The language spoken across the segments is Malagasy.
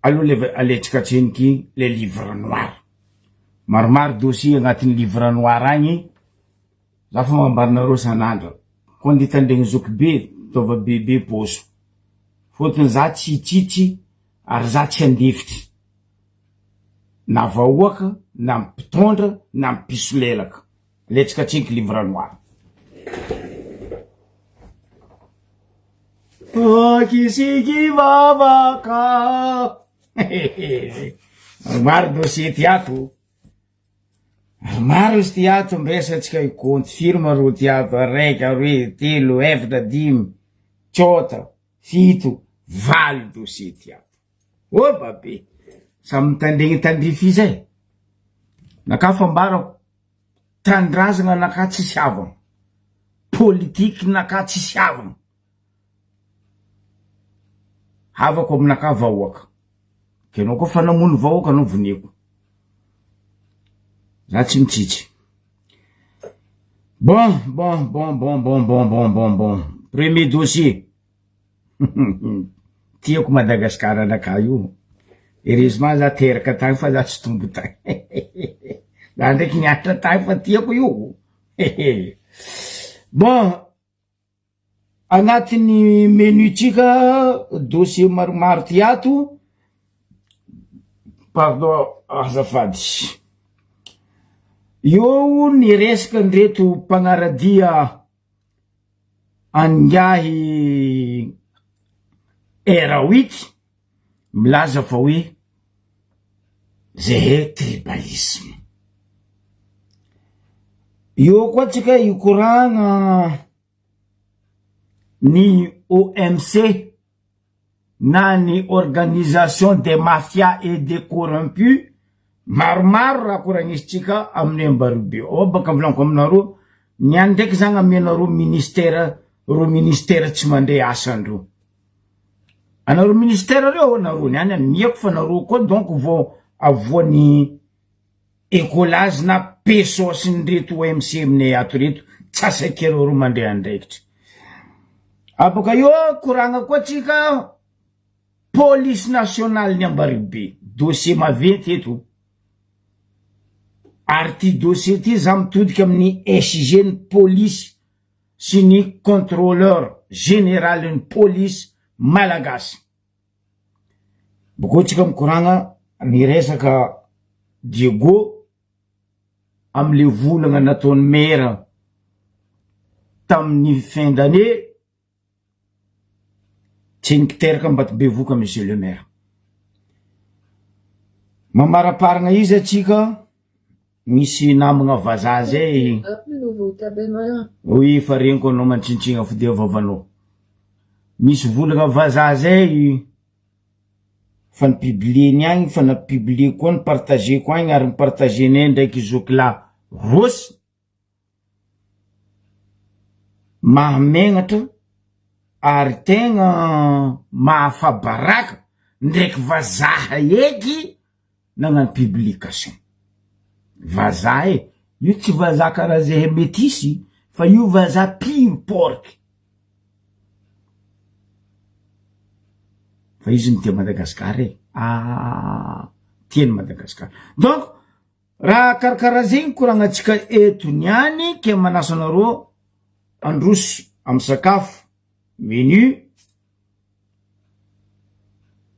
Aloha le aletsika atseniky le livre noir. Maromaro dossier agnatin'ny livre noir agny, za fa mambarinareo sanandra, ko andeha hitandregny zokibe taova bebe pôso, fôtony za tsy hitsitsy ary za tsy handefitry na vahoaka na mpitondra na mpisolelaka. Aletsika atseniky livre noir. Akisiky vavaka. Maro dossier ty ato. Maro izy ty ato miresatsika hikaonty firy ma rô ty ato araiky, aroe, telo, efatra, dimy, tsôta, fito, valo dossier ty ato. Oba be! Samy mitandregny tandrify izy e. Naka fambarako, tanindrazagna naka tsisy havagna, politiky naka tsisy havagna. Havako aminakahy vahoaka. Ke anao koa fa namono vahoaka anao voneko. Za tsy mitsitsy. Bon, bon, bon, bon, bon, bon, bon, bon, bon. Premier dossier. Tiako Madagascar anakahy io. Heureusement za teraka tagny fa za tsy tombo tagny. Za ndraiky nianatra tagny fa tiako io. Bon, Agnatin'ny menu-tsika dossier maromaro ty ato, pardon azafady, eo ny resaka an'ireto mpanaradia an'ingahy R8 milaza fa hoe zehe tribalisme. Eo koa tsika hikoragna ny OMC na ny organisation des mafias et des corrompus maromaro raha koragnisintsika amin'ny Ambaribe ao baka volaniko aminareo ny any ndraiky zany amenareo ministère reo ministère tsy mandre asandreo anareo ministère reo nareo ny any amiako fa nareo koa donc vao avoan'ny Ecolage na pesos-n'ireto OMC aminay ato ireto tsy asakereo reo mandray andraikitra. Aboka eo koragna koa tsika police nationale ny Ambaribe dossier maventy eto ary ty dossier ty za mitodika amin'ny SG ny police sy ny contrôleur général ny police malagasy. Bokeo tsika mikoragna ny resaka Diego amle volagna nataony maire tamin'ny fin d'année tsy nikiteraka Ambatobevoka monsieur le maire. Mamaraparagna izy atsika misy namagna vazaha zay oui fa regniko anao mantsintsina fo dia vavanao. Misy volagna vazaha zay fa ni-publier-ny agny fa nampipublier koa ni-partager-ko agny ary ni-partager-nay ndraiky zokilahy Rossy Mahamegnatra ary tegna mahafabaraka ndraiky vazaha eky nagnano publication. Vazaha e, io tsy vazaha karaha zahay metisy fa io vazaha pire porc. Fa izy no tia Madagascar e, ah tia ny Madagascar. Donc raha karakaraha zegny koragnantsika eto niany ke manasa anareo handroso amy sakafo menu.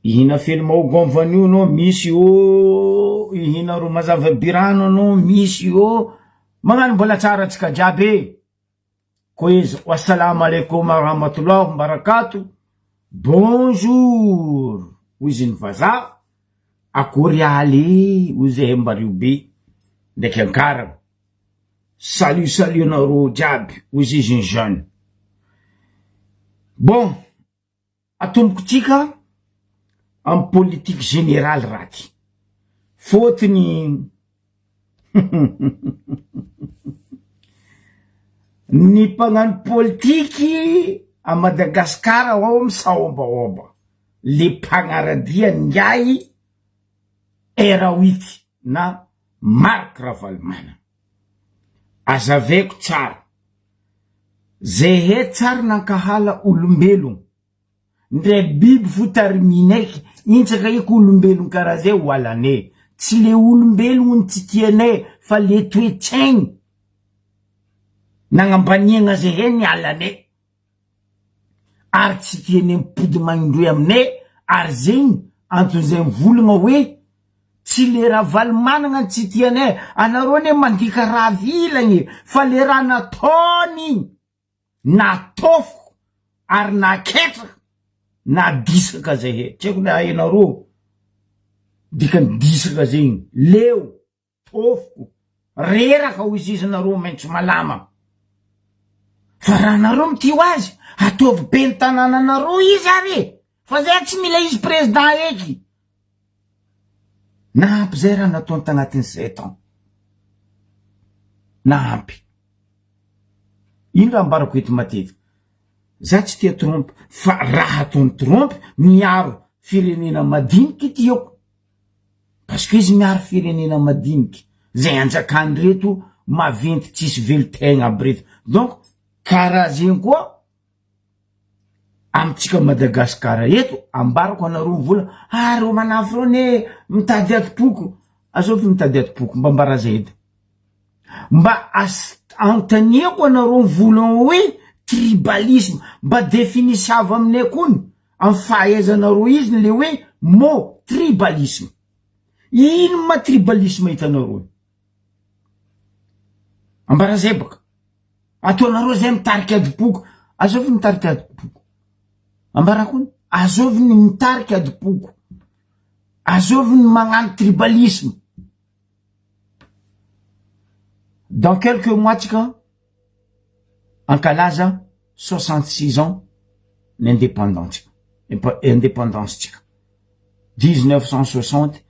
Ihina fely mahogony vanio anao misy ô, ihina ro mazava birano anao misy ô, magnano mbola tsara antsika jiaby e, koa izy wassalamu alaikum warahmatullah wabarakato, bonjour hoy izy ny vazaha, akory aly hoy zahay mbario be ndraiky ankarana, salut salut anareo jiaby hoy izy ny jeune, bon. Atomboko tsika am politique générale raha ty. Fôtony ny mpagnano politiky a Madagascar ao misaôbaôba le mpagnaradia an'ingahy R8 na Marc Ravalomanana. Azavaiko tsara. Zehe tsary nankahala olombelogno, ndre biby fo tariminaiky. Intsaka eky olombelogno karaha zay ho alanay. Tsy le olombelogno no tsy tianay fa le toe-tsaigny nagnambaniagna zahay ny alanay. Ary tsy tianay mipody magnindroy aminay ary zegny anton'izay mivolagna hoe tsy le Ravalomanagna no tsy tianay, anareo anie mandika raha vilagny e, fa le raha nataony Natofoko ary naketraka na disaka zay he, tsy haiko na hainareo dikany disaka zegny, leo, tofoko, reraka hoy sisa nareo maitso malama, fa raha nareo mitia ho azy ataovy ben'ny tanànanareo izy ary e, fa zay tsy mila izy président eky, nahampy zay raha nataony tagnatin'ny sept ans, nahampy. Ino raha ambarako eto matetika? Za tsy tia Trump fa raha ataon'i Trump miaro firenena madiniky tiako parce que izy miaro firenena madiniky zay anjakan'ireto maventy tsisy velon-tegna aby reto donc karaha zegny koa Amintsika Madagascar eto ambarako anareo mivola ah reo manafo reo anie mitady adim-poko, azovy mitady adim-poko mba ambara zay edy, mba as- anontaniako anareo mivola hoe tribalisme mba definisiavo aminay kony amy fahaizanareo izy le hoe mot tribalisme, ino ma tribalisme hitanareo? Ambara zay baka. Ataonareo zay mitarika adim-poko. Azovy mitarika adim-poko. Ambarako ony. Azovy ny mitarika adim-poko. Azovy ny magnano tribalisme. Dans quelques mois tsika ankalaza 66 ans ny indépendance indépendance tsika. 1960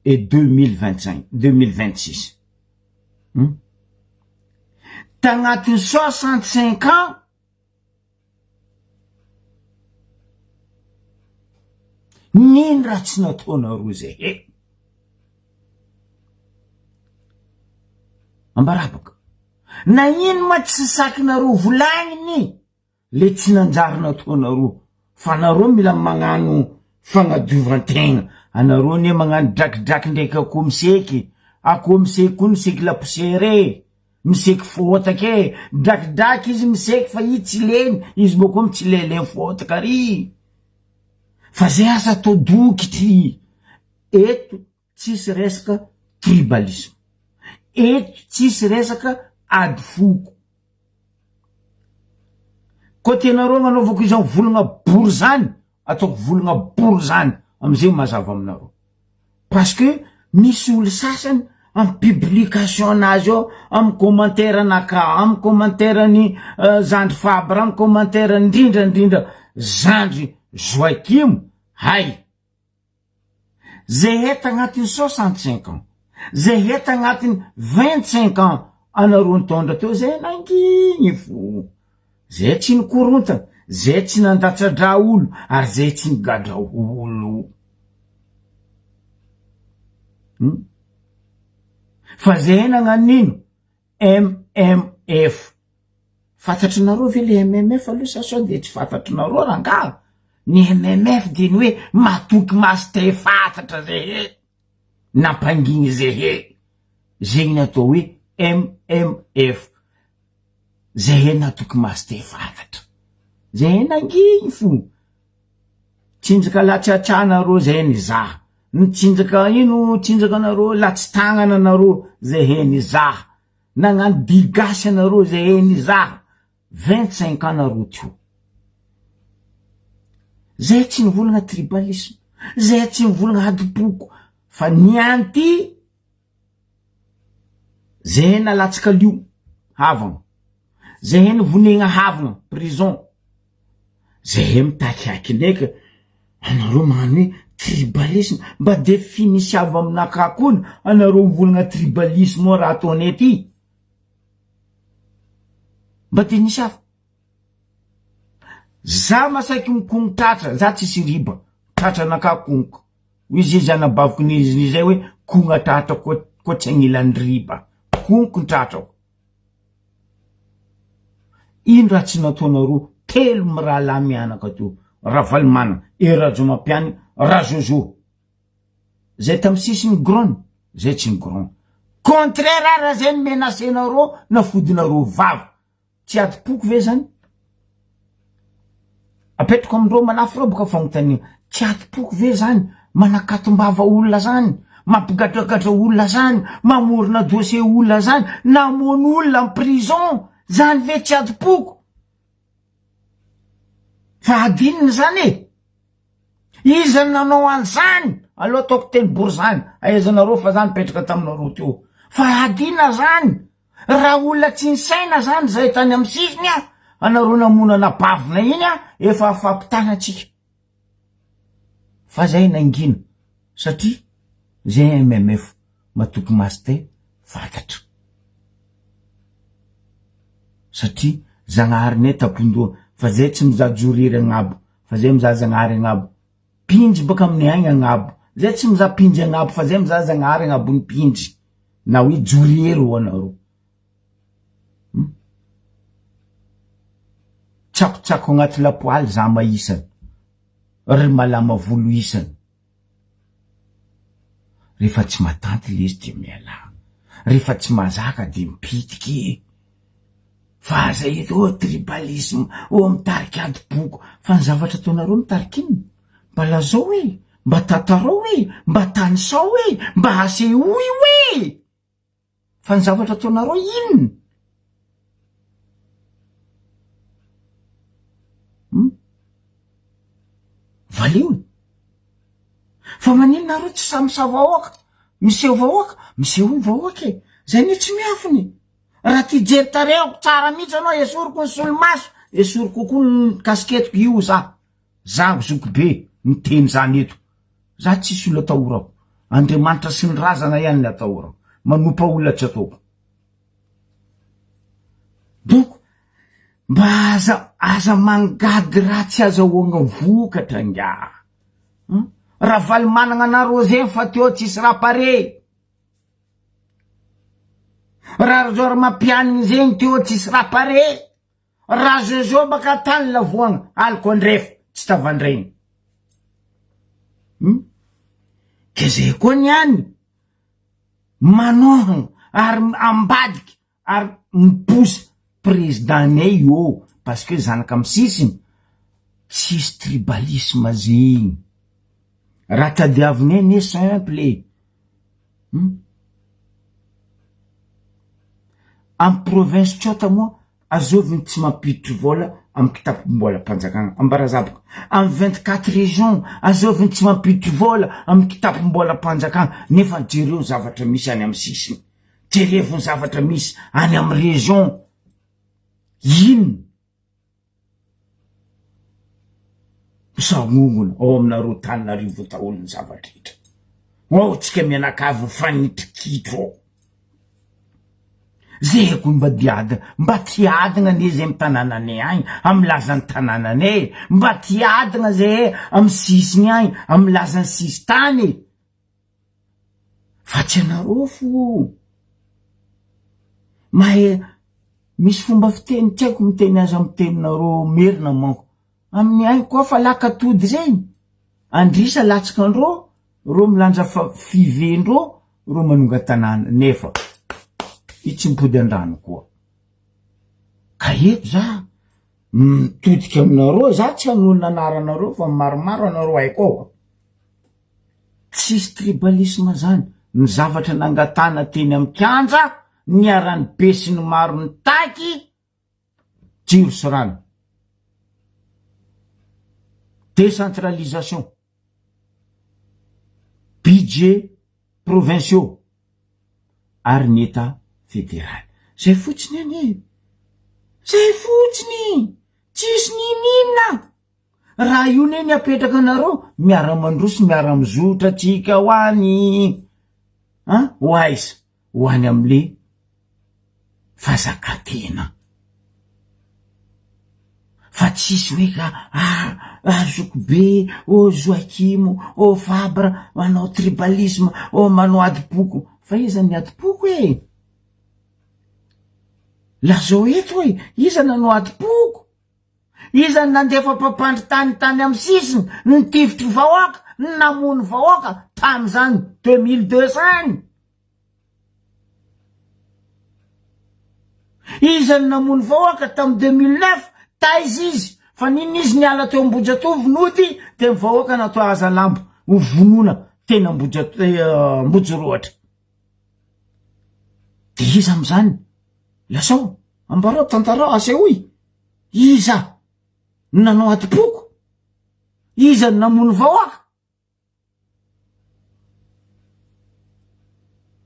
et 2025 2026. Hum. Tagnatin'ny 65 ans nino raha tsy nataonareo zay he. Ambarabaka. Nagnino ma tsy sakinareo volagniny? Le tsy nanjary nataonareo fa nareo mila magnano fagnadiovan-tegna, anareo anie magnano drakidraky ndraiky akoho miseky, akoho miseky koa miseky laposiera e, miseky fôtaka e, drakidraky izy miseky fa i tsy leny, izy bôko mitsilele fôtaka ary, fa zay aza atao dokitry, eto tsisy resaka tribalisme, eto tsisy resaka ady foko. Koa tianareo agnanaovako izany volagna bory zany, ataoko volagna bory zany amizay mazava aminareo. Parce que misy olo sasany amy publication anazy ao, amy commentaire anaka, amy commentaire ny zandry Fabre, amy commentaire ndrindra ndrindra zandry Joakim, hay! Zay heta agnatin'ny 65 ans, zay heta agnatin'ny 25 ans anareo nitondra teo zay nangigny fo, zay tsy nikorontana, zay tsy nandatsa-drà olo ary zay tsy nigadra olo. Hum. Fa zay nagnano ino? MMF. Fantatrinareo ve le MMF aloha sa sao de tsy fantatrinareo rangaha? Ny MMF de ny hoe matoky master fantatra zehe, nampangigny zehe, zegny ny atao hoe MMF, zehe natoky master fantatra, zehe nangigny fo. Tsinjaka latsiatsià nareo zay nizaha, nitsinjaka ino tsinjaka nareo latsi-tagnana nareo zay nizaha, nagnano dihy gasy anareo zay nizaha, 25 ans nareo teo. Zay tsy nivolagna tribalisme, zay tsy nivolagna adim-poko, fa ny anty zay nalatsaka lio havagna, zay nivonegna havagna prison. Zahay mitakiaky ndraiky anareo magnano hoe tribalisme, mba definisiavo aminakahy koa anareo mivolagna tribalisme ao raha ataonay ty, mba denisiavo, za masaiky mikogno tratra, za tsisy riba, tratranakahy kognoko, hoy izy zanabaviko nizay hoe kogna tratra koa koa tsy agnilan'ny riba, kognoko ny tratrako. Ino raha tsy nataonareo telo mirahalahy mianaka teo? Ravalomanana, Hery Rajaomampianina, Razozo. Zay tam sisiny gron, zay tsy ny gron. Contraire ara zay ny menacenareo na fodinareo vava. Tsy adim-poko ve zany? Apetrako amindreo manafy reo boka fagnontaniana. Tsy adim-poko ve zany? Manakatom-bava olona zany? Mampigadragadra olona zany? Mamorona dossier olona zany? Namono olona am prison zany ve tsy adim-poko? Fa adinona zany e? Iza no nanao an'izany? Aleo ataoko teny bory zany, ahaizanareo fa za nipetraka taminareo teo. Fa adina zany? Raha olona tsy nisaina zany zay tany amin'ny sisiny a, anareo namono anabavina iny a, efa afampitana antsika. Fa zay nangina satria zay MMF matoky master fantatra. Satria Zagnaharinay tampon-doha fa zay tsy mizaha joriry agnabo fa zay mizaha Zagnahary agnabo. Mpinjy baka amin'ny aigna agnabo. Zay tsy mizaha mpinjy agnabo fa zay mizaha Zagnahary agnabon'ny mpinjy. Na hoe joriry ho anareo. Hmm? Tsakotsako agnaty lapoaly zama isany. Ry malama volo isany. Rehefa tsy matanty le izy dia mialà. Rehefa tsy mahazaka dia mipitiky e. Fa aza eto oh tribalisme, oh mitarika adim-poko. Fa ny zavatra ataonareo mitarika inona? Mba lazao e, mba tantarao e, mba tanisao e, mba asehoy hoe! Fa ny zavatra ataonareo inona? Hum? Valio e! Fa maninona nareo tsy samy misaha vahoaka? Miseho vahoaka? Miseho ny vahoaka e! Zay anie tsy miafina e! Raha tia hijery tarehiko tsara mihitsy anao, esoriko ny solomaso, esoriko koa ny kasiketiko io za. Za zoky be miteny zany eto. Za tsisy olona atahorako. Andriamanitra sy ny razana ihany ny atahorako. Manompa olona tsy ataoko. Donc mba aza aza mangady raha tsy azahoagna vokatra ingahy. Hum? Ravalomanagna anareo zegny fa teo tsisy raha pare. Rajaonarimampianina zegny teo tsisy raha pare. Raha Jojo baka tany lavoagna aliko andrefa tsy tavandraigny. Hum? Ke zay koa ny any manohagna ary ambadiky ary miposa président nay io parce que zanaka amy sisiny tsisy tribalisme zegny. Raha tadiavinay anie simple e. Hum? Amy province Tsota moa azovy ny tsy mampiditry vola amy kitapom-bolam-panjakana Ambarazaboko. Amy 24 régions azovy ny tsy mampiditry vola amy kitapom-bolam-panjakana nefa jereo ny zavatra misy any amy sisiny. Jerevo ny zavatra misy any amy région. Inona? Misaongona ao aminareo Tananarivo daholo ny zava-drehetra. Ao tsika mianakavy mifanitri-kitro ao. Zay ko mba diadina, mba tiadina anie zay amy tanànanay agny, amy lazan'ny tanànanay e, mba tiadina zay amy sisiny agny, amy lazan'ny sisintany e. Fa tsy anareo fo. Mahay misy fomba fiteny tsy haiko miteny azy amy teninareo merina manko. Amin'ny ainy koa fa laka tody zegny, andrisa latsaka andreo, reo milanja fivendreo, reo manonga tanàna nefa i tsy mipody andrano koa. Ka eto za mitodika aminareo, za tsy hanonona anaranareo fa maromaro anareo haiko ao. Tsisy tribalisme zany, ny zavatra nangatahana teny amin'ny kianja, niharan'ny be sy ny maro nitaky jiro sy rano. Décentralisation, budget provinciaux ary ny Etat fédéral. Zay fotsiny anie e! Zay fotsiny! Tsisy n'inon'inona! Raha io ne ny apetraka anareo, miara-mandroso, miara-mizotra tsika ho any an, ho aiza? Ho any amle fazakatena. Fa tsisy hoe ka ah, ah zoky be, oh Joachim, oh Fabre, manao tribalisme, oh manao adim-poko. Fa iza ny adim-poko e? Lazao eto hoe iza nanao adim-poko? Iza no nandefa mpampandry tany tany amin'ny sisiny nitifitry vahoaka, namono vahoaka tamin'izany 2002 zany? Iza no namono vahoaka tamin'ny 2009? Taiza izy? Fa n'inona izy niala teo Ambohijatovo nody dia ny vahoaka natao hazalambo ho vonoina teny Ambohijorohatra. Dia iza amin'izany? Lazao, ambarao, tantarao, asehoy. Iza no nanao adim-poko? Iza no namono vahoaka?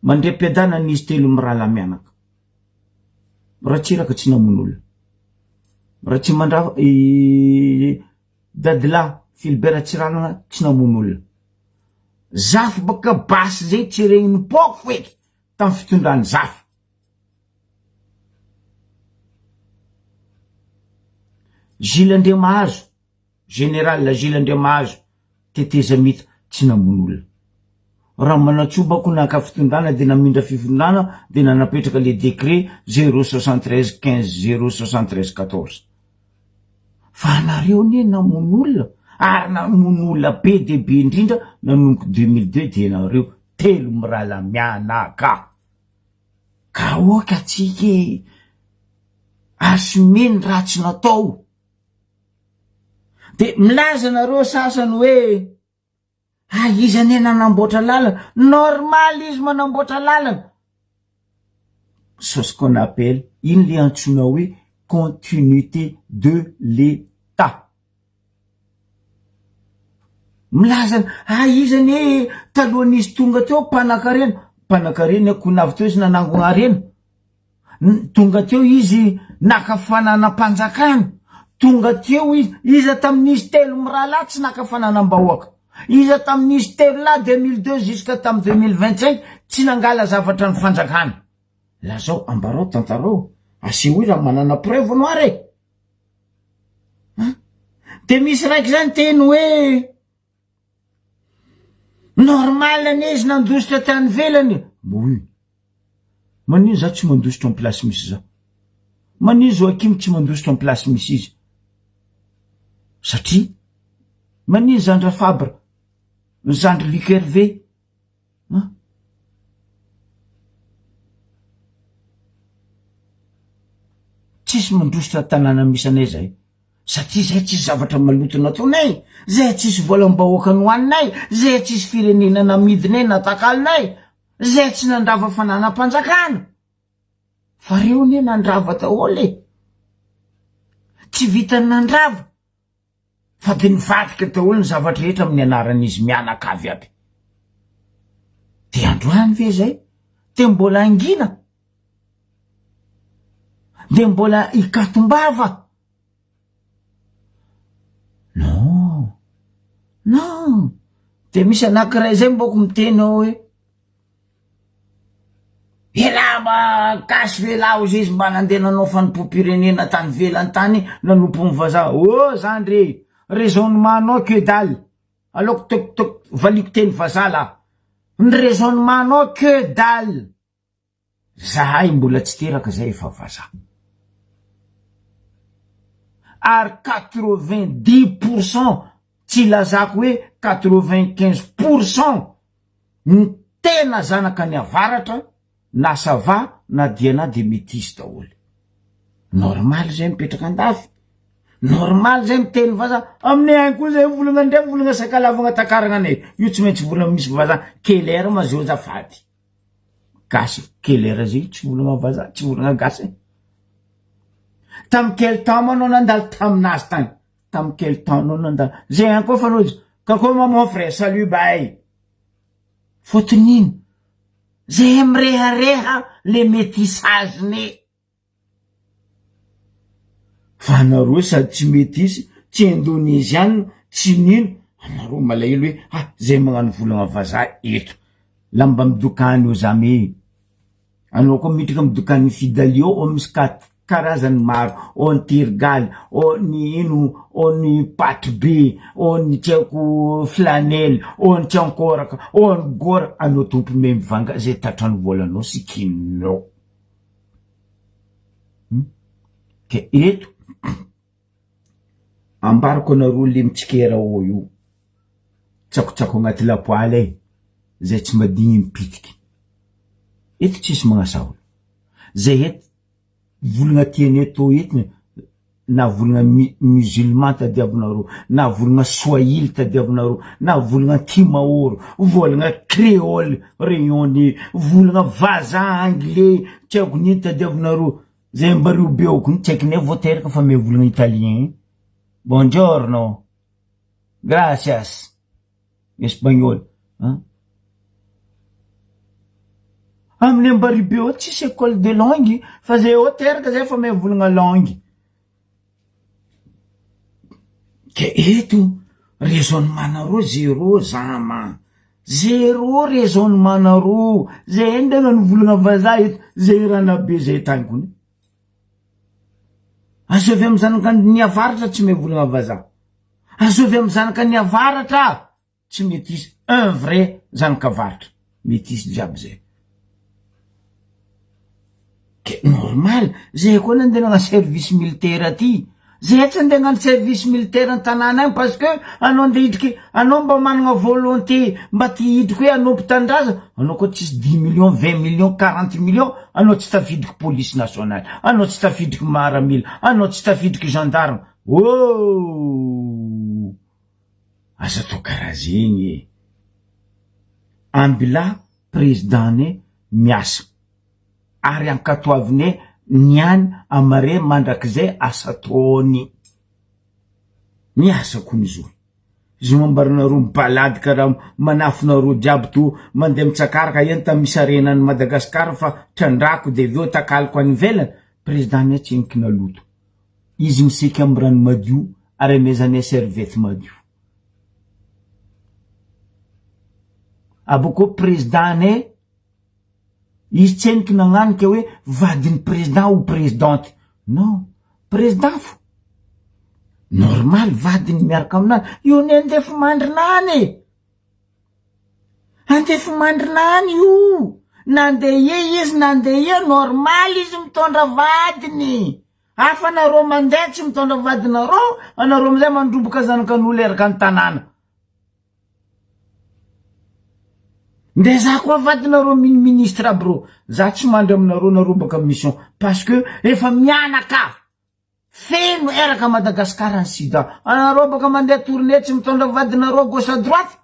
Mandriam-piadanana izy telo mirahalahy mianaka. Ratsiraka tsy namono olona. Ratsimandrava, i Dadilahy Philbert Ratsiranana tsy namono olona. Zafy baka basy zay tsy regniny poko feky tamin'ny fitondran'i Zafy. Gilles Andriamahazo, Général Gilles Andriamahazo, tetezamita, tsy namono olona. Ramanantsoa bako naka fitondrana de namindra fitondrana de nanapetraka le décret zéro 73 15 zéro 73 14. Fa anareo anie namono olona ary namono olona be dia be indrindra nanomboka 2002 dia nareo telo mirahalahy mianaka. Ka aoka atsika e! Assumer ny ratsy natao. De milaza nareo sasany hoe ah izy anie nanamboatra lalana, normal izy manamboatra lalana. C'est ce qu'on appelle, iny le antsoina hoe continuité de l'Etat. Milaza ah izy anie talohan'izy tonga teo mpanakarena, mpanakarena ko avy teo izy nanangona harena. Tonga teo izy naka fananam-panjakana, tonga teo izy, iza tamin'izy telo mirahalahy tsy naka fananam-bahoaka? Iza tamin'izy telo lahy 2002 jusqu'à tamin'ny 2025 tsy nangala zavatra ny fanjakana? Lazao, ambarao, tantarao, asehoy raha manana preuve anao ary e! De misy raiky zany teny hoe Normal anie izy nandositra tany ivelany e! Oui. Manino za tsy mandositra am place misy za? Manino Joachim tsy mandositra am place misy izy? Satria manino zandry Fabre, ny zandry Luc Hervé, An? Tsisy mandositra tanàna misy anay zay. Satria zay tsisy zavatra maloto nataonay, zay tsisy volam-bahoaka nohaninay, zay tsisy firenena namidinay na takalonay, zay tsy nandrava fananam-panjakana. Fa reo anie nandrava daholo e! Tsy vitan'ny nandrava fa de nivadika daholo ny zavatra rehetra amin'ny anaran'izy mianakavy aby. De androany ve zay de mbola hangina? De mbola hikatom-bava? Non, non, de misy anakiray zay mboko miteny ao hoe, Elah mba gasy ve lah ozy izy mba nandeha nanao fanompoam-pirenena tany ivelany tany nanompo ny vazaha, oh zandry e, raisonnement nao que dalle, aleoko tok tok valiako teny vazaha lah, ny raisonnement nao que dalle. Zahay mbola tsy teraka zay efa vazaha. Ary 90% tsy ilazako hoe 95% ny tena zanaka ny avaratra na sava na diana de metisy daholo. Normal zay mipetraka andafy. Normal zay miteny vazaha. Aminay any koa zay volagna ndray volagna sakalavagna takaragna anay. Io tsy maintsy volagna misy vazaha. Quelle heure ma zao azafady. Gasy quelle heure zay tsy volagna vazaha tsy volagna gasy e. Tamy quel temps ma anao nandalo taminazy tany? Tamy quel temps anao nandalo? Zay ihany koa fa anao izy kakao ma mon frère salut bye. Fôtony ino? Zay mirehareha le métissage-ny. Fa anareo sady tsy metisy, tsy indonesiana, tsy nino, anareo malahelo hoe ah zay magnano volagna vazaha eto, lamba midokany eo zame, anao koa midriky amy dokan'ny Fidalio ao misy karazany maro, ao ny terigaly, ao ny ino, ao ny paty be, ao ny tsy haiko flanelle, ao ny tsiankoraka, ao ny gora, anao tompony me mivanga zay tratran'ny volanao sikininao. Ke eto. Ambarako anareo le mitsikera ao io, tsakotsako agnaty lapoaly e, zay tsy madigny mipitiky. Eto tsisy magnasa olo. Zay eto volagna tianay tô eto na volagna musulman tadiavinareo, na volagna swahili tadiavinareo, na volagna timaoro, volagna créole réunionnais, volagna vazaha anglais tsy haiko n'ino tadiavinareo, zay ambareo be ao ko tsy haikinay vao teraka fa mahay volagna italien, buongiorno, gracias. Espagnol an! Amin'ny Ambaribe ao tsisy école de langue fa zay ao teraka zay efa mahay volagna langue. Ke eto raisonnement nareo zéro zama, zéro raisonnement nareo, zay ndray ny volagna vazaha eto, zay ranabe zay tany kony. Azovy amy zanaka ny avaratra tsy mahay volagna vazaha. Azovy amy zanaka ny avaratra tsy metisy un vrai zanaka avaratra metisy jiaby zay. Ke normal zay koa nandeha nagnano service militaire aty zay tsy andeha hagnano service militaire an-tanàna agny parce que anao andeha hidriky anao mba managna volonté mba te hidriky hoe hanompo tanindrazana anao koa tsisy dix millions vingt millions quarante millions anao tsy tafidriky police nationale anao tsy tafidriky maramila anao tsy tafidriky gendarme ooh aza atao karaha zegny e ambilà président-nay miasa ary ankatoavinay niany amare mandrakizay asa ataony miasa kony izy io izy mambaranareo mibalady karaha manafinareo jiaby to mandeha mitsakaraka enta misy harena any Madagascar fa trandrako de aveo takaloko any ivelany président nay tsy minkina loto izy miseky amy rano madio ary amezanay serviette madio abakeo président nay Izy tseniky nagnanika hoe vadin'ny président ou présidente. Non, président fo. Normal vadiny miaraka aminazy. Io ne andefimandrina any e. Andefimandrina any io. Nandeha ia izy nandeha ia normal izy mitondra vadiny. Hafa anareo mandeha tsy mitondra vadinareo, anareo amizay mandroboka zanakan'olo eraka ny tanàna. Nde za koa vadinareo mini ministre aby reo, za tsy mandry aminareo nareo baka mission parce que efa mianaka feno eraka Madagascar ny sida, anareo baka mandeha tournée tsy mitondra vadinareo gauche à droite,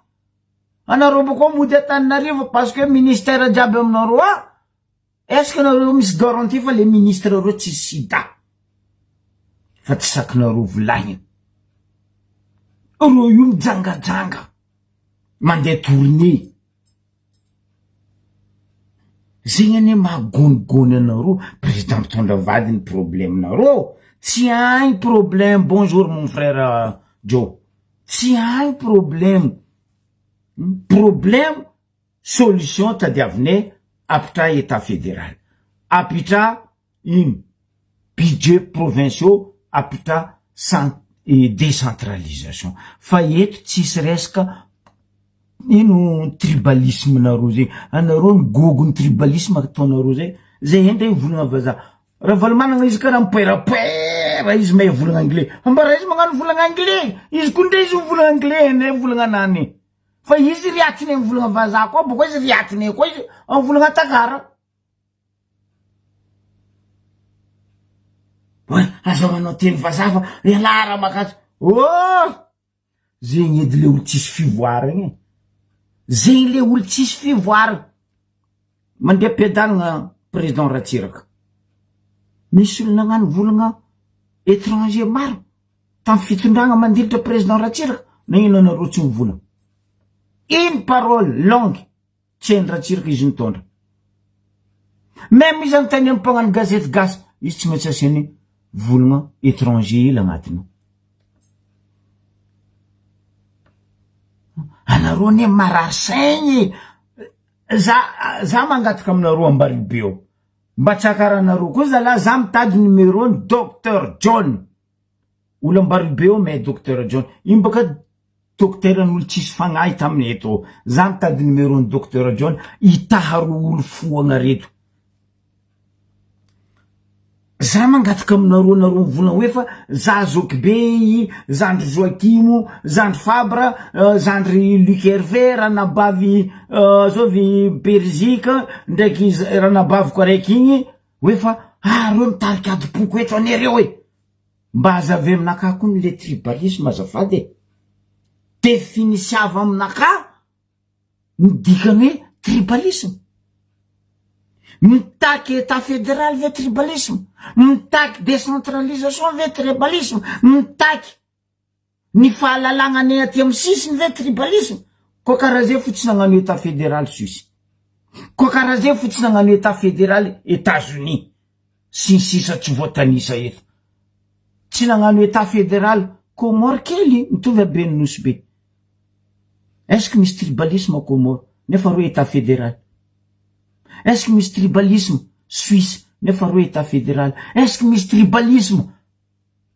anareo baka mody Antananarivo parce que ministère jiaby aminareo ao, est ce que nareo misy garantie fa le ministre reo tsisy sida, fa tsy sakinareo volagnina. Reo io mijangajanga mandeha tournée zegny anie maha gonigony anareo président mitondra vadiny problème nareo tsy agny problème bonjour mon frère Joe tsy agny problème problème solution tadiavinay apitra état fédéral apitra ino budget provinciaux apitra cent décentralisation fa eto tsisy resaka ino tribalisme nareo zay anareo ny gogony tribalisme ataonareo zay zay ndray volagna vazaha Ravalomanana izy karaha mipoerapoera izy mahay volagna anglais ambara izy magnano volagna anglais izy koa ndray izy mivolagna anglais ndray mivolagna anany fa izy riatiny mivolagna vazaha koa boko izy riatiny koa izy mivolagna takara Oe aza manao teny vazaha fa ialahy raha makatsy. Oh! Zegny edy le olo tsisy fivoaragna e. Zegny le olo tsisy fivoaragna. Mandeha am-piadanagna président Ratsiraka. Misy olo nagnano volagna étranger maro tamy fitondragna mandilitra président Ratsiraka, nagnino anareo tsy mivolagna? Une parole longue. Tsy hain'i Ratsiraka izy nitondra. Même izy anontany amin'ny mpagnano gazety gasy, izy tsy maintsy asiany volagna étranger hely agnatiny ao. Anareo anie marary saigny e! Za za mangataka aminareo Ambaribe ao, mba tsakaranareo koa zalahy za mitady numéro-n'i Docteur John. Olo Ambaribe ao mahay Docteur John. Ino baka Docteur n'olo tsisy fagnahy taminy eto. Za mitady numéro ny Docteur John hitaha ro olo foagna reto. Za mangataka aminareo nareo mivolagna hoe fa za zokibe i zandry Joakimo, zandry Fabre, zandry Luc Hervé, ranabavy zovy Beriziky ndraiky ranabaviko araiky igny hoe fa ah reo mitarika adim-poko eto anie reo e! Mba azavy aminakahy koa ny le tribalisme azafady e! Definisiava aminakahy ny dikany hoe tribalisme. Mitaky état fédéral ve tribalisme? Mitaky décentralisation ve tribalisme? Mitaky ny fahalalagna ny aty amin'ny sisiny ve tribalisme? Koa karaha zay fo tsy nagnano état fédéral Suisse. Koa karaha zay fo tsy nagnano état fédéral États-Unis. Sy ny sisa tsy voatanisa eto. Tsy nagnano état fédéral Comores kely mitovy haben'ny Nosy Be. Est-ce que misy tribalisme Comores nefa reo état fédéral? Est-ce que misy tribalisme Suisse nefa reo état fédéral? Est-ce que misy tribalisme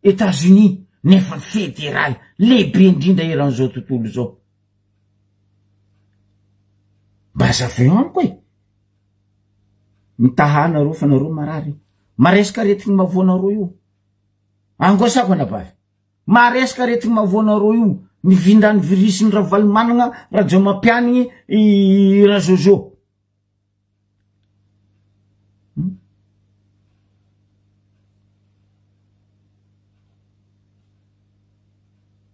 États-Unis nefa fédéral lehibe indrindra eran'izao tontolo izao? Mba azavao amiko e! Mitaha nareo fa nareo marary. Maresaka aretigny mavoanareo io. Angosako anabavy. Maresaka aretigny mavoanareo io. Mivindran'ny virus ny Ravalomanagna, Rajaomampianigny, i Rajojo.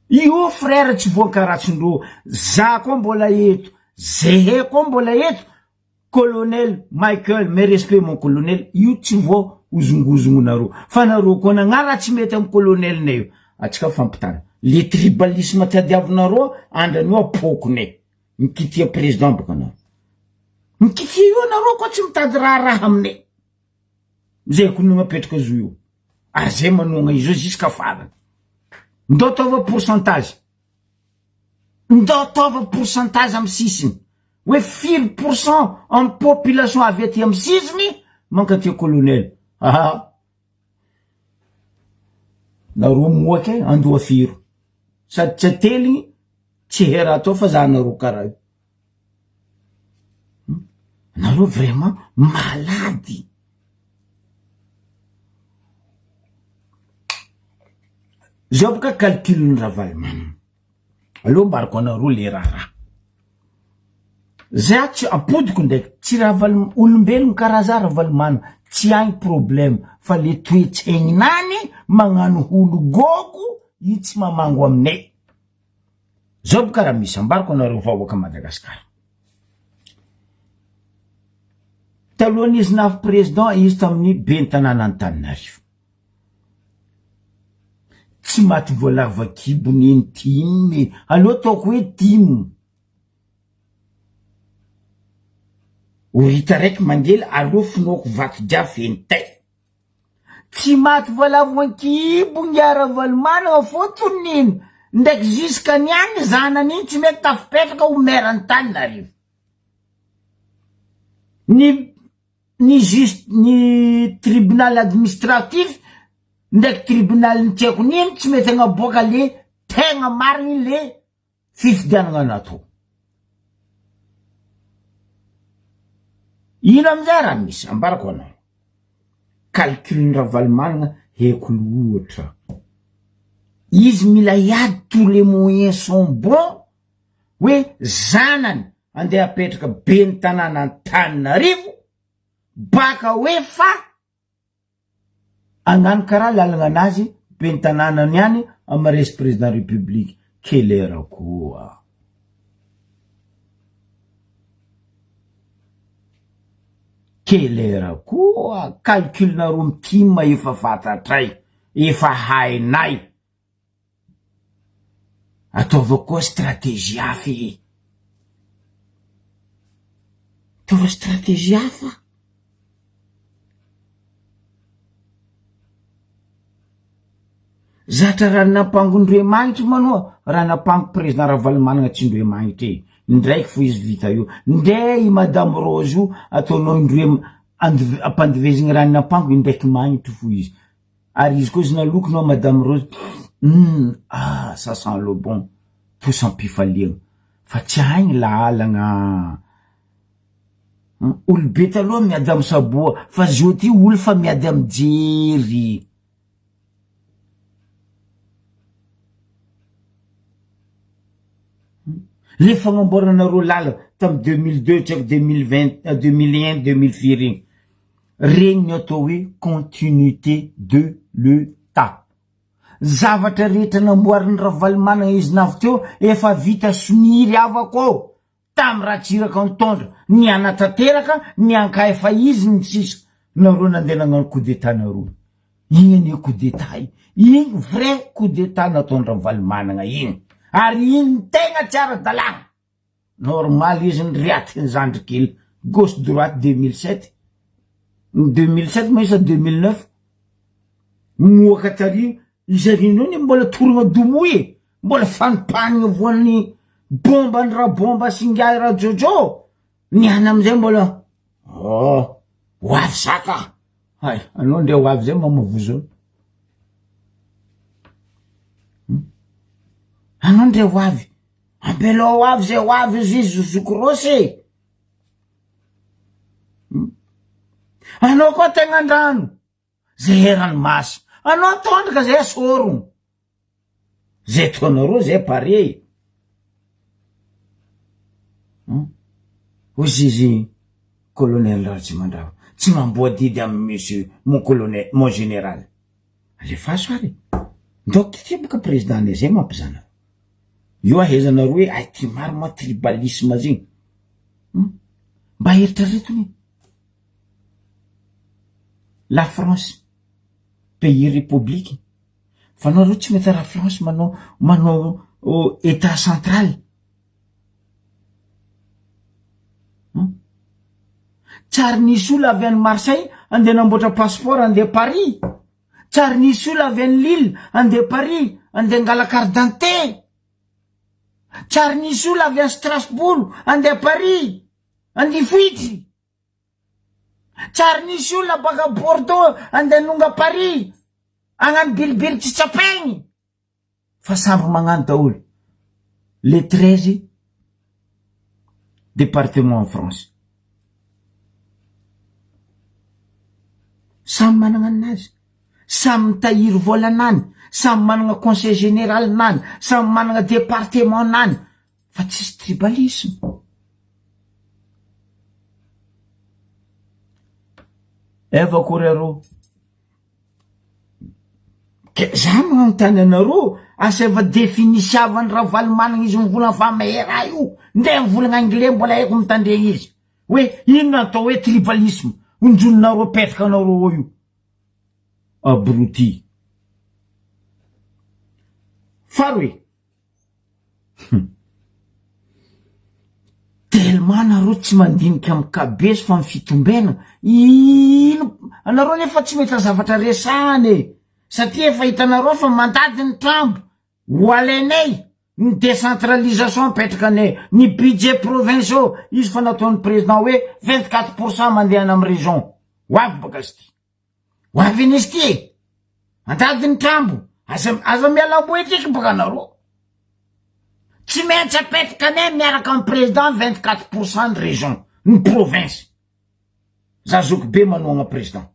Io frère tsy voankaratsindreo. Za koa mbola eto. Zehe koa mbola eto. Colonel Michael mes respect mon colonel io tsy vao hozongozongonareo fa nareo koa nagnara tsy mety am colonel nay io atsika fampitana le tribalisme tadiavinareo andranio apokonay mikitia président boka anareo mikitia io anareo koa tsy mitady raharaha aminay zay ko no apetraka zo io ary zay manohagna izy io jusqu'à farany ndao ataova pourcentage Ndao ataova pourcentage am sisiny hoe firy pourcent am population avy aty am sisiny mankaty colonel aa nareo moaky e andoha firo sady tsy ateligny tsy hay raha atao fa za nareo karaha io nareo vraiment malady. Zao boka calcul ny Ravalomanana. Aleo ambarako anareo le raharaha. Za tsy ampodiko ndraiky tsy Ravalo olombelogno karaha za Ravalomanana tsy agny problème fa le toetsaigninany magnano olo gôgo io tsy mamango aminay. Zao boka raha misy ambarako anareo vahoaka Madagascar. Talohan'izy navy président izy tamin'ny ben'ny tanàna Antananarivo. Tsy maty voalava kibo neny tim e! Aleo ataoko hoe tim. Horita raiky mangely aleo fonoako vato jiaby feno tay. Tsy maty voalavo an-kibo ingahy Ravalomanana fotony iny ndraiky jusqu'à niany zanany iny tsy mety tafipetraka ho maire Antananarivo. Ny ny juste ny tribunal administratif ndraiky tribunal ny tsy haiko n'ino tsy mety agnaboaka le tegna marigny le fifidianagna natao. Ino amizay raha misy ambarako anao calcul ny Ravalomanana haiko loatra izy mila hiady tous les moyens sont bons hoe zanany andeha apetraka ben'ny tanàna Antananarivo baka hoe fa agnano karaha lalagna anazy ben'ny tanànany ihany amaresy président république kelera koa. Kelera koa calcul nareo mitim efa fantatray efa hainay. Ataova koa stratégie hafa e! Ataova stratégie hafa. Zatra raha nampango ndremagnitry manoa raha nampango président Ravalomanana tsy ndremagnitry e! Ndraiky fo izy vita io. Ndre i madame Rose io ataonao indroe ampandivezigny raha nampango indraiky magnitry fo izy. Ary izy koa izy naloky nao madame Rose humm ah ça sent le bon tosam-pifaliagna fa tsy haigny lahalagna. Olobe taloha miady am saboa fa zio ty olo fa miady am jery. Le fagnamboaranareo lalana tam 2002 tsy haiko 2020 2001 2000 firy igny. Regny ny atao hoe continuité de l'Etat. Zavatra rehetra namboarin'i Ravalomanana izy navy teo efa vita sonia ry havako ô! Tamy Ratsiraka nitondra, ny hanatanteraka, ny hankaefa izy ny sisa. Nareo nandeha nagnano coup d'etat nareo. Igny anie coup d'etat io. Igny vrai coup d'etat nataon-dRavalomanana igny. Ary igny tegna tsy ara-dalàgna. Normal izy niriaty ny zandry kely gauche droite 2007 ny 2007 moa sa 2009 moaka tary izy arindreo ny mbola toragna domoy e mbola fanipanigna voan'ny bomba ny rabomba sy ingahy rajojo ny any amizay mbola oh ho avy zaka hay anao ndre ho avy zay mamavozona hmm? anao ndre ho avy Ampelao ho avy zay ho avy izy izy zoky Rosy e. Hmm. Anao koa tegna andrano zay eran'ny masy. Anao tondraka zay sorogno. Zay ataonareo zay pare. Hmm. Hozy izy colonel Ratsimandrava. Tsy mamboa didy amin'ny monsieur mon colonel mon général. Alefaso ary. Ndao kitiboka président nay zay mampizana. Io ahaizanareo hoe ay ty maro ma tribalisme zegny. Hum? Mba eritrereto anie. La France, pays république, fa anareo tsy mahita raha France manao manao oh, état central. Hum? Tsy ary nisy olona avy any Marseille andeha namboatra passeport andeha Paris. Tsy ary nisy olona avy any Lille andeha Paris andeha angala carte d'identité. Tsy ary nisy olona avy any Strasbourg andeha Paris andeha hifoitry. Tsy ary nisy olona baka Bordeaux andeha hanonga Paris hagnano biribiry tsy tsapaigny. Fa samby magnano daholo. Les 13 départements en France. Samy managna ninazy. Samy mitahiry vola nany. Samy managna conseil général nany. Samy managna département nany. Fa tsisy tribalisme. Eva akory arô. Ke za manontany anareo, asa efa definisiavan'i Ravalomanana izy mivolagna fa mahery io, ndre mivolagna anglais mbola haiko mitandregny izy, hoe inona atao hoe tribalisme, onjoninareo apetraka anareo ao io. Abruti. Faharoe. Hum. Tellement nareo tsy mandinika am kabeso fa am fitombena, ino, anareo nefa tsy mahita zavatra resahana e, satria efa hitanareo fa mandady ny trambo, ho alainay ny décentralisation apetraka anay, ny budget provinciaux, izy fa nataon'ny président hoe 24 pour cent mandeha any am région, ho avy baka izy ty. Ho avy anie izy ty e! Andady ny trambo, aza aza miala ambohitra eky baka nareo. Tsy maintsy apetraka anay miaraka amin'ny président 24 pour cent ny région, ny province. Za zoky be manohagna président.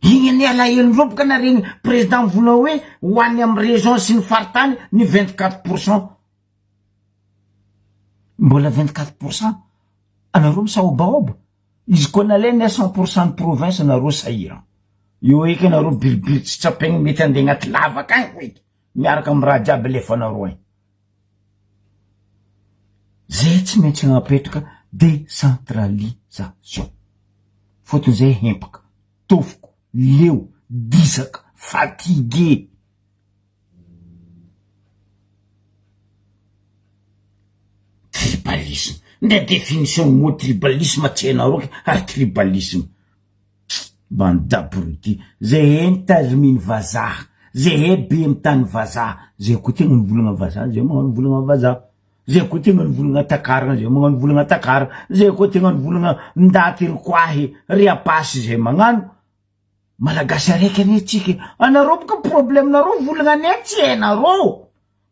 Igny anie alahelon-dreo boka naregny président mivolagna hoe ho any amin'ny région sy ny faritany ny 24 pour cent. Mbola 24 pour cent anareo misaobaoba izy koa nalainy à 100 pour cent ny province nareo sahirana eo eky anareo biribiry tsy tsapaigny mety andeha agnaty lavaka agny koa eky miaraka amy raha jiaby alefanareo agny zay tsy maintsy agnapetraka décentralisation fôtony zay hempaka tofoko leo disaka fatigué Tribalisme. Ndra définition ny mot tribalisme tsy hainareo ke ary tribalisme. Bande d'abrutis. Zahay nitazominy vazaha. Zahay be amy tany vazaha. Zay koa tegna mivolagna vazaha, zay magnano volagna vazaha. Zay koa tegna nivolagna takarana, zay magnano volagna takarana. Zay koa tegna nivolagna ndaty ry koahy, ry apasy zay magnano. Malagasy araiky anie tsika e. Anareo boka problème nareo volagna anay tsy hainareo.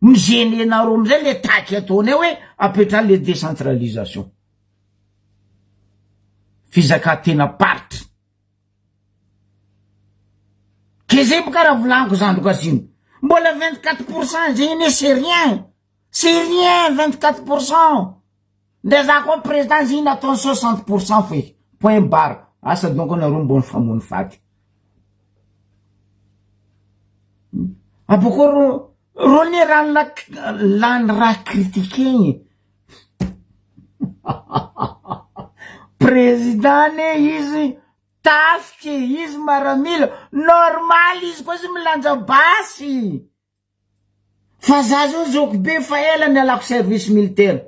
Mi-gêner nareo amizay le taky ataonay hoe apetraho le décentralisation. Fizakatena-paritra. Ke zay boka raha volaniko zandriko asino. Mbola 24 pourcent zegny anie c'est rien. C'est rien 24 pourcent. Ndre za koa président zegny nataony 60 pourcent feky. Point barre. Asa donc anareo mbô nifamono faty. Abôkô rô rô ne raha lany raha critiquegny. Président ne izy tafiky izy maramila normal izy koa izy milanja basy fa za zao zoky be fa ela nialako service militaire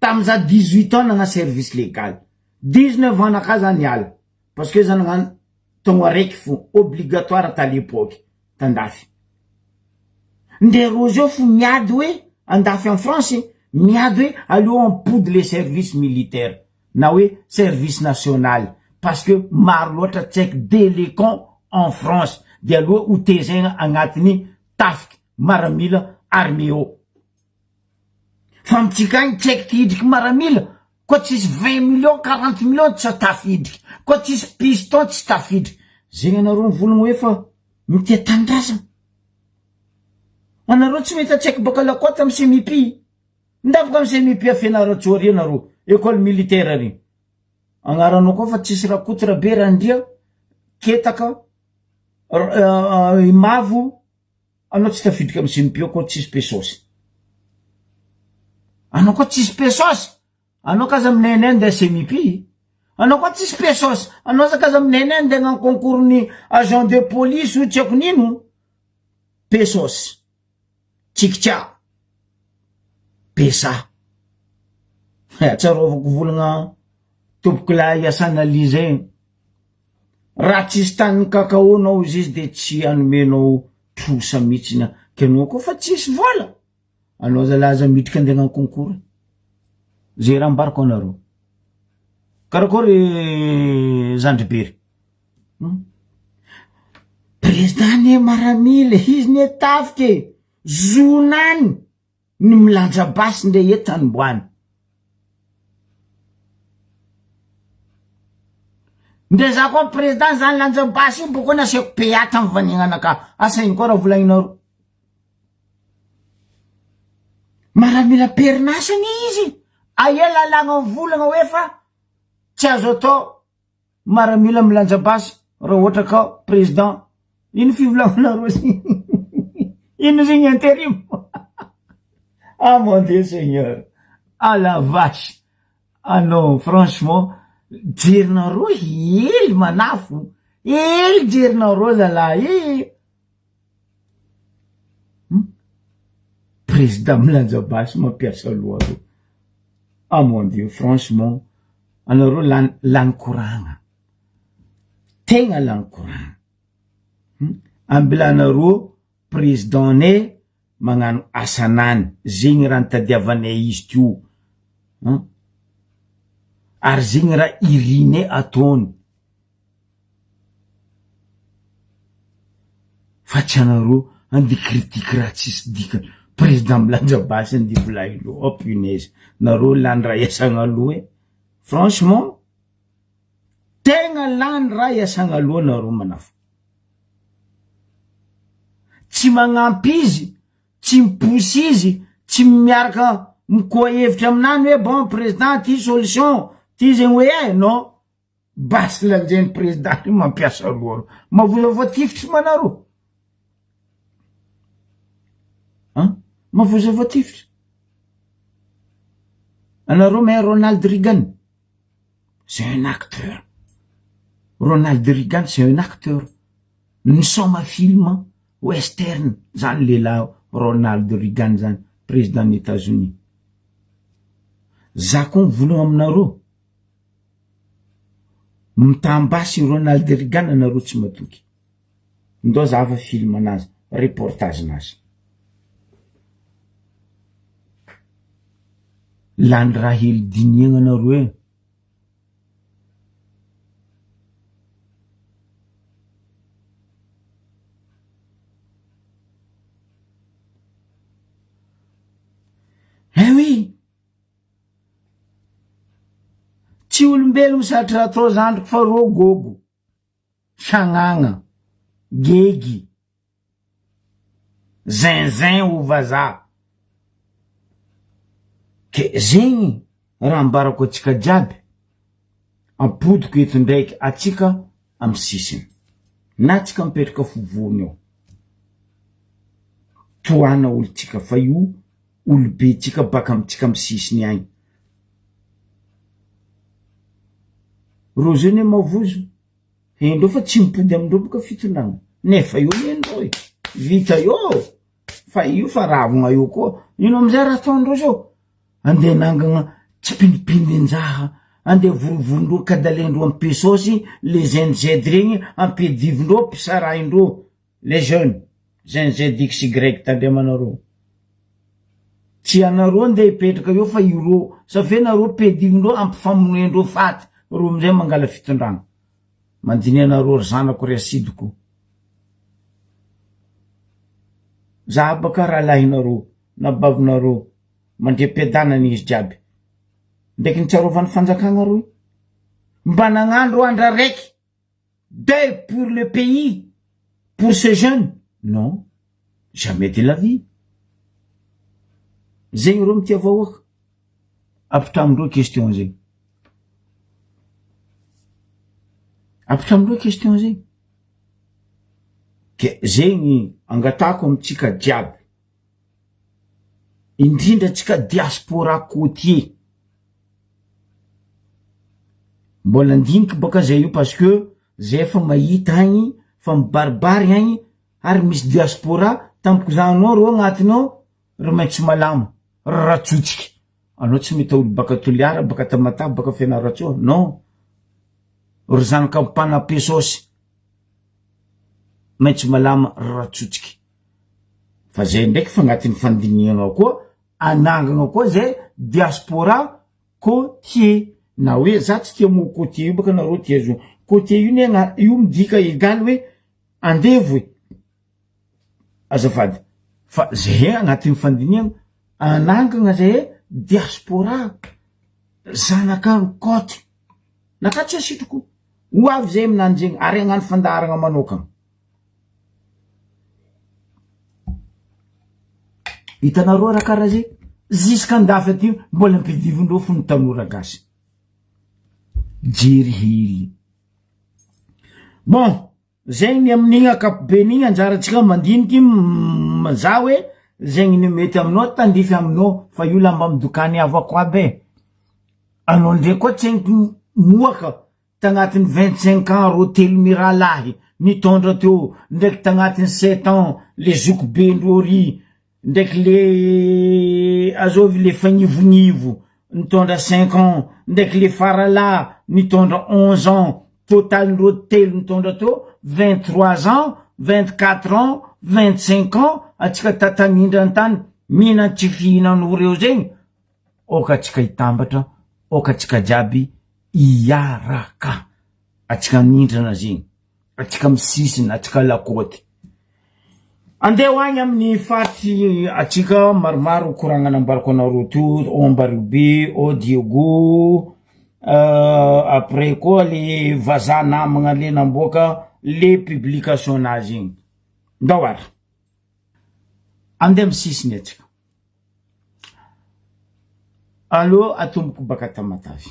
tamy za 18 ans nagnano service légal 19 ans naka za niala parce que za nagnano taogno araiky fo obligatoire ta l'époque tandafy Ndre rozy eo fo miady hoe andafy en France miady hoe aleo ampody le service militaire na hoe service national parce que maro loatra tsy haiko delecon en France de aloha ho tezaigna agnatiny tafiky maramila armée ao fa amitsika agny tsy haiko ty hidriky maramila koa tsisy 20 millions 40 millions tsy tafidriky koa tsisy piston tsy tafidriky zegny anareo mivolagna hoe fa mitia tanindrazana anareo tsy mety atsaiky baka lakôty amy semipi ndafaka amy semipi a Fianarantsoa ary anareo école militaire ary agnaranao koa fa tsisy rakoto rabe randria ketaka mavo anao tsy tafidriky amy semipi ao koa tsisy pesosy anao koa tsisy pesosy anao kaza aminay andeha semipi anao koa tsisy pesos anao za kaza aminay andeha hagnano concours ny agent de police o tsy haiko nino pesos tsikitsa pesa atsarovako volagna tompoko lahy Hassan Ali zay raha tsisy tany cacao nao izy izy de tsy anomenao trosa mihitsy ke anao koa fa tsisy vola anao zalahy aza midriky andeha hagnano concours zay raha ambarako anareo karakory zandribery président ne maramila izy ne tafiky e zonany ny milanja basy ndre eto anomboany ndre za koa président zany lanja basy io boko nasiako PA tamy vanignanaka asa ino koa raha volagninareo maramila perinasany izy aia lalàgna mivolagna hoe fa tsy azo atao maramila milanja basy raha ohatra ka président ino fivolagnanareo zy ino zegny intérim ah mon dieu seigneur ah la vache ah non franchement jerinareo hely manafo hely jerinareo zalahy e président milanja basy mampiasa loha reo ah mon dieu franchement anareo lany lany koragna tegna lany koragna ambilanareo président nay magnano asanany zegny raha nitadiavanay izy teo ary zegny raha irinay ataony fa tsy anareo andeha critique raha tsisy dikany président milanja basy andeha volagnindreo oh punaise nareo lany raha iasagna loha e franchement tegna lany raha iasagna loha nareo manafo tsy magnampy izy tsy miposy izy tsy miaraka mikoa hevitra aminany hoe bon président ty solution ty zegny hoe e non basy lanjainy président io mampiasa loha reo mavoza voatifitry manareo an mavoza voatifitry anareo mahay Ronald Reagan c'est un acteur Ronald Reagan c'est un acteur nisaoma film western zany lehilahy Ronald Reagan zany président ny États-Unis za koa mivolagna aminareo mitambasy Ronald Reagan anareo tsy matoky ndao zava film anazy reportage nazy lany raha hely diniagna anareo e Tsy olombelogno satry raha atao zandriko fa rô gogo, sagnagna, gegy, zinzin ho vazaha. Ke zegny raha ambarako atsika jiaby, ampodiko eto ndraiky atsika amy sisiny, na tsika mipetraka afovoany ao, tohana olo-tsika fa io olobe tsika baka amitsika amy sisiny agny. Reo zay ne mavozo, hendreo fa tsy mipody amindreo boka fitondragna, nefa eo ne ndreo e, vita eo fa io fa ravagna eo koa, ino amizay raha ataondreo zao? Andeha anangagna tsipindipindin-jaha, andeha vorovorondreo kadalendreo am pesôsy le gen Z regny ampiadivindreo ampisarahindreo les jeunes gen Z XY tandremanareo. Tsy anareo ndeha hipetraka eo fa ireo, sa ve nareo piadivindreo ampifamonoendreo faty reo amizay mangala fitondragna. Mandiniha anareo ry zanako ry asidiko. Za baka rahalahinareo na bavinareo mandriam-piadanana izy jiaby. Ndraiky nitsarovany fanjakagna roy. Mba nagnano ro andra raiky deuil pour le pays, pour ce jeune. Non, jamais de la vie. Zegny reo mitia vahoaka. Ampitramindreo question zegny. Ampitramindreo question zegny. Ke zegny angatahako amitsika jiaby. Indrindra antsika diaspora côtier. Mbola andiniky bôka zay io parce que zay efa mahita agny fa mibaribary agny ary misy diaspora tampoko za anao rô agnatiny ao ry maitso malama, ry ratsotsiky. Anao tsy mety olo baka Toliara, baka Tamatave, baka Fianarantsoa, non. Ry zanaka mpanape saosy, maitso malama, ry ratsotsiky. Fa zay ndraiky fa agnatin'ny fandinihana koa anangana koa zay diaspora côtier na hoe za tsy tia mot côtier io baka nareo tia zo côtier io ne agna- io midika egaly hoe andevo e, azafady fa zay agnatin'ny fandinihana anangana zay diaspora zanaka ny côte naka tsy asitriko ho avy zay aminany zegny ary hagnano fandaharana manokana. Hitanareo raha karaha zay, jusqu'andafy aty mbola ampidivindreo fo ny tanora gasy. Jery hely. Bon, zegny ny amin'igny ankapobeny igny anjarantsika mandiniky mizaha hoe zegny ny mety aminao tandrify aminao fa io lamba midokany havako aby e. Anao ndray koa tsy haiko moaka tagnatin'ny 25 ans rô telo mirahalahy nitondra teo ndraiky tagnatin'ny sept ans le zokiben-drô ry ndraiky le azôvy le fagnivognivo nitondra cinq ans ndraiky le faralahy nitondra 11 ans totalindrô telo nitondra teo 23 ans 24 ans 25 ans atsika tatanindran-tany mihinan tsy fihinan'o reo zegny aoka atsika hitambatra aoka atsika jiaby hiaraka atsika mindrana zegny atsika misisiny atsika lakôty andeha ho agny amin'ny faritry atsika maromaro koragna nambarako anareo teo ao Ambaribe ao Diego après koa le vazaha namagna le namboaka le publication nazy igny ndao ary andeha amy sisiny atsika. Allo atomboko baka Tamatave.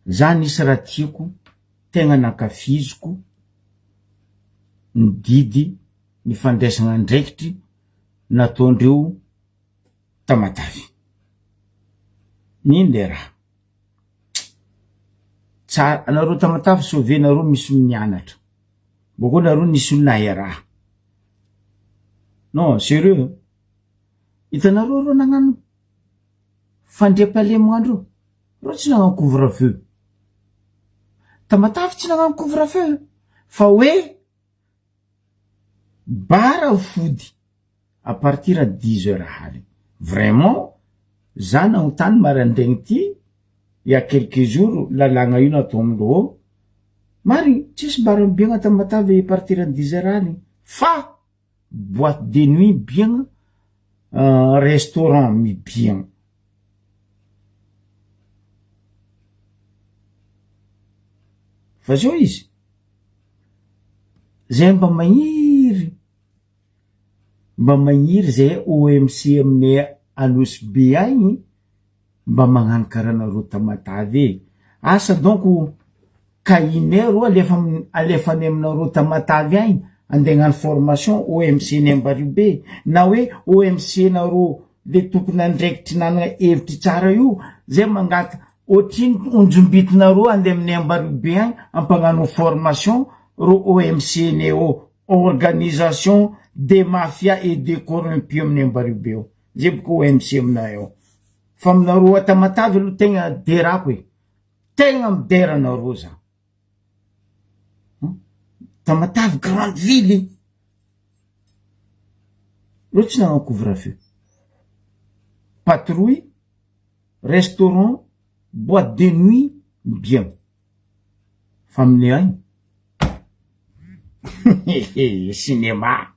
Za nisy raha tiako tegna nankafiziko ny didy ny fandraisana andraikitry nataondreo Tamatave. Nino le raha? Tsara anareo Tamatave sauve nareo misy olo nianatra, bôkô nareo nisy olo nahay raha. Non sérieux, hitanareo reo nagnano fandriampahalemagna ndreo, reo tsy nagnano couvre feu, Tamatave tsy nagnano couvre feu fa hoe bara fody à partir à dix heures aligny, vraiment za nagnontany maraindraigny ty il y a quelques jours lalàgna io natao amindreo, marigny tsisy bara mibiagna Tamatave à partir ny dix heures aligny fa boite de nuit mibiagna, restaurant mibiagna. Fa zao izy, zay mba magniry, mba magniry zay OMC aminay Anosy be agny mba magnano karaha anareo Tamatave e! Asa donc cahier rô alefa alefanay aminareo Tamatave agny andeha hagnano formation OMC ny Ambaribe na hoe OMC nareo le tompon'andraikitry nanana hevitry tsara io zay mangataka ohatrino onjombitinareo andeha aminay Ambaribe agny ampagnano formation rô OMC nay ao organisation des mafias et des corrompus aminay Ambaribe ao. Zay boka OMC aminay ao. Fa aminareo a Tamatave aloha tegna derako e. Tegna midera anareo za. Tamatave grande ville. Reo tsy nagnano couvre feu. Patrouille, restaurant, boite de nuit, bien. Fa aminay agny cinéma.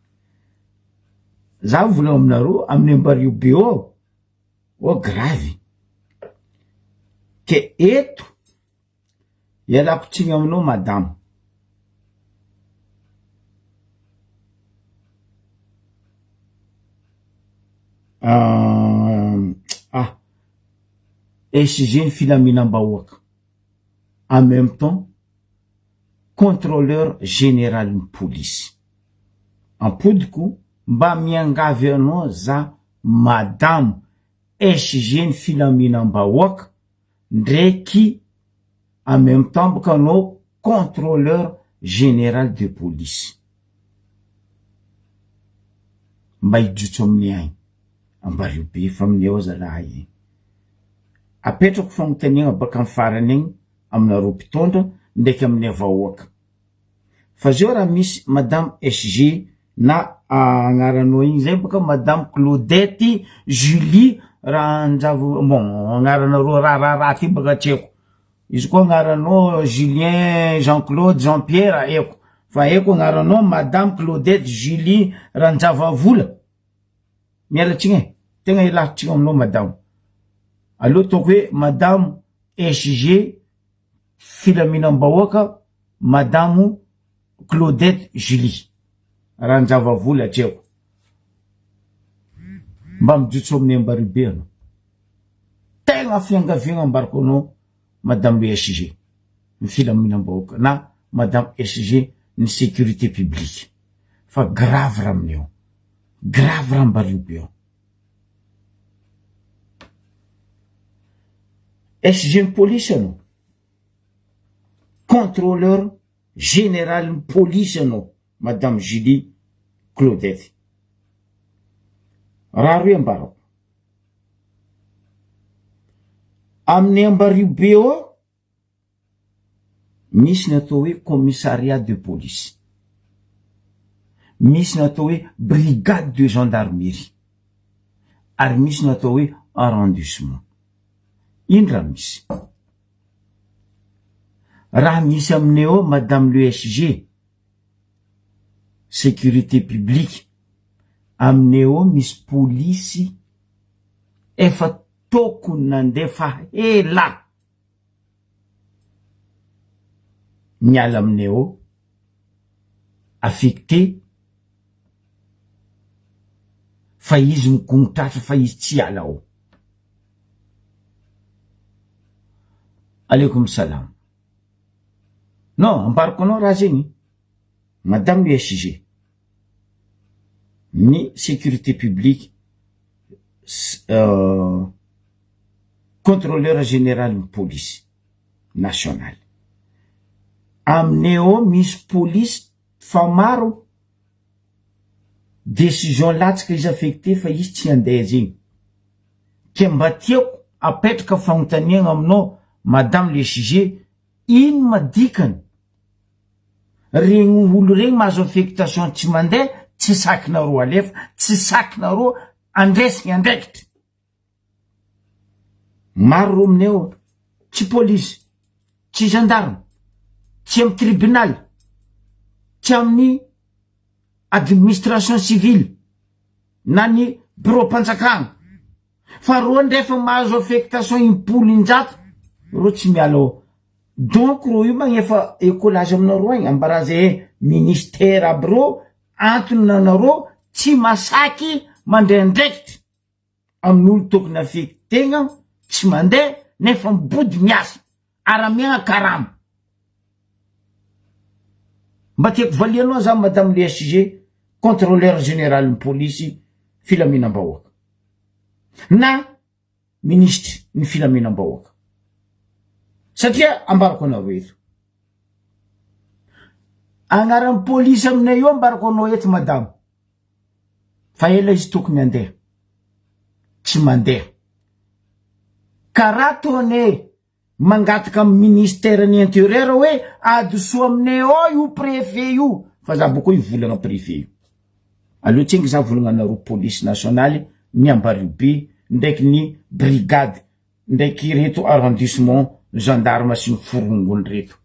Za mivolagna aminareo amin'ny Ambario be ao, ao gravy. Ke eto ialako tsiny aminao madama. Ah, SG ny filaminam-bahoaka en même temps contrôleur général ny polisy. Ampodiko mba miangavy anao za madamo SG ny filaminam-bahoaka ndreky en même temps boka anao contrôleur général de police. Mba hijotso amin'ny agny. Ambario be fa aminay ao zalahy e. Apetrako fagnontaniagna baka am farany agny aminareo mpitondra ndraiky aminay vahoaka. Fa zao raha misy madame SG na agnaranao igny zay baka madame Claudette Julie Rahanjavo bon agnaranareo raha raha raha ty baka tsy haiko. Izy koa agnaranao Julien Jean Claude Jean Pierre haiko fa haiko agnaranao madame Claudette Julie Ranjavavola. Miala tsiny e, tegna ialako tsiny aminao madamo. Aleo ataoko hoe madamo SG filaminam-bahoaka madamo Claudette Julie Ranjavavola tsy haiko. Mba mijotso amin'ny Ambaribe anao. Tegna fiangaviagna ambarako anao madame SG ny filaminam-bahoaka na madame SG ny sécurité publique fa grave raha amin'io. Grave raha Ambariobe ao. SG ny polisy anao. Contrôleur général ny polisy anao madame Julie Claudette. Raha roe ambarako. Amin'ny Ambariobe ao Misy ny atao hoe commissariat de police, misy ny atao hoe brigade de gendarmerie, ary misy ny atao hoe arrondissement. Ino raha misy? Raha misy aminay ao madame le SG, sécurité publique, aminay ao misy polisy efa tokony nandefa ela. Miala amin'ny eo, affecté, fa izy migongotratra fa izy tsy hiala ao. Aleikoum salam. Non, ambarako anao raha zegny, madame USG, ny sécurité publique, Contrôleur général ny polisy nationale. Aminay ao misy polisy fa maro décision latsaka izy affecté fa izy tsy andeha zegny. Ke mba tiako apetraka fagnontaniagna aminao madame le SG, ino ma dikany regny olo regny mahazo affectation tsy mandeha tsy sakinareo alefa, tsy sakinareo andresigny andraikitry. Maro reo aminay ao, tsy polisy, tsy gendarme, tsy amy tribunal, tsy amin'ny administration civile na ny bureau-mpanjakana fa reo ndray efa mahazo affectation impolo injato reo tsy miala ao. Donc reo io magnefa ecolage aminareo agny ambara ze ministère aby reo antony nanareo tsy masaky mandray andraikitra amin'olo tokony afeky tegna tsy mandeha nefa mibody miasa ary amiagna karama. Mba tiako valianao za madame le SG contrôleur général ny polisy filaminam-bahoaka na minisitry ny filaminam-bahoaka satria ambarako anareo eto agnaran'ny polisy aminay io ambarako anao eto madame fa ela izy tokony andeha tsy mandeha karaha ataonay mangataka amin'ny ministère ny intérieur hoe adoso aminay ao io préfet io fa za boko hivolagna préfet io aleo tsenky za volagna anareo police nationale ny Ambariobe ndraiky ny brigade ndraiky reto arrondissement gendarme sy ny forongony reto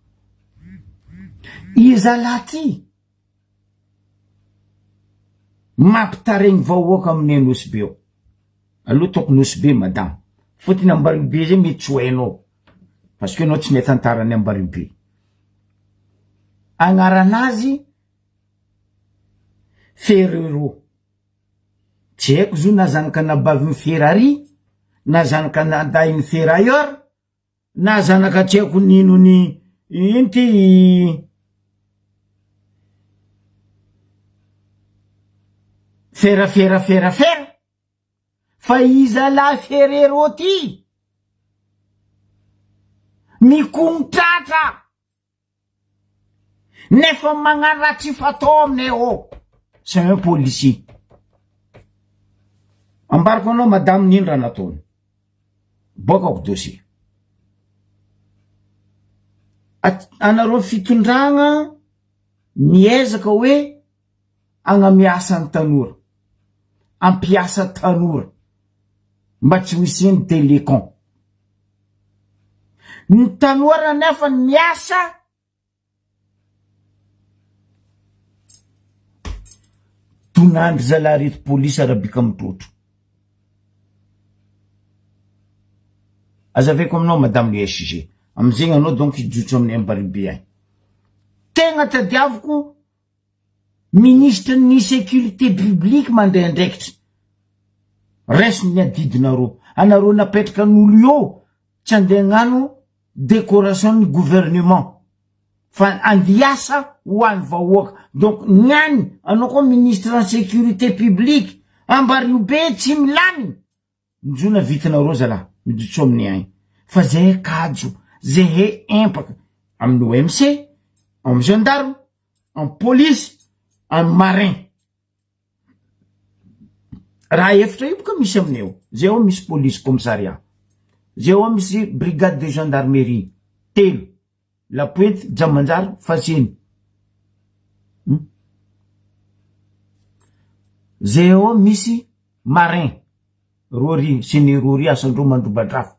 izalahy ty mampitaregny vahoaka amin'ny Nosy Be ao aloha ataoko Nosy Be madame fôtony Ambariobe zay mety tsy ho hainao parce que anao tsy mahay tantarany Ambariobe agnaranazy Ferrero tsy haiko zo na zanaka anabavin'ny Ferrari na zanaka anadahin'ny Ferrailleur na zanaka tsy haiko nino ny ino ty ferafera ferafera fa iza lahy Ferrero ty mikomotratra nefa magnano raha tsy fatao aminay ao c'est un policier ambarako anao madame nino raha nataony boakako dossier anareo fitondragna miezaka hoe agnamiasa ny tanora ampiasa tanora mba tsy ho isian'ny télécom ny tanora nefa miasa Tonandry zalahy reto polisy arabika mitrotro. Azavaiko aminao madame le SG. Amizegny anao donc hijotso amin'ny Ambaribe agny. Tegna tadiaviko ministre ny sécurité publique mandray andraikitra. Raiso ny adidinareo. Anareo napetraka an'olo eo tsy andeha hagnano décoration ny gouvernement fa andiasa ho an'ny vahoaka donc ny any anao koa ministre en sécurité publique ambario be tsy milaminy njona vitinareo zalahy mijotso amin'ny agny fa zay kajo zay empaka amin'ny OMC amin'ny gendarme amin'ny police amin'ny marin Raha efitra io boka misy aminay ao, zay ao misy police commissariat, zay ao misy brigade de gendarmerie telo, la pointe, Djamanjary, Faseny. Hmm? Zay ao misy marin, rory sy ny rory asandreo mandrobadrafo.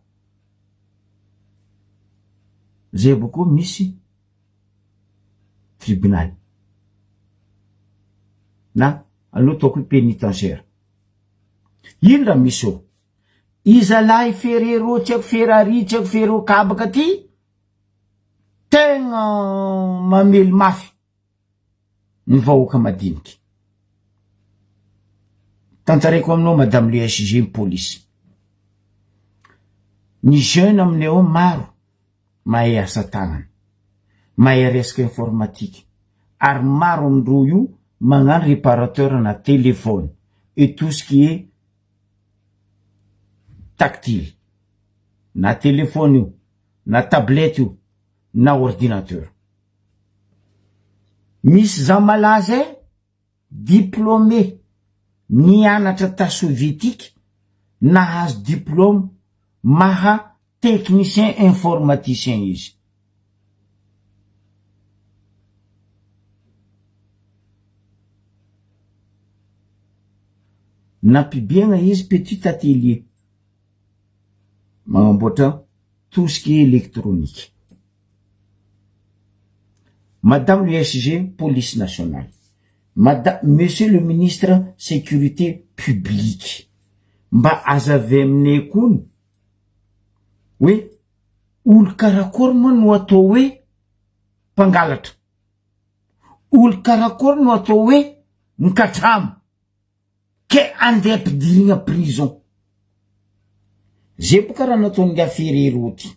Zay avao koa misy tribunal na aleo ataoko hoe pénitentiaire. Ino raha misy eo? Izalahy Ferrero tsy haiko Ferrari tsy haiko Ferro kabaka ty tegna mamely mafy ny vahoaka madiniky. Tantaraiko aminao madame le SG ny polisy. Ny jeune aminay ao maro mahay asa tanana, mahay resaka informatique ary maro amindreo io magnano réparateur na téléphone et tout ce qui est tactile na téléphone io na tablette io na ordinateur. Misy za malaza e diplômé nianatra ta sovietika nahazo diplôme maha technicien informaticien izy. Nampibiagna izy petit atelier magnamboatra tout ce qui est électronique. Madame le SG police nationale, Madame, Monsieur le ministre sécurité publique, mba aza avy aminay koa ny hoe. Olo karakory moa no atao hoe mpangalatra? Olo karakory no atao hoe mikatramo ke andeha ampidirigna prison? Zay boka raha nataon'ingahy Ferrero ty.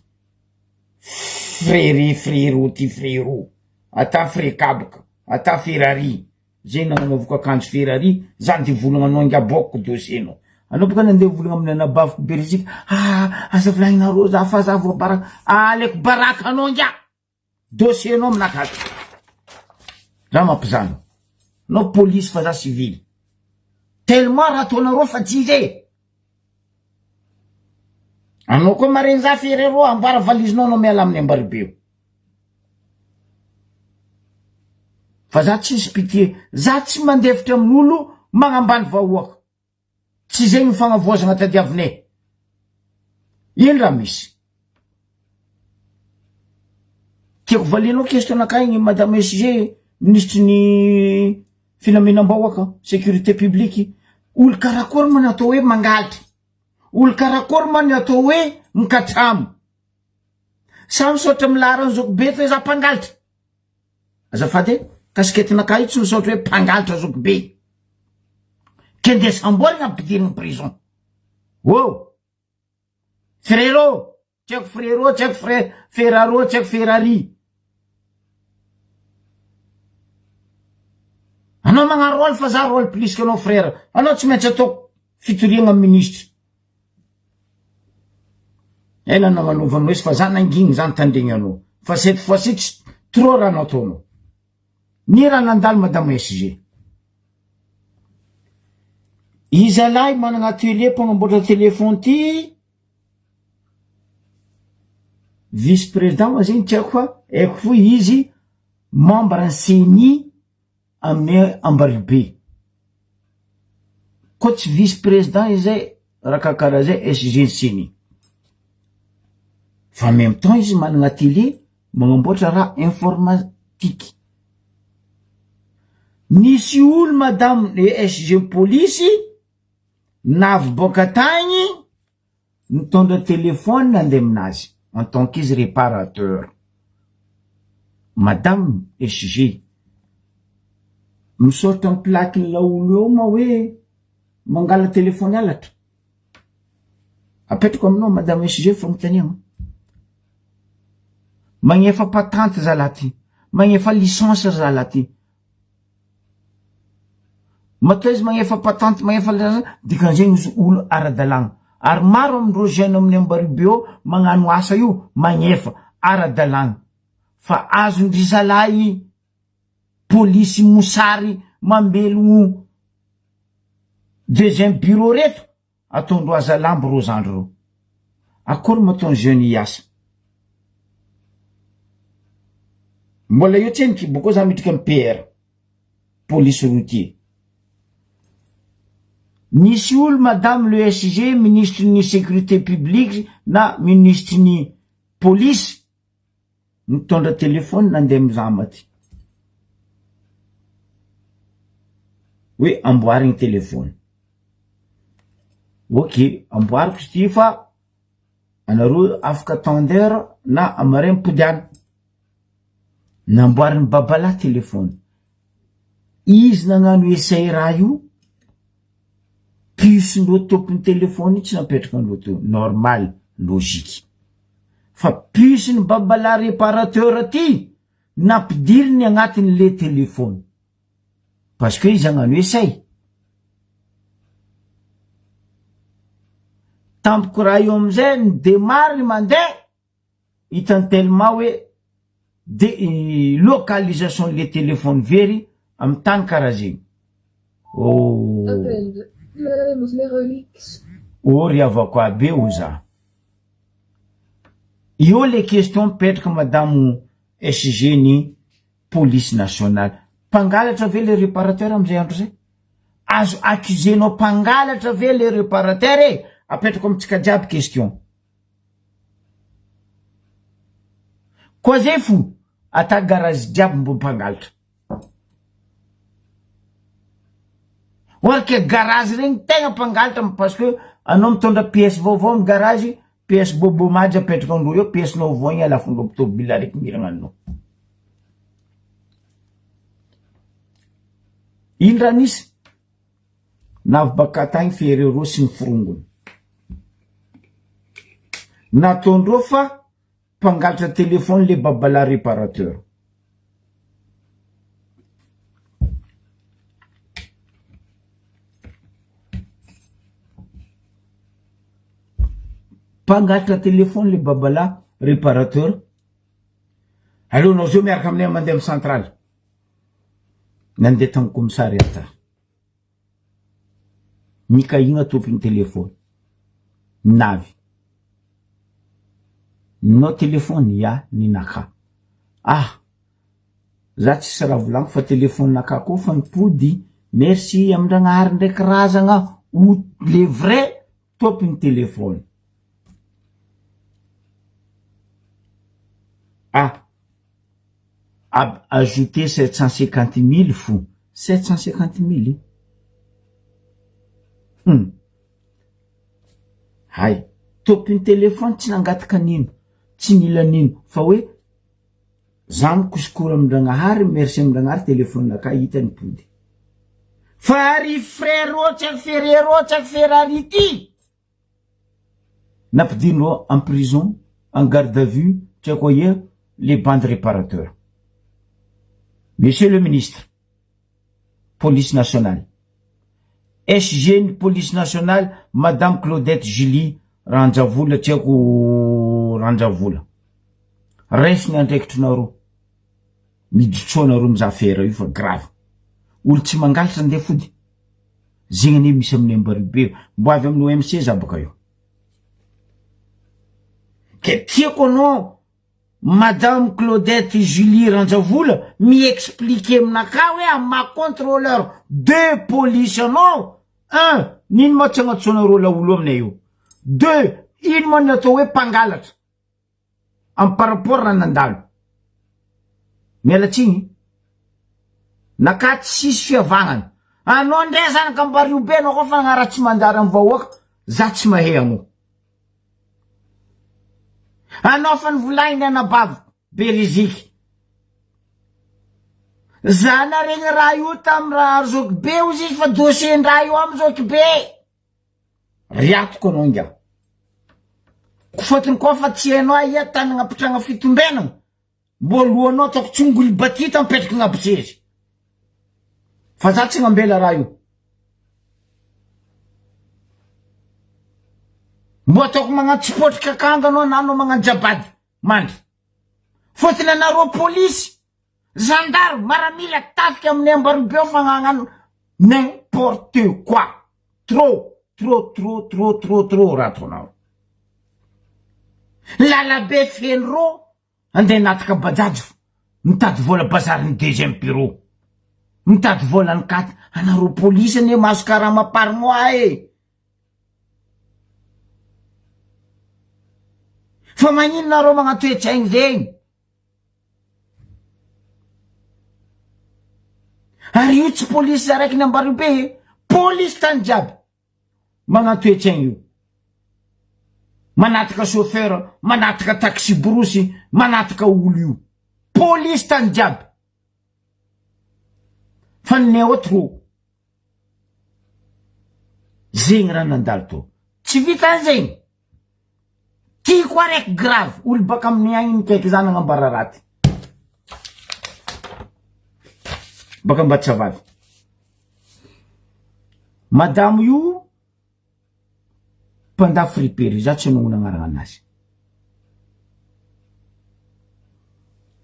Frere frero ty frero. Ata frekabaka, ata Ferrari. Zay nagnanaovako akanjo Ferrari, za ndeha volagna anao ingahy boakiko dossier nao. Anao boka nandeha volagna amin'ny anabaviko Belgique, ah aza volagninareo za fa za voabaraka. Aleko baraka anao ingahy. Dossier nao aminakahy ato. Za mampizana. Anao police fa za civil. Tellement raha ataonareo fa tsy izy e. Anao koa maregny za Ferrero ambara valizinao anao miala amin'ny Ambaribeo. Fa za tsisy pitié, za tsy mandefitra amin'olo magnambany vahoaka. Tsy zegny ny fagnavoazagna tadiavinay. Ino raha misy? Tiako valianao question nakahy igny madame SG minisitry ny filaminam-bahoaka, sécurité publique. Olo karakory moa ny atao hoe mangalatra? Olo karakory moa ny atao hoe mikatramo? Sa misaotra amin'ny laharan'ny zokibe fa za mpangalatra? Azafady e, casquette-nakahy io tsy misaotra hoe mpangalatra zokibe. Ke ndeha samborina ampidirina prison. Oh! Frérot! Tsy haiko frérot, tsy haiko frère, ferraro, tsy haiko ferrari. Anao magnano rôle fa za rôle plus que anao frère. Anao tsy maintsy ataoko fitoriagna amin'ny ministre. Ela nagnanaovanao izy fa za nangigny za nitandregny anao. Fa cette fois-ci tsy trop raha nataonao. Ny raha nandalo madame SG. Izalahy managna atelier mpagnamboatra téléphone ty Vice président ma zegny tsy haiko fa haiko fo izy membre ny ceni amin'ny Ambaribe. Koa tsy vice président izy zay raha karakaraha zay SG ny ceni. Fa en même temps izy managna atelier magnamboatra raha informatique. Nisy olo madame le SG polisy navy boaka tagny Nitondra téléphone nandeha aminazy en tant qu'izy réparateur. Madame SG, misaotra ny plaque ny laolo eo ma hoe mangala téléphone halatra? Apetrako aminao madame SG fanontaniagna. Magnefa patente zalahy ty, magnefa licence zalahy ty. Matoa izy magnefa patente magnefa licence dikan'izegny izy olo ara-dalàgna ary maro amindreo jeune amin'ny Ambaribe eo magnano asa io magnefa ara-dalàgna fa azon-dry zalahy polisy mosary mambelogno deuxième bureau reto Ataondreo azalambo reo zandry reo. Akory moa ataony jeune hiasa. Mbola eo tseniky boko za midrika am PR. Police routier. Nisy olo madame le SG ministre ny sécurité publique na ministre ny police Nitondra téléphone nandeha mizama ty. Hoe amboarigny téléphone. Ok, amboariko izy ty fa anareo afaka tender na amaray mipody any. Namboarin'i babalahy téléphone. Izy nagnano essai raha io, puce-ndreo tompony téléphone io tsy napetraka andreo teo, normal, logique. Fa puce ny babalahy réparateur ty nampidiriny agnatiny le téléphone. Parce que izy hagnano essai. Tampoko raha io amizay ny démarre mandeha, hitany tellement hoe de localisation le téléphone very amy tany karaha zegny. Oh. Oh ry havako aby o za. Eo le question mipetraka madamo SG ny police nationale. Mpangalatra ve le réparateur amizay andro zay? Azo accuser-nao mpangalatra ve le réparateur e? Apetrako amitsika jiaby question. Koa zay fo ata garage jiaby mbo mpangalatra. Or que garage regny tegna mpangalatra parce que anao mitondra pièce vaovao amy garage. Pièce bobo majy apetraka andreo eo, pièce nao voigny alafondreo tôbila araiky miragna anao. Ino raha nisy? Navy baka tagny Ferrero sy ny forongony. Nataondreo fa mpangalatra téléphone le babala réparateur. Mpangalatra téléphone le babala réparateur. Aleonao zao miaraka aminay mandeha amy centrale. Nandeha tamy commissariat. Nikahigna tompony téléphone. Navy. Ninao téléphone ya ninakà. Ah! Za tsisy raha volagniko fa téléphone nakà koa fa nipody merci amin-dragnahary ndraiky razagna ho le vrai tompony téléphone. Ah! Ab ajouter 750 mille fo. 750 mille? Hum. Hay, tompony téléphone tsy nangataka an'ino, tsy nila an'ino, fa hoe za mikosikoro amin-dragnahary, merci amin-dragnahary téléphone-nakah hita nipody. Fa ry frérot tsy haiko ferrero tsy haiko ferrari ty! Nampidirindreo en prison, en garde à vue, tsy haiko aia, le bandy réparateur. Monsieur le ministre, police nationale, SG ny police nationale madame Claudette Julie Ranjavola tsy haiko Ranjavola. Raiso ny andraikitrinareo. Mijotsoa nareo mizaha affaire io fa grave. Olo tsy mangalatra ndeha fody. Zegny anie misy amin'ny Ambaribe. Mbo avy amin'ny OMC za baka io. Ke tiako anao Madame Claudette Julie Ranjavola mi-expliquer aminakahy hoe amin'ny maha contrôleur de police anao, un, n'ino ma tsy agnantsoanareo laolo aminay io, deux, ino ma ny atao hoe mpangalatra am par rapport raha nandalo. Miala tsiny. Naka tsisy fihavanana. Anao ndray zanaka Ambariobe anao koa fa nagnaratsy manjary am vahoaka, za tsy mahay anao. Anao fa nivolagniny anabaviko Beriziky. Za naregny raha io tam raha zokibe ozy izy fa dossier ndraha io am zokibe. Riatoko anao ingahy. Fotony koa fa tsy hainao aia tany agnapitragna fitombenagna. Mbô lohanao ataoko tsongoly batita mipetraky agnabo seza. Fa za tsy agnambela raha io. Mbô ataoko magnano tsipotry kakanga anao na anao magnano jabady mandry. Fotony anareo polisy, zandary, maramila, tafika amin'ny Ambarobe ao fa agnano n'importe quoi. Trop, trop, trop, trop, trop, trop raha ataonareo. Lalabe feno rô Andeha hanatitra bajaj mitady vola bazary ny deuxième bureau mitady vola ny kat anareo polisy anie mahazo karama par mois e fa magnino nareo magnano toetsaigny zegny ary io tsy polisy araiky ny Ambariobe e polisy tany jiaby Magnano toe-tsaigny io. Manataka chauffeur, manataka taxi borosy, manataka olo io. Police tany jiaby. Fa ny ao trop. Zegny raha nandalo tao. Tsy vitan'zegny. Ty koa raiky grave, olo baka amin'ny agny mikaiky za nagnambara raty. Baka Ambatsavavy. Madamo io mpandaha friperie, za tsy hanonona agnarana anazy.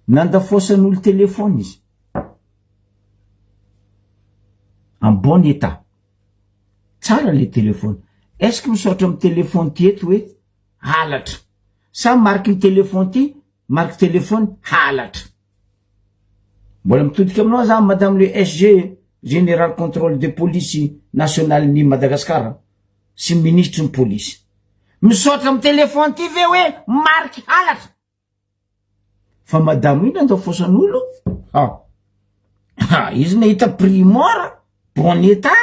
Nandafoasan'olo téléphone izy. En bon état. Tsara le téléphone. Est-ce que misaotra amin'ny téléphone ty eto hoe halatra? Sa mariky ny téléphone ty, mariky téléphone halatra? Mbola mitodika aminao za madame le SG, général contrôle de police nationale ny Madagascar sy minisitry ny polisy. Misaotra amin'ny téléphone ty ve hoe mariky halatra? Fa madamo iny andao fosan'olo ha ha izy nahita prix mort bon état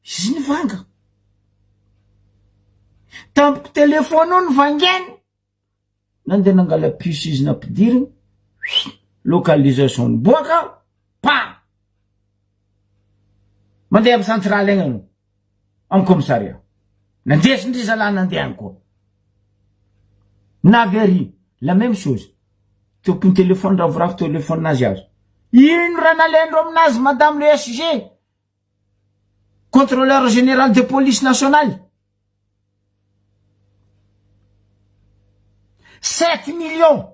izy nivanga. Tampoko téléphone io ny vangainy. Nandeha nangala puce izy nampidiriny, localisation niboaka, pa! Mandeha amy centrale agny anao, amy commissariat. Nandesindry zalahy nandeha agny koa. Navy ary, la même chose. Tompony téléphone ravoravo téléphone nazy azo. Ino raha nalaindreo aminazy madame le SG? Contrôleur général de police nationale. 7 millions.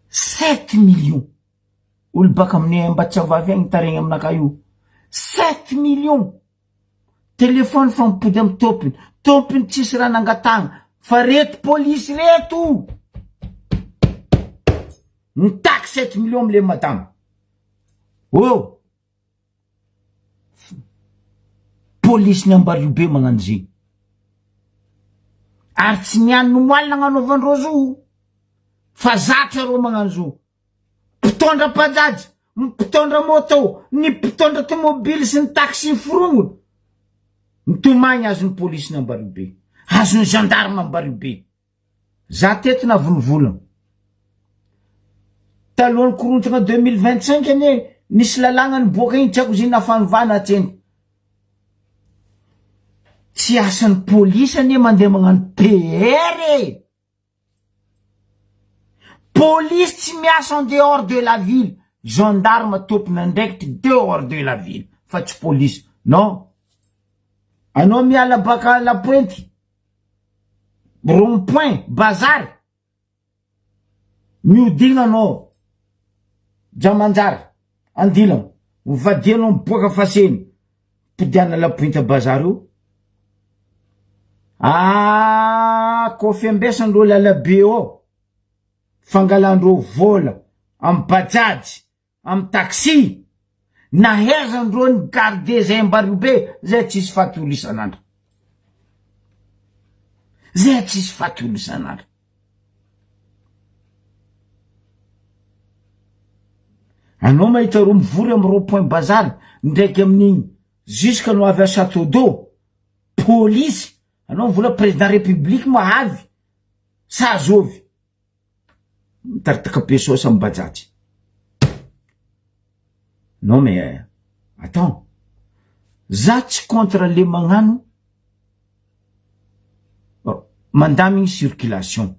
7 millions. Olo baka amin'ny Ambatsavavy agny taregny aminakahy io. 7 millions. Téléphone fa mipody amy tompony. Tompony tsisy raha nangatahana. Fa reto polisy reto. Mitaky 7 millions amle madama. Oh! Polisy ny Ambariobe magnano zegny. Ary tsy niany nomoaly nagnanaovandreo zo. Fa zatra reo magnano zo. Mpitondra bajaj, mpitondra moto, ny mpitondra tomobily sy ny taxi forognony. Mitomagny azon'ny polisy ny Ambariobe. Azon'ny gendarme Ambariobe. Za teto navonivolana. Talohan'ny korontana 2025 anie nisy lalàgna niboaka igny tsy haiko izy na fanovana atsena. Tsy asan'ny polisy anie mandeha magnano PR e! Polisy tsy miasa en dehors de la ville, gendarme tompon'andraikitry dehors de la ville fa tsy polisy. Non. Anao miala baka la pointe Rond point bazary mihodigna anao Jamanjary andilana mivadianao miboaka faseny podiana la pointe bazary io ah kôfa ambesan-dreo lalabe ao fangalan-dreo vola amy bajaj Am taxi nahaizan-dreo ny garde zay Ambariobe zay tsisy faty olo isan'andro zay tsisy faty olo isan'andro anao mahita ro mivory am rond point bazary ndraiky amin'igny jusque no avy à chateau d'eau polisy anao mivola président république moa avy sa zovy Mitaritaka be saosy am bajaj. Non mais euh, attends. Za tsy contre le magnano mandamigny circulation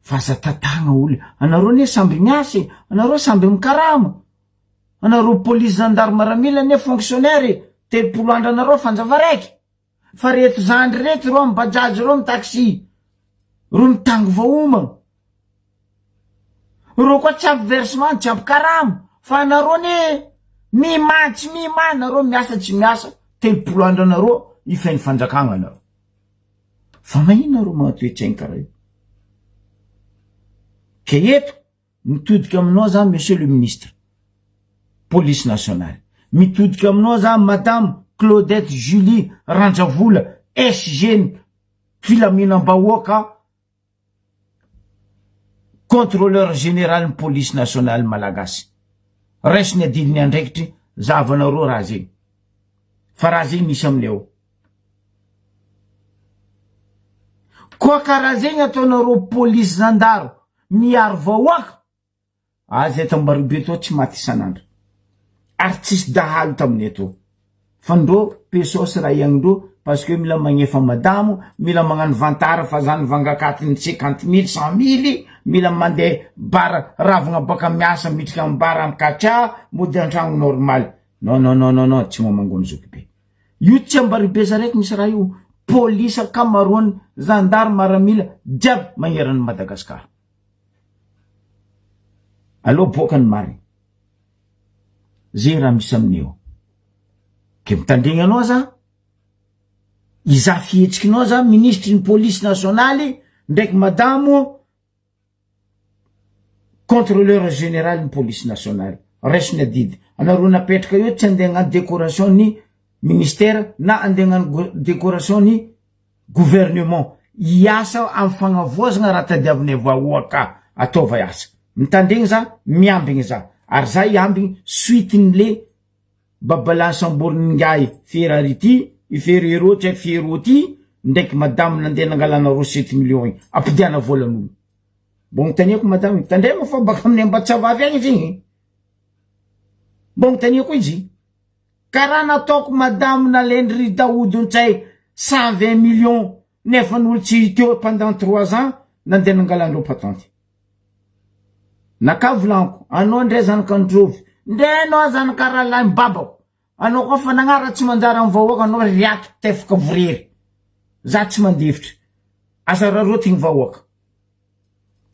fa aza tatagna olo. Anareo anie samby miasa e, anareo samby mikarama. Anareo police gendarme maramila anie fonctionnaire e, 30 andro anareo fanjava raiky. Fa reto zandry reto reo am bajaj reo am taxi reo mitango vaomagna reo koa tsy ampy versement tsy ampy karama fa anareo anie mimany tsy mimany nareo miasa tsy miasa 30 andro anareo ifehy fanjakagna anareo fa magnino nareo magnano toetsaigny karaha io ke eto Mitodika aminao za monsieur le ministre police nationale, mitodika aminao za madame Claudette Julie Ranjavola SG ny filaminam-bahoaka contrôleur général ny police nationale malagasy. Raiso ny adidy ny andraikitry zahavanareo raha zegny. Fa raha zegny misy aminay ao. Koa karaha zegny ataonareo police zandaro miaro vahoaka aza eto Ambaribe tô tsy maty isan'andro ary tsisy dahalo taminay tô fa ndrô pesos raha ianindrô parce que mila magnefa madamo mila magnano vantara fa zany vangakatiny cinquante mille cent mille mila mandeha bar ravagna baka miasa mitrika am bar am kacha mody antragno normal non non non non non tsy mamangony zokibe Io tsy Ambaribe zaraiky misy raha io, police ankamaroany, zandary, maramila jiaby magneran'i Madagascar. Aleo aboaka ny marigny. Zay raha misy aminay eo. Ke mitandregny anao za, izaho fihetsikinao za minisitry ny police nationale ndraiky madamo Controleur général ny police nationale, raiso ny adidy, anareo napetraka eo tsy andeha hagnano décoration ny ministère na andeha hagnano décoration ny gouvernement, hiasa amy fagnavoazagna raha tadiavinay vahoaka, ataova asa, mitandregny za, miambigny za, ary za hiambigny suite-nle babalahy samborin'ingahy Ferrari ty. I Ferrero tsy haiko Ferro ty ndraiky madame nandeha nangalana recette million igny ampidiana volan'olo. Mba ontaniako madame igny, tandremo fa baka amin'ny Ambatsavavy agny izy igny. Mba ontaniako izy. Karaha nataoko madame nalendry ry Daoud Ntsay 120 millions nefa n'olo tsy teo pendant 3 ans nandeha nangalandreo patente. Naka volaniko, anao ndray zanak'Androvy, ndray anao zanaka rahalahin'i babako, anao koa fa nagnara tsy manjary amin'ny vahoaka anao riaky tefaka vorery. Za tsy mandefitra. Aza raraotigny vahoaka.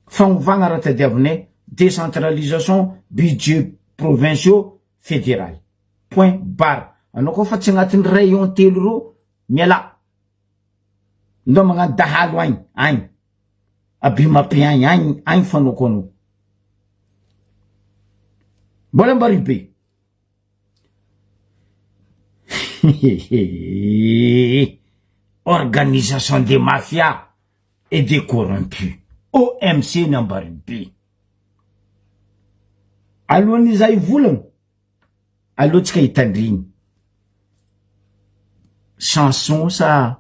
Fagnovagna raha tadiavinay, décentralisation, budget provinciaux, fédéral. Point barre. Anao koa fa tsy agnatin'ny rayon telo reo, mialà. Ndao magnano dahalo agny, agny. Abimapy agny, agny, agny fanaoko anao. Mbola ambarivo be. Organisation des mafias et des corrompus. OMC ny ambarivo be. Alohan'izay volana, alohantsika hitandrigny. Chanson sa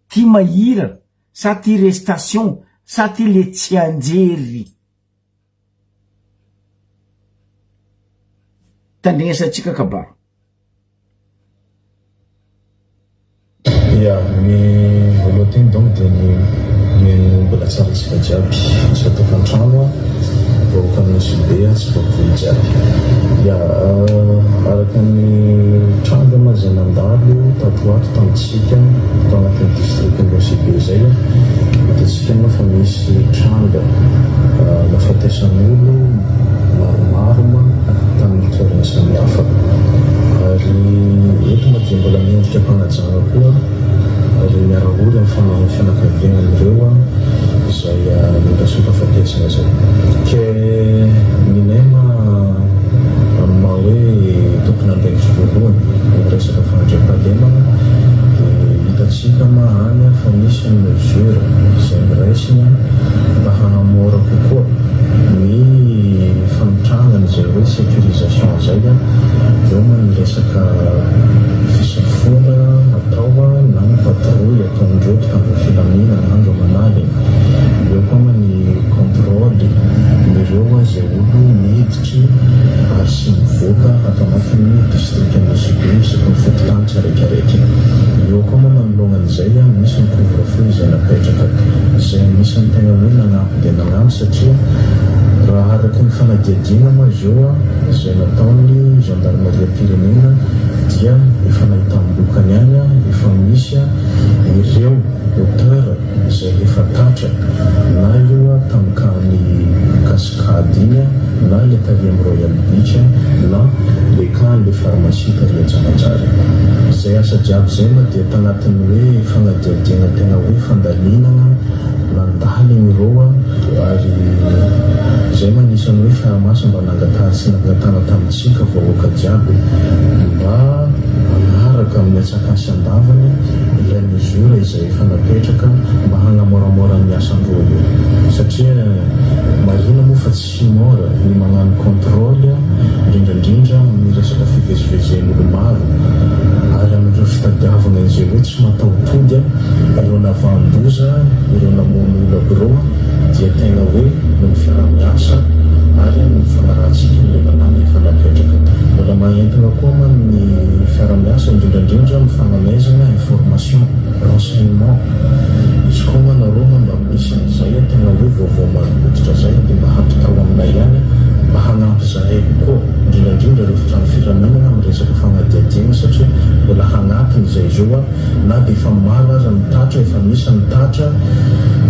ty mahira sa ty restation sa ty le tsianjery. Tandrignesantsika kabaro. Ya, ny voalohany teny donc dia ny ny mbola tsara antsika jiaby isan-tokantrano a, vahoaka Nosy Be a, sy vakovolo jiaby. Ya, araka ny tranga ma izay nandalo tato ho ato tamintsika tao anatin'ny district Nosy Be izay a, hitantsika moa fa misy tranga nahafatesan'olo maromaro ma tamin'ny toerana samihafa ary eto ma dia mbola mendrika am-panajana koa ary miara-ory amin'ny fianakaviana an'ireo izay nitazom-pahafatesana izay. Ke ny NEMA amin'ny maha hoe tompon'andraikitra voalohany amin'ny resaka fandriampahalemana dia hitantsika ma any fa misy ny mesure izay noraisiny mba hanamora kokoa ny fametrahana an'izay hoe sécurisation izay, eo moa ny resaka fisafoana atao na ny patrouille ataon'ireo mpitandro ny filaminana andro aman'alina, eo koa moa ny contrôle ireo izay olo miditry ary sy mivoaka ato anatin'ny distrikan'i Nosy Be isaky ny fokontany tsiraikaraiky. Eo koa moa manoloana an'izay, misy ny couvre feu izay napetraka izay anisan'ny tegna hoe nanampy dia nanampy satria raha araka ny fanadihadiana moa izao izay nataon'ny zandarimariam-pirenena dia efa nahitam-bokany ihany, efa misy ireo auteur izay efa tatra na io tamin'ny cas-n'ny cascade iny na ilay tary amin'ny Royal Beach na ilay cas an'ilay pharmacie tary Antsakajary. Izay asa jiaby izay moa dia tanatin'ny hoe fanadihadiana tena hoe fandalinana nandalina ireo ary izay moa anisan'ny hoe fiaraha-maso mba nangatahana sy nangatahana tamintsika vahoaka jiaby mba hanaraka amin'ny antsakany sy andavany ilay mesure izay efa napetraka mba hanamoramora ny asan-dreo io satria marina moa fa tsy mora ny magnano contrôle indrindra indrindra amin'ny resaka fivezivezen'olo maro ary amin'ireo fitadiavana izay hoe tsy mataho-tody ireo navahan-doza ireo namono olo aby ireo dia tegna hoe noho ny fiaraha-miasa ary noho ny fanarahantsika an'ilay lalàna efa napetraka. Mbola mahaentina koa man ny fiaraha-miasa indrindra indrindra amin'ny fagnamezana information, renseignement. Izy koa ma nareo ma mba misy an'izay tegna hoe vaovao marim-pototra zay dia mba hampitao aminay ihany mba hagnampy zahay koa indrindra indrindra ireo mpitandro filaminana amin'ny resaka fagnadihadiana satria mbola hagnatiny izay zo na dia efa maro aza ny tatra efa misy ny tatra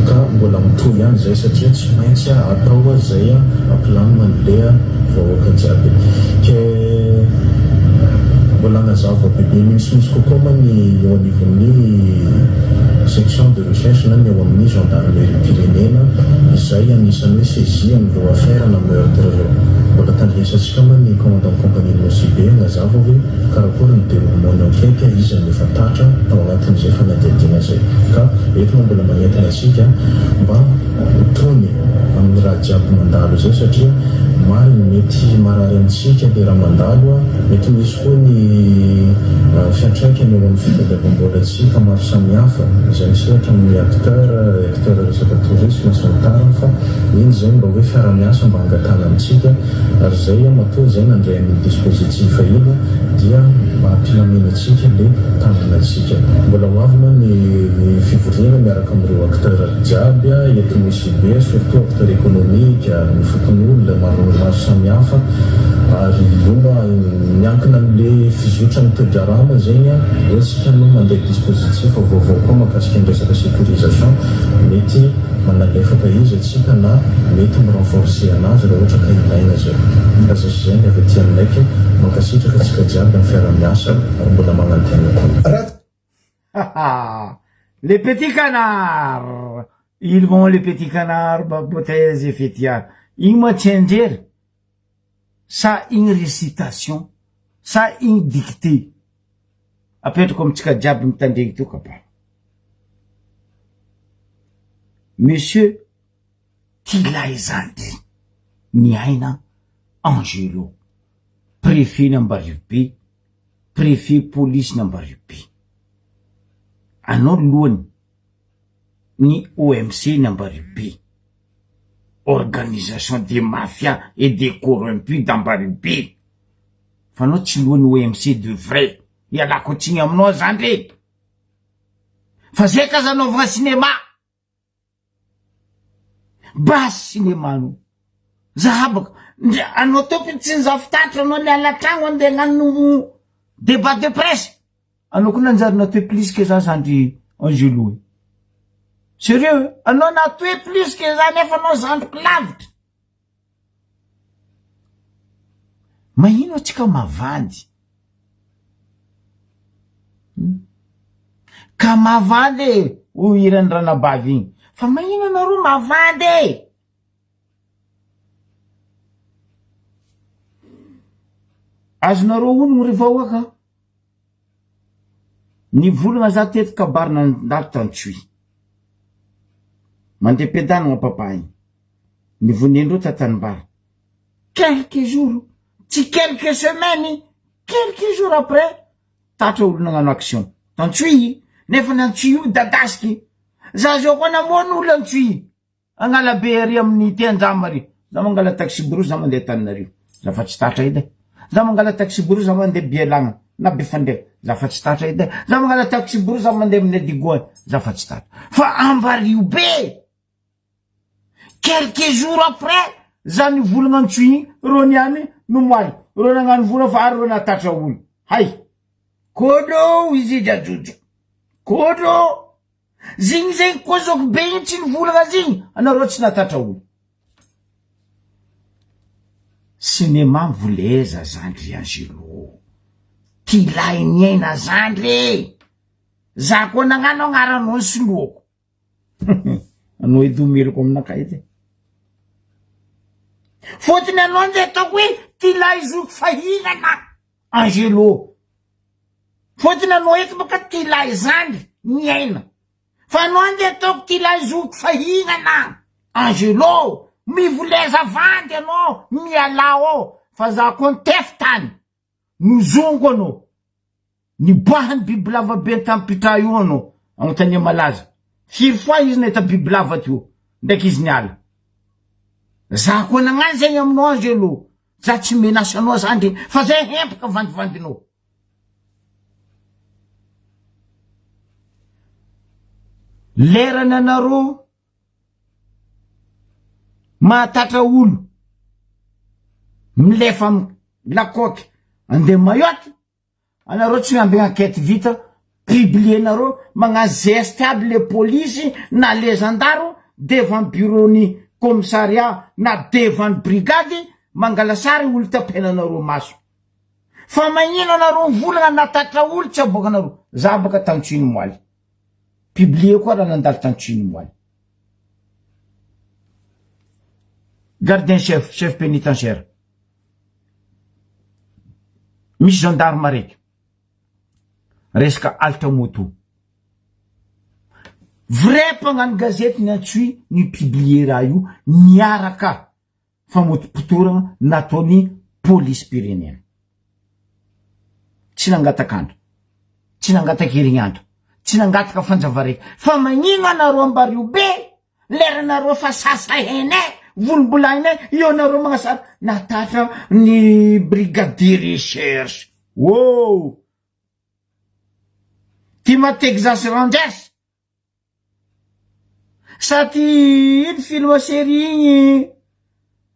ka mbola mitohy ihany izay satria tsy maintsy atao izay hampilamina an'le vahoaka jiaby ke mbola hanazava bebe misimisy kokoa moa ny eo anivon'ny section de recherche na ny eo amin'ny gendarmerie-pirenena izay anisan'ny hoe saisie amin'ireo affaire na meurtre ireo. Mbola tandrinesantsika moa ny commandant de compagnie ny Nosy Be hanazava hoe karakory ny déroulement ny enquête, iza no efa tatra tao anatin'izay fanadihadiana izay. Ka eto moa mbola manentana antsika mba ho tony amin'ny raha jiaby mandalo izay satria. Marina, mety marary amintsika le raha mandalo, mety misy koa ny fiantraikany eo amin'ny fitadiavam-bolantsika maro samihafa izay misehatra amin'ny acteur, acteur resaka tourisme sy ny tariny fa iny izay mba hoe fiarahamiasa mba hangatahana amintsika ary izay matoa izay nandray an'iny dispositif iny dia mba hampilamina antsika le tanànantsika. Mbola ho avy moa ny fivoriana miaraka amin'ireo acteur jiaby eto Nosy Be surtout acteur économique, ny fokonolona, maro maro samihafa ary io mba miankina amin'le fizotran'ny toe-draharaha moa zegny hoe tsika no mandray dispositif vaovao koa mahakasika ny resaka sécurisation mety manalefaka izy atsika na mety mi-renforcer anazy raha ohatra ka ilaina zay. Fa zay sy zay ny avy aty aminay ke mankasitraka atsika jiaby amin'ny fiaraha-miasa ary mbola magnantena koa. Haha! Les petits canards! Ils vont les petits canards Botez et Fetia. Igny moa tsianjery sa igny récitation sa igny dictée? Apetrako amintsika jiaby mitandregny to kabaro. Monsieur Tilaizandry Niaina Angelo, préfet-n'i Ambarivobe, préfet police-n'i Ambarivobe. Anao lohany ny OMC ny Ambarivobe, organisation des mafias et des corrompus d'Ambarivobe. Fa anao tsy lohany OMC de vrai. Ialako tsiny aminao zandry e. Fa zay ka aza anaovagna cinéma. Basy cinéma no. Zahabaka. Ndra anao tompony tsy nizaha fitaratra anao niala tragno andeha hagnano débat de presse. Anao koa nanjary natoe plus que za zandry Angelo e. Sérieux, anao natoe plus que za nefa anao zandriko lavitra. Mahino atsika mavandy. Hmm? Ka mavandy e, hoy hiran'ny ranabavy igny. Fa mahino anareo mavandy e. Azonareo onogno ry vahoaka. Nivolagna za teto kabary nandalo tantsoy. Mandeha mpiadanagna papa igny. Nivonendreo tatanimbary. Quelques jours, tsy quelques semaines, quelques jours après, tatra olo nagnano action. Tantsoy, nefa ny antsoy io midadasiky. Za zao koa namono olo antsoy. Agnalabe ary amin'ny Teanjama ary. Za mangala taxi-brousse za mandeha Antananarivo. Za fa tsy tatra edy e. Za mangala taxi-brousse za mandeha Bealagna na Befandriana. Za fa tsy tatra edy e. Za mangala taxi-brousse za mandeha amin'ny Digo any. Za fa tsy tatra. Fa Ambariho be! Quelques jours après, za nivolagna antsoy igny, rô niany nomoaly. Rô nagnano vola fa ary rô nahatatra olo. Hay! Kôdô izy jajojo. Kôdô! Zigny zegny koa zoky be igny tsy nivolagna zigny anareo tsy nahatatra olo. Cinéma mivoleza zandry Angelo. Ty lahy niaina zandry e! Za koa nagnano agnaranao nisoloako. Anao edy ho meloko aminakahy edy. Fôtony anao ndeha ataoko hoe ty lahy zoky fahinana Angelo. Fôtony anao eto baka ty lahy zandry miaina. Fa anao andeha ataoko ty lahy zoky fahinana Angelo. Mivoleza vandy anao mialà ao fa za koa nitefy tany. Nozongo anao. Niboahan'ny bibilava be an-tampitra io anao. Anontania malaza. Firy fois izy nahita bibilava teo. Ndraiky izy niala. Za koa nagnano zegny aminao Angelo. Za tsy menace anao zandry fa zay hempaka vandivandinao. Lerany anareo mahatatra olo milefa am lakoky andeha Mayotte anareo tsy miambigna enquête vita publier-nareo magnano geste aby le polisy na le zandaro devant bureau ny commissariat na devant ny brigade mangala sary olo tapenanareo maso fa magnino anareo mivolagna natatra olo tsy aboakanareo za baka tany moaly publier koa raha nandalo tany Chine moaly gardien chef chef pénitentiaire misy gendarme araiky resaka alitra moto vrai mpagnano gazety ny antsoy ny publier raha io niaraka. famotopotorana nataony polisim-pirenena. Tsy nangatak'andro, tsy nangataka herignandro, tsy nangataka fanjava raiky, fa magnino anareo ambario be, leranareo fa sasa henay, volombolahinay, eo anareo magnasara, natatra ny brigade de recherche, oh! Ty ma Texas Rangers, Sa ty ino film série igny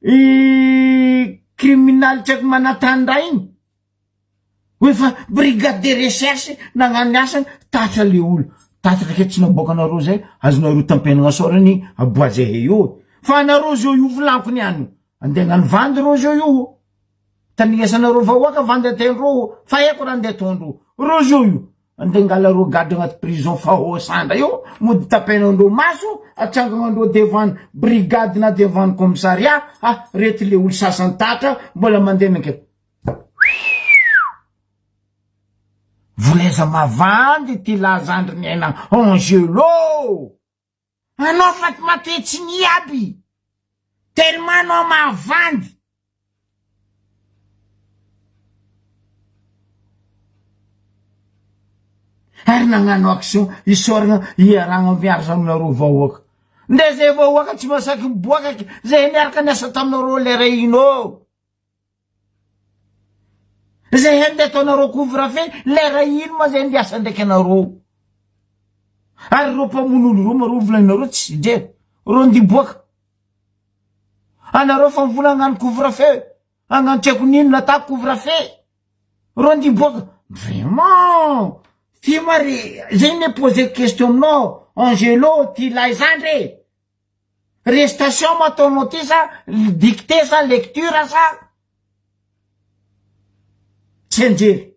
i criminal tsy haiko manantany raha igny hoe fa brigade de recherche nagnano ny asany tatra le olo tatra ke tsy naboakanareo zay azonareo tampenagna sôrany aboazehe io fa anareo zao io volaniko niany andeha hagnano vandy reo zao io tandrignesanareo vahoaka vandy ataindreo fa haiko raha andeha ataondreo reo zao io Andeha angala reo gadra agnaty prison fahosa ndray io, mody tapenandreo maso, atsanganandreo devant brigade na devant commissariat, ah reto le olo sasany tatra mbola mandeha mianke. Volaiza mavandy ty lahy zandry niaina Angelo! Anao fatimatetsiny iaby! Tellement anao mavandy! Ary nagnano action isaoragna iaragna miaraka aminareo vahoaka. Ndre zay vahoaka tsy masaky miboaka zay niaraka niasa taminareo lera ino ô. Zay andeha ataonareo couvre feu lera ino ma zay andeha asa ndraiky anareo. Ary reo mpamono olo reo ma reo volaninareo tsy ndre reo andeha hiboaka. Anareo fa mivola hagnano couvre feu, hagnano tsy haiko n'ino natako couvre feu. Reo andeha hiboaka. Vraiment! Ty ma re, zay ne poser question aminao Angelo ty lahy zandry e. Restation ma ataonao ty sa dictée sa lecture sa tsianjery?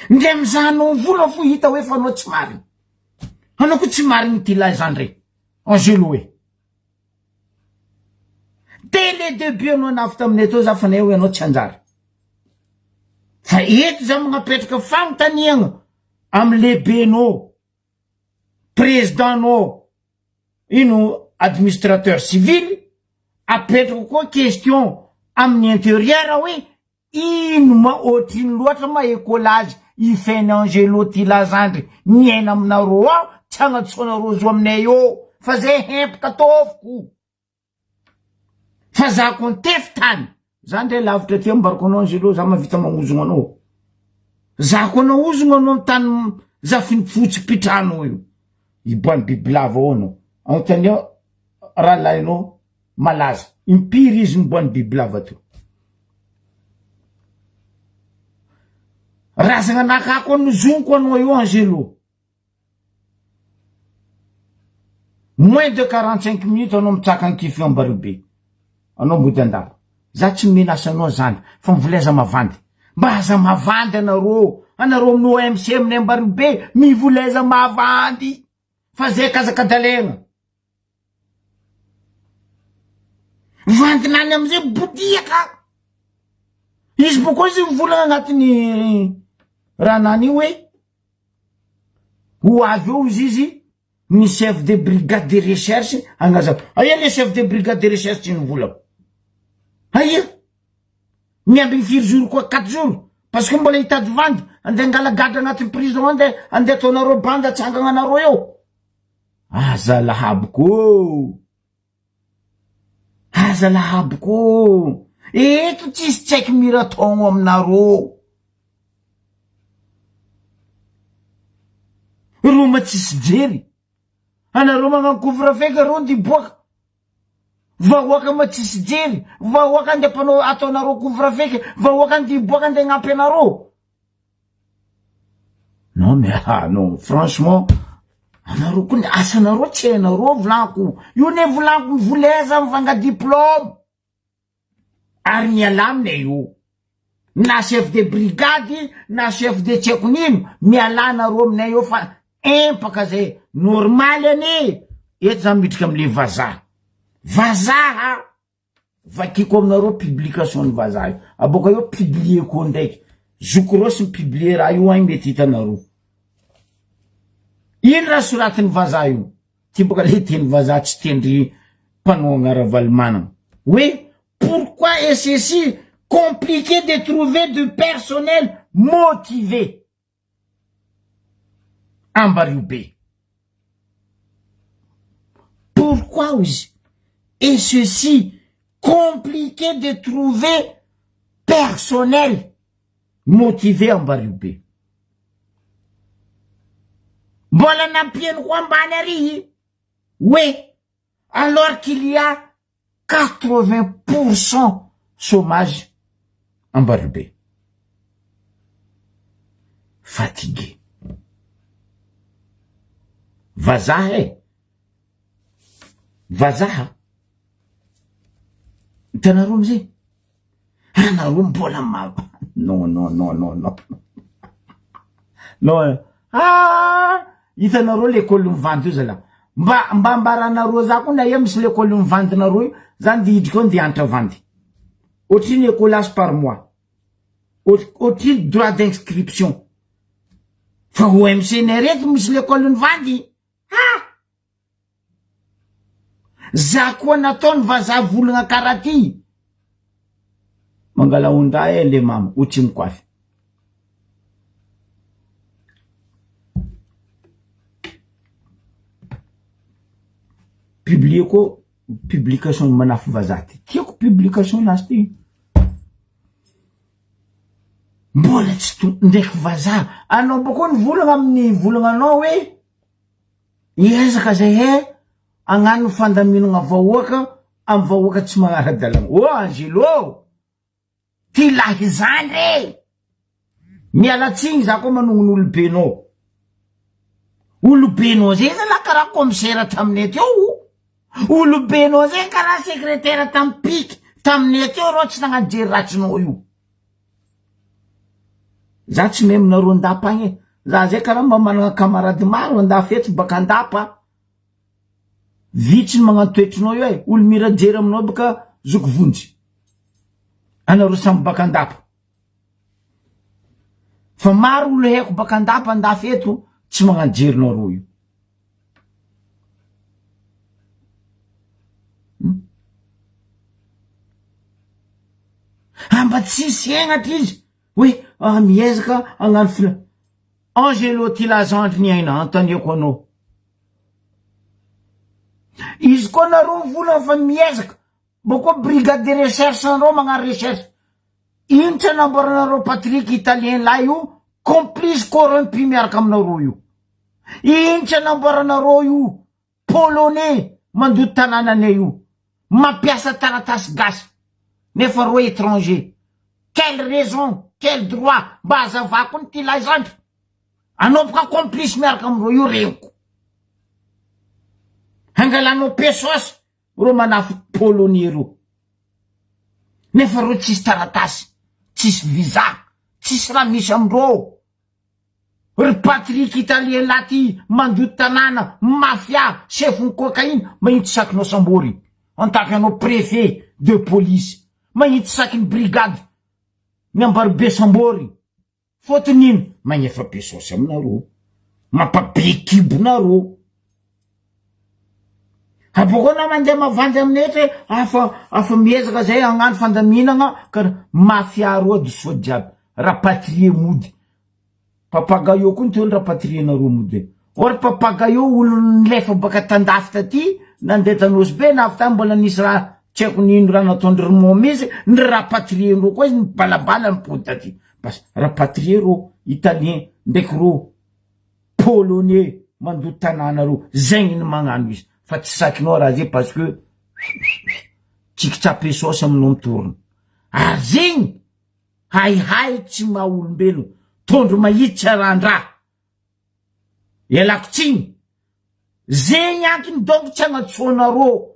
Ndre mizaha anao mivola fo hita hoe fa anao tsy marigny. Anao koa tsy marigny ty lahy zandry Angelo e. Dès le début anao navy taminay tao za fa nahay hoe anao tsy hanjary. Fa eto za magnapetraka fagnontaniagna amy lehibenao, président-nao, ino administrateur civil, apetrako koa question amin'ny intérieur hoe ino ma ohatrino loatra ma écolage ifen'i Angelo ty lazandry miaina aminareo ao tsy agnantsoanareo zo aminay eo fa zay hempaka ataoviko. Fa za ko nitefy tany. Za ndray lavitra aty ambarako anao Angelo za mahavita magnozogno anao. Za ko naozogno anao am tany zafin'ny pitrano io. Iboahan'ny bibilava ao anao. Anontania rahalahinao malaza. Impiry izy niboahan'ny bibilava teo. Razagna nakako nozoniko anao io Angelo. Moins de 45 minutes anao mitsaka ny kify ambareo be. Anao mody andapa. Za tsy menace anao zany fa mivoleza mavandy. Mba aza mavandy anareo. Anareo amin'ny OMC amin'ny ambareo be mivoleza mavandy. Fa zay kazakadalegna. Vandinany amizay bodiaka. Izy boko izy mivolagna agnatin'ny raha nany io hoe Ho avy eo izy izy ny chef de brigade de recherche hagnazava. Aia le chef de brigade de recherche tsy nivolagna? Aia? Miambigny firy jours koa? Quatre jours? Parce que mbola hitady vandy, andeha hangala gadra agnatin'ny prison andeha andeha ataonareo bandy atsangagna anareo eo. Aza lahaboko ô! Aza lahaboko ô! Eto tsisy tsy haiko mira taogno aminareo. Roma tsisy jery. Anareo magnano couvre feu ka reo ndiboaka. Vahoaka ma tsisy jery. Vahoaka andeha mpanao ataonareo couvre feu ka vahoaka andeha hiboaka andeha hagnampy anareo. Non mais ah non franchement anareo koa ny asanareo tsy hainareo volaniko io ne volaniko mivoleza mivanga diplôme ary mialà aminay io na chef de brigade na chef de tsy haiko n'ino mialà nareo aminay eo fa empaka zay normaly anie eto za midrika amle vazaha vazaha Vakiko aminareo publication ny vazaha io. Aboaka eo publier ko ndraiky. Zoky Rossy mi-publier raha io agny mety hitanareo. Ino raha soratin'ny vazaha io? Ty boka le teny vazaha tsy tendry mpanohagna Ravalomanana hoe pourquoi est ceci compliqué de trouver du personnel motivé Ambario be. Pourquoi ozy est ceci compliqué de trouver personnel motivé Ambario be. Mbola nampiany ho ambany ary hoe alors qu'il y a 80% chômage Ambario be. Fatigué. Vazaha e. Vazaha. Hitanareo amizay? Anareo mbola ma non non non non non non ah hitanareo lekôly mivandy io zalahy mba mba ambaranareo za koa na ia misy lekôly mivandinareo io za ndeha hiditra eo ndeha hianatra vandy ohatrino écolage par mois ohatrino droit d'inscription fa OMC nay reto misy lekôly mivandy ah Za koa nataony vazaha volagna karaha ty. Mangala honda eh le mama, o tsy mikoafy. Publier koa publication manafy vazaha ty. Tiako publication nazy ty. Mbola tsy to ndraiky vazaha. Anao bakeo nivolagna amin'ny volagnanao hoe Hiezaka zay he hagnano fandaminagna vahoaka amy vahoaka tsy magnara-dalagna. Oh Angelo! Ty lahy zany re! Miala tsigny za koa manognona olobenao. Olobenao zay zalahy karaha commissaire taminay teo. Olobenao zay karaha secrétaire tamy pic taminay teo reo tsy nagnano jery ratsinao io. Za tsy mahay aminareo andapa agny e, za zay karaha mba managna camarade maro andafy eto baka andapa, vitsy ny magnano toetrinao io e, olo mira jery aminao baka zoky vonjy, anareo samy baka andapa, fa maro olo haiko baka andapa andafy eto tsy magnano jerinareo io. Ah mba tsisy henatra izy hoe ah miezaka hagnano fila Angelo ty lazandry ny aina antaniako anao izy koa nareo volana fa miezaka mba koa brigade de recherche anareo magnano recherche ino tsy anamboaranareo Patrick italien lahy io complice corrompu miaraka aminareo io ino tsy anamboaranareo io Polonais mandoto tanànanay io, mampiasa taratasy gasy nefa reo étranger, quelle raison, quel droit, mba hazavà koa ny ty lahy zandry, anao boka complice miaraka amindreo io reniko, hangalanao pesos reo manafy polonais reo, nefa reo tsisy taratasy, tsisy visa, tsisy raha misy amindreo. Ry Patrick italien lahy ty mandoto tanàna, mafia, chef-n'ny cocaïne, mahintsy sakinao sambory en tant que anao préfet de police, mahintsy sakin'ny brigade ny Ambaribe sambory, fôtony ino? Magnefa be saosy aminareo, mampabe kibo nareo, abôkeo anao mandeha mavandy aminay eto hoe afa afa miezaka zay hagnano fandaminagna kara mafia roa adosoa jiaby, rapatrier mody. Papagayo koa ny teo ny rapatrier-nareo mody e. Or papagayo olo nilefa baka tandafy taty nandeha ta Nosy Be na avy tany mbola nisy raha tsy haiko nino raha nataon-dry mômy izy ny rapatrier-ndreo koa izy nibalabala nipody taty. Bas rapatrier rô italien ndraiky rô polonais mandoto tanàna reo zegny ny magnano izy fa tsy sakinao raha zay parce que tsikitsape saosy aminao mitorona ary zegny Haihay tsy maha olombelona, tondro mahitsy aran-draha. Ialako tsiny. Zegny antony donc tsy agnantsoanareo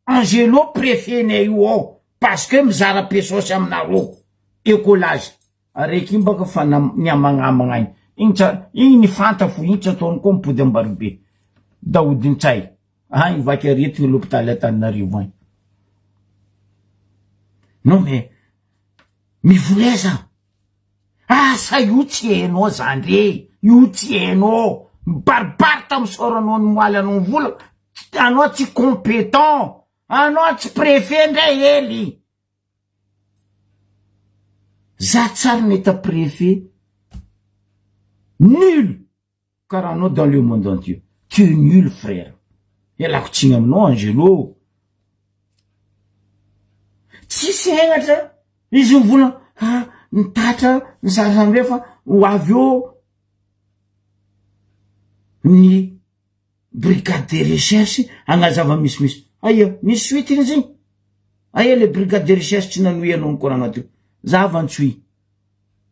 Angelo préfet-nay io ao parce que mizara pesos aminareo. Ecolage. Araiky iny baka fa niamagnamagna igny. Igny tsa igny nifanta fo igny tsy ataony koa mipody Ambaribe. Daodin-tsay. Agny vaky aretigny l'hôpital Antananarivo agny. Non mais Mivoleza! Asa io tsy hainao zandry e! Io tsy hainao! Mibaribary tamin'ny sort anao ny moaly anao ny vola! Anao tsy compétent, anao tsy préfet ndray hely. Za tsary nahita préfet nul karaha anao dans le monde entier. Tu es nul frère. Ialako tsiny aminao Angelo. Tsisy henatra izy mivolagna ah nitatra ny sary fa ho avy eo ny brigade de recherche hagnazava misimisy. Aia, nisy suite iny zegny? Aia le brigade de recherche tsy nanohy anao nikoragna teo? Za avy Antsohihy.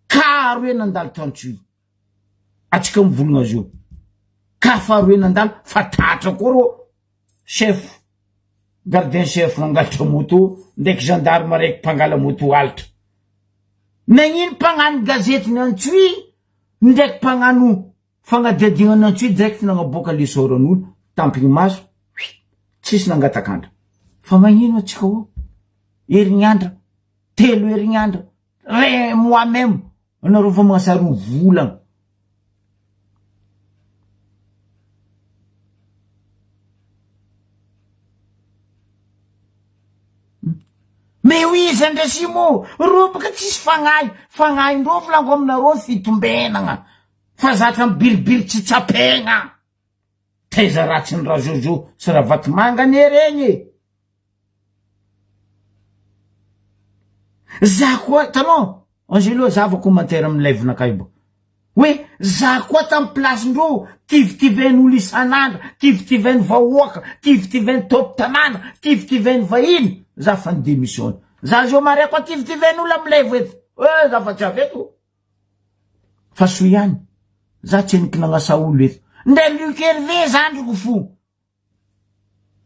Ka roe nandalo teo Antsohihy. Atsika mivolagna azy io. Ka faharoe nandalo fa tratra koa rô chef gardien chef nangalatra moto ndraiky gendarme raiky mpangala moto alitra. Nagnino mpagnano gazety ny Antsohihy ndraiky mpagnano Fanadihadiana nantsoy direct nagnaboaka le sort-n'olo tampigny maso huit tsisy nangatak'andra fa magnino atsika ô herignandra telo herignandra ray mois meme anareo fa magnasary ny volagna. Mais oui zandresimo roboka tsisy fagnahy fagnahin-dreo volaniko aminareo fitombenagna. Fa zatra mibiribiry tsy tsapegna. Taiza ratsin'i Rajojo sy Ravatomanga anie regny e. Za koa hitanao Angelo za vao commentaire amin'ny live nakay bo. Hoe za koa tam place-ndreo tivitiven'olo isan'andro, tivitiven'ny vahoaka, tivitiven'ny top tanàna, tivitiven'ny vahiny, za fa ni-demissionne. Za zao mare koa tivitiven'olo am live eto. Eh za fa tsy avy eto. Fa soa ihany, za tsy henoko nagnasa olo eto. Ndra Luc Hervé zandriko fo.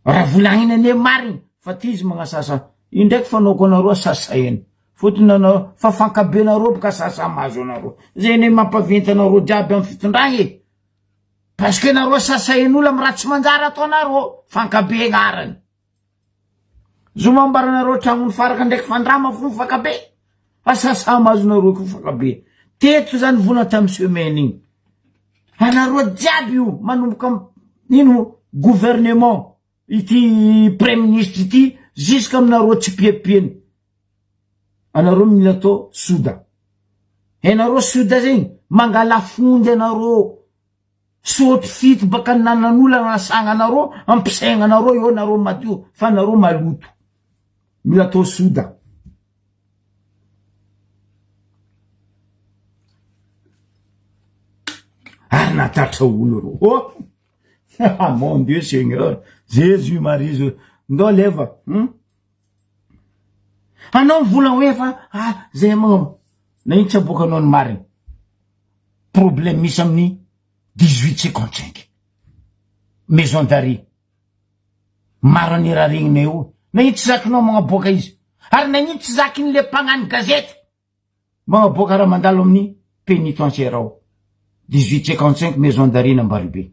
Raha volagniny anie marigny fa ty izy magnasasa. Io ndraiky fanaoko anareo asasa eny. Fotony anareo fa fankabenareo boka sasa mahazo anareo. Zay anie mampaventy anareo jiaby amy fitondragna e. Parce que nareo sasain'olo amy raha tsy manjary ataonareo. Fankabe agnarany. Zoma ambaranareo tragnony faraka ndraiky fandrama fo fakabe. Asa samy azonareo ko fakabe. Teto zany vola tamy semaine igny. Anareo jiaby io manomboka am ino gouvernement ity premier ministre ity jusque aminareo tsy piapiany. Anareo mila atao soda. Hainareo soda zegny mangala fondy anareo. Sotro fito baka nanan'olona anasagna anareo ampisaigna anareo eo nareo madio fa nareo maloto. Mila atao soda. Ary natatra olo reo. Oh! Mon Dieu Seigneur, Jésus Marie, Jésus. Ndao leva. Hmm? Anao mivola hoe fa ah zay manao. Na ino tsy aboakanao ny marina. Problème misy amin'ny 18 55. Maison d'arrêt. Maro any raregnina eo. Nagnino tsy zakinao magnaboaka izy? Ary nagnino tsy zakin'le mpagnano gazety magnaboaka raha mandalo amin'ny pénitentiaire ao? 18 55 maison d'arrêt n'Ambaribe.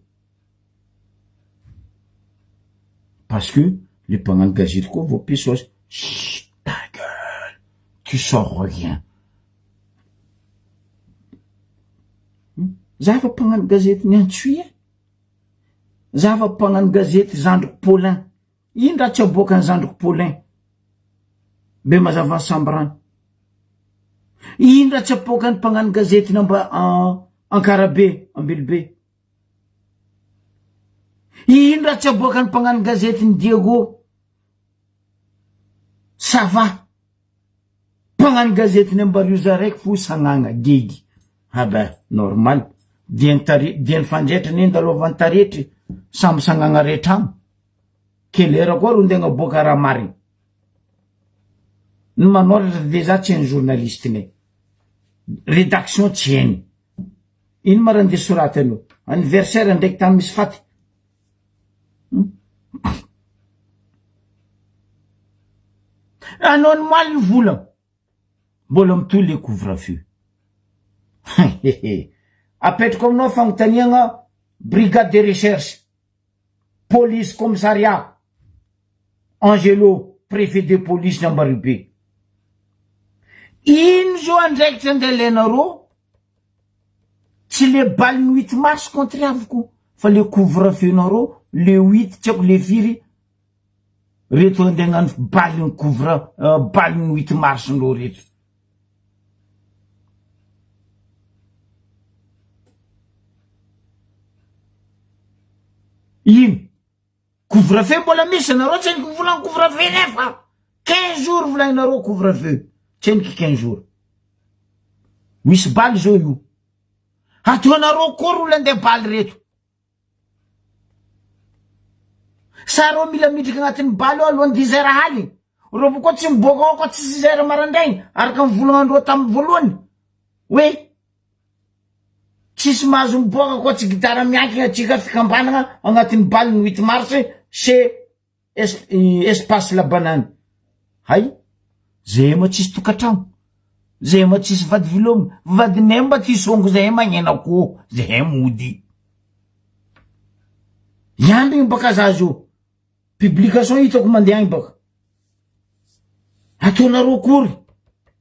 Parce que le mpagnano gazety koa voapiso azy. Chut, ta gueule, tu sors rien. Za fa mpagnano gazety ny Antsohihy. Za fa mpagnano gazety zandriko Paulin. Ino raha tsy aboakan'ny zandriko Paulin? Be mazava ny sambrany. Ino raha tsy aboakan'ny mpagnano gazety namba Ankarabe, Ambilobe. Ino raha tsy aboakan'ny mpagnano gazety ny Diego? Ça va. Mpagnano gazety ny Ambario zaraiky fo sagnagna gegy. Ah ben, normal. Dian'ny tare, dian'ny fanjaitra anie ndalovan'ny taretry, samby sagnagna retrano. Quelle heure koa ro ndeha agnaboaka raha marigny. Ny manoratra dejà tsy hain'ny journaliste-nay. Rédaction tsy hainy. Ino ma raha ndeha soratany io? Anniversaire ndraiky tany misy faty. Anao ny moaly ny vola. Mbola mitohy le couvre-feu. Apetrako aminao fagnontaniagna brigade de recherche, police commissariat, Angelo préfet de police n'Ambaribe. Ino zao andraikitra andeha alainareo? Tsy le balin'ny 8 mars contre avoko. Fa le couvre feu nareo le huit tsy haiko le firy reto andeha hagnano balin'ny couvre balin'ny huit mars ndreo reto. Ino? Couvre feu mbola misy nareo tsy henoko volagny couvre feu nefa quinze jours volagninareo couvre feu tsy henoko quinze jours. Misy baly zao io. Ataonareo akory olo andeha baly reto. Sa reo mila midriky agnatin'ny baly ao alohan'ny dix heures aligny. Reo boko tsy miboaka ao koa tsy six heures marandraigny araka ny volagnandreo tamin'ny voalohany hoe tsisy mahazo miboaka koa tsy gitara miankigna atsika fikambanagna agnatin'ny baly ny huit mars chez Espace la banane. Hay, zahay moa tsisy tokantragno, zahay moa tsisy vady veloma, vadinay mba ty songo zahay magnena akoho, zahay mody. Iambigny baka za zio, publication hitako mandeha agny baka. Ataonareo akory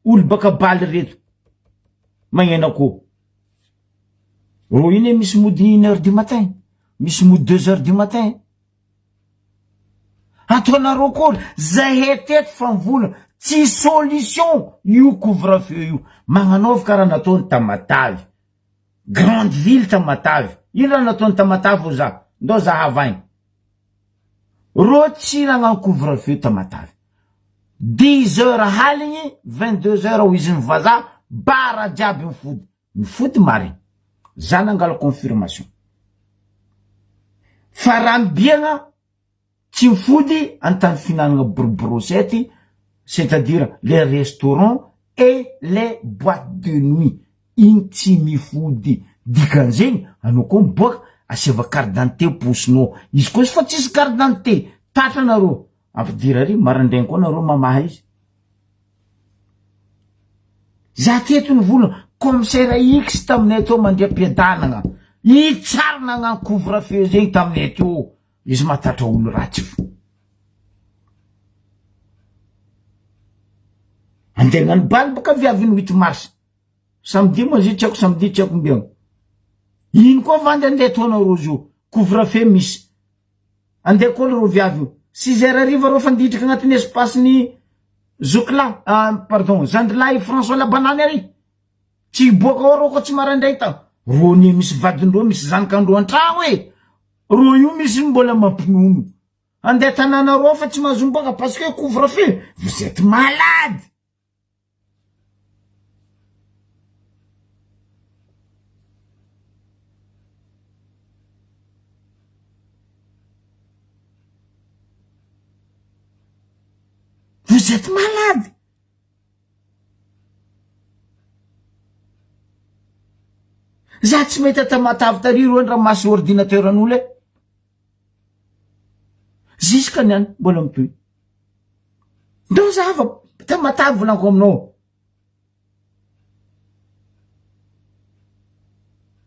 olo baka baly reto magnena akoho. Rô iny misy mody une heure du matin, misy mody deux heures du matin. Ataonareo akory zahay teto fa mivola tsy solution io couvre feu io magnanaova karaha nataony Tamatave grande ville Tamatave ino raha nataony Tamatave ho za ndao zahava agny reo tsy nagnano couvre feu Tamatave dix heures haligny vingt deux heures ho izy ny vazaha bara jiaby mifody Mifody marigny. Za nangala confirmation. Fa raha mibiagna tsy mifody antany fihinanagna bro-brochette c'est à dire les restaurants et les boites de nuit igny tsy mifody dikan'izegny anao koa miboaka asiava carte d'identité posinao izy koa izy fa tsisy carte d'identité tratra nareo ampidira ary marandraigny koa nareo mamaha izy. Za teto nivolagna, commissaire X taminay teo mandriam-piadanagna, i tsary nagnano couvre feu zegny taminay teo, izy mahatatra olo ratsy fo. Andeha hagnano baly baka viavy ny huit mars, samedi moa zay tsy haiko samedi tsy haiko ombiagna. Ino koa vandy andeha ataonareo zio, couvre feu misy. Andeha koa reo viavy io. Six heures hariva reo fa niditra agnatin'ny espace ny zokilahy, pardon, zandrilahy François Labanany ary. Tsy hiboaka ao reo koa tsy maraindray ta. Reo anie misy vadindreo, misy zanakandreo an-tragno e. Reo io misy mbola mampinono. Andeha tanàna reo fa tsy mahazo miboaka parce que couvre feu. Vous êtes malade. Vous êtes malade. Za tsy mety atamatavy tary roa ny ramaso ordinateur an'olo e. Jusque ny any mbola mitohy. Ndao za fa tamatavy volaniko aminao.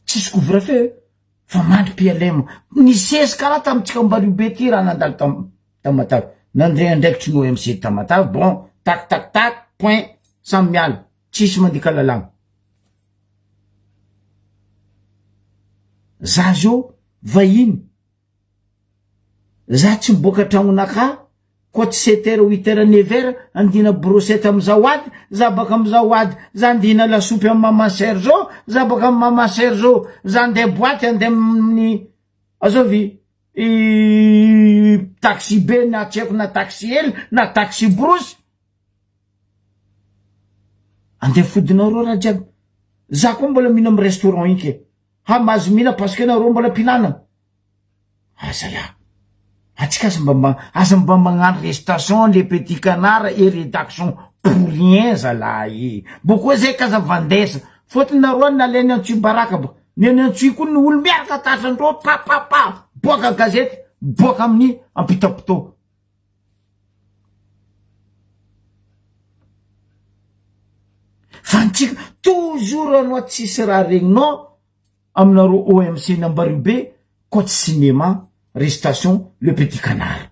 Tsisy couvre feu fa mandry PLM. Nisesy karaha tamintsika Ambariho be ty raha nandalo tam Tamatave. Nandray andraikitry ny OMC Tamatave, bon, tac tac tac, point, samy miala. Tsisy mandika lalàna. Za zao vahiny, za tsy miboaka tragnonakahy koa tsy sept heures huit heures neuf heures andihina brochette am zawady, za baka am zawady za andihina lasopy am maman Sergio, za baka am maman Sergio za andeha boite andeha amin'ny azovy taxi be na tsy haiko na taxi hely na taxi brousse. Andeha fodinareo raha jiaby. Za koa mbola mihina am restaurant iny ke. Ha mahazo mihina parce que nareo mbola mpihinana. Azalahy. Atsika aza mba mba aza mba magnano restation les petits canards et rédaction pour rien zalahy e. Boko zay kaza vandesa. Fôtony nareo any nalainy antsoy baraka ba. Ny any antsoy koa ny olo miaraka tatrandreo pa pa pa boaka gazety boaka amin'ny ampitapitao. Fa antsika toujours anao tsisy raha regninao aminareo OMC Nambaribe Cote Cinéma Restation Le Petit Canard.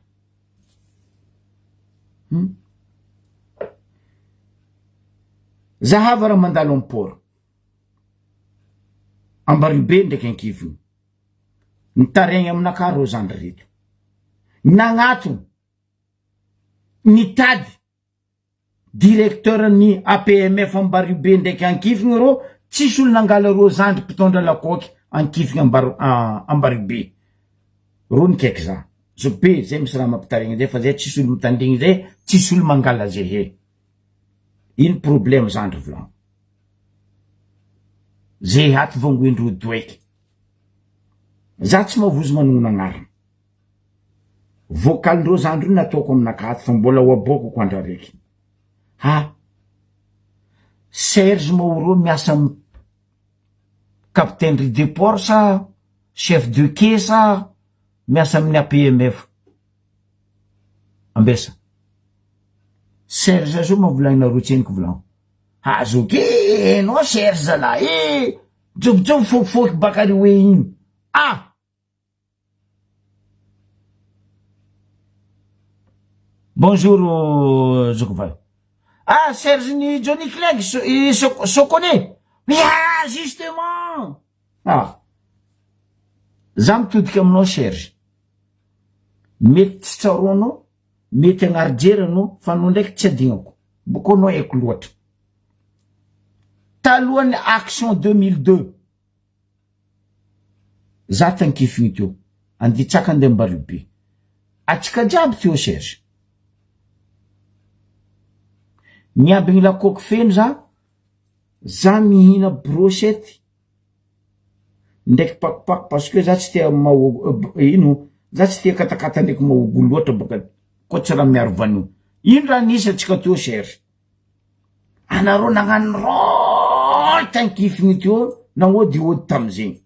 Hmm? Zahava raha mandalo am port. Ambaribe ndraiky ankiviny. Nitaregny aminakahy reo zandry reto. Nagnatogno, nitady directeur ny APMF Ambariobe ndraiky Ankifigny reo, tsisy olo nangala reo zandry mpitondra lakoaky Ankifigny Ambariobe. Reo nikaiky za. Zoky be, zay misy raha mampitaregny zay fa zay tsisy olo mitandregny zay, tsisy olo mangala zay he. Ino problème zandry volagno. Zay ato vangoindreo doeky. Za tsy mavozo manognona agnarana. Vocal-ndreo zandry io nataoko aminakahy ato fa mbola ho aboakako andro araiky. Ha! Serge Mauro miasa am capitaine de port sa chef de quai sa miasa amin'ny APMF? Ambesa. Serge zao ma volaninareo tseniko volagno. Ha zoky e, enao Serge zalahy e! Jobojobo fokifoky baka ry hoe igny. Ah! Bonjour Zokivahy. Ah Serge ny Johnny Clegg i Sokone. Ah justement. Ah. Za mitodika aminao Serge. Mety tsy tsaroanao, mety agnarijery anao fa anao ndraiky tsy adignako. Boko anao haiko loatra. Talohan'ny action 2002. Za tankifigny teo. Anditsaka andeha Ambaribe. Atsika jiaby teo Serge. Niambigny lakoky feno za, za mihina brochette ndraiky pakopako parce que za tsy tia mahogo ino za tsy tia katakata ndraiky mahogo loatra baka koa tsy raha miaro vanio. Ino raha nisy atsika teo Serge? Anareo nagnano rôle tankifigny teo nagnôdiôdy tamizegny.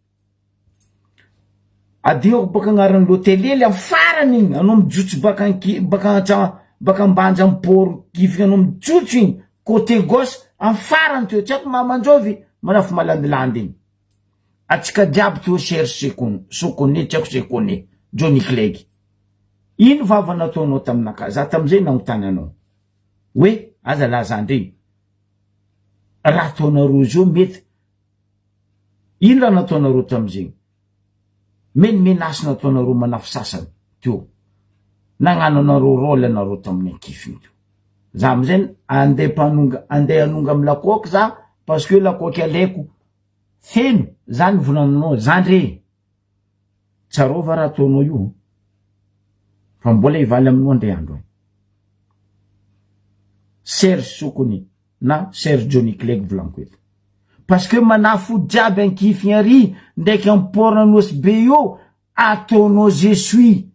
Adinoko baka agnaran'ny l'hôtel hely amy farany igny anao mijotso baka anki baka antsa baka ambanja amy port kifigny anao mijotso igny côté gauche amy farany teo tsy haiko mamanjôvy manafo malandilandy igny. Atsika jiaby teo Serge Sekon Sokone tsy haiko Sekone Johnny Clegg. Ino vava nataonao taminakahy za tamizay nagnontany anao. Hoe aza laza ndry raha ataonareo zao mety ino raha nataonareo tamizegny meny menace nataonareo manafy sasany teo nagnano anareo role anareo tamin'ny ankifiny teo za amizay andeha mpanonga andeha hanonga amy lakoaky za parce que lakoaky alaiko feno za nivolananao zandry Tsarovy raha ataonao io fa mbola hivaly aminao ndray andro any. Serge Sokony na Serge Johnny Clegg volaniko eto. Parce que manafo jiaby ankifigny ary ndraiky am port Anosy be io ataonao je suis.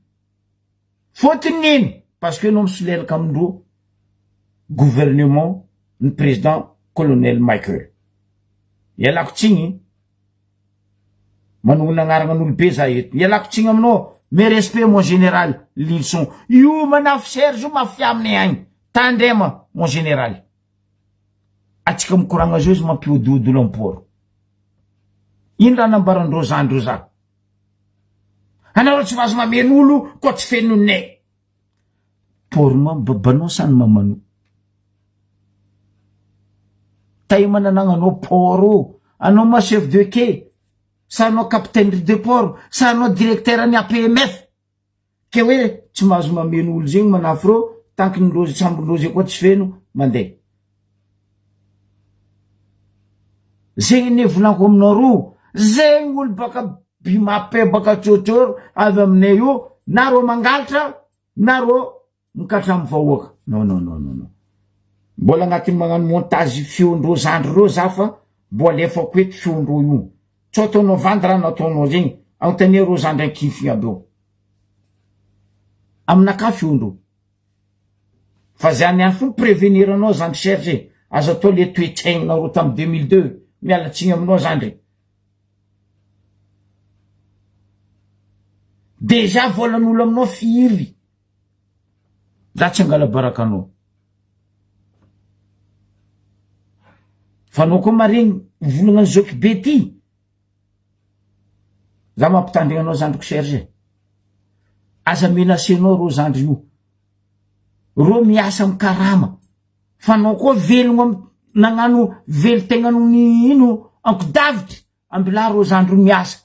Fotony ino? Parce que anao misolelaka amindreo gouvernement ny président colonel Michael. Ialako tsigny. Manonona agnarana an'olobe za eto. Ialako tsigny aminao. Mes respects mon général Lilson. Io manafo Serge io mafia aminay agny. Tandrema mon général. Atsika mikoragna zao izy mampiodiody olo am-poro. Ino raha nambarandreo zandry io za? Anareo tsy mahazo mameno olo koa tsy fenonay. Poro ma babanao sa ny mamanao? Taimana anagnanao poro. Anao ma chef de quai, sa anao capitaine de port, sa anao directeur ny APMF. Ke hoe tsy mahazo mameno olo zegny manafo reo, tant que ny rozy sambon-dreo zay koa tsy feno, mandeha. Zegny anie volaniko aminareo, zegny olo baka Bimape baka Tsôtsôro avy aminay io, na reo mangalatra na reo mikatramo vahoaka. Non non non non non. Mbola agnatin'ny magnano montage feon-dreo zandry reo za fa mbo alefako eto feon-dreo io. Tsy ataonao vandy raha nataonao zegny, anontania reo zandry ankifigny aby eo. Aminakahy feon-dreo. Fa za niany fo mi-prevenir anao zandry Serge e, aza atao le toe-tsaignanareo tam 2002, miala tsiny aminao zandry. Déjà volan'olo aminao firy? Za tsy angala baraka anao. Fa anao koa maregny volagna ny zoky be ty. Za mampitandrigna anao zandriko Serge e. Aza menacenao reo zandry io. Reo miasa am karama. Fa anao koa velogno am nagnano velontegnanao ny ino ankodavitry ambilà reo zandry io miasa.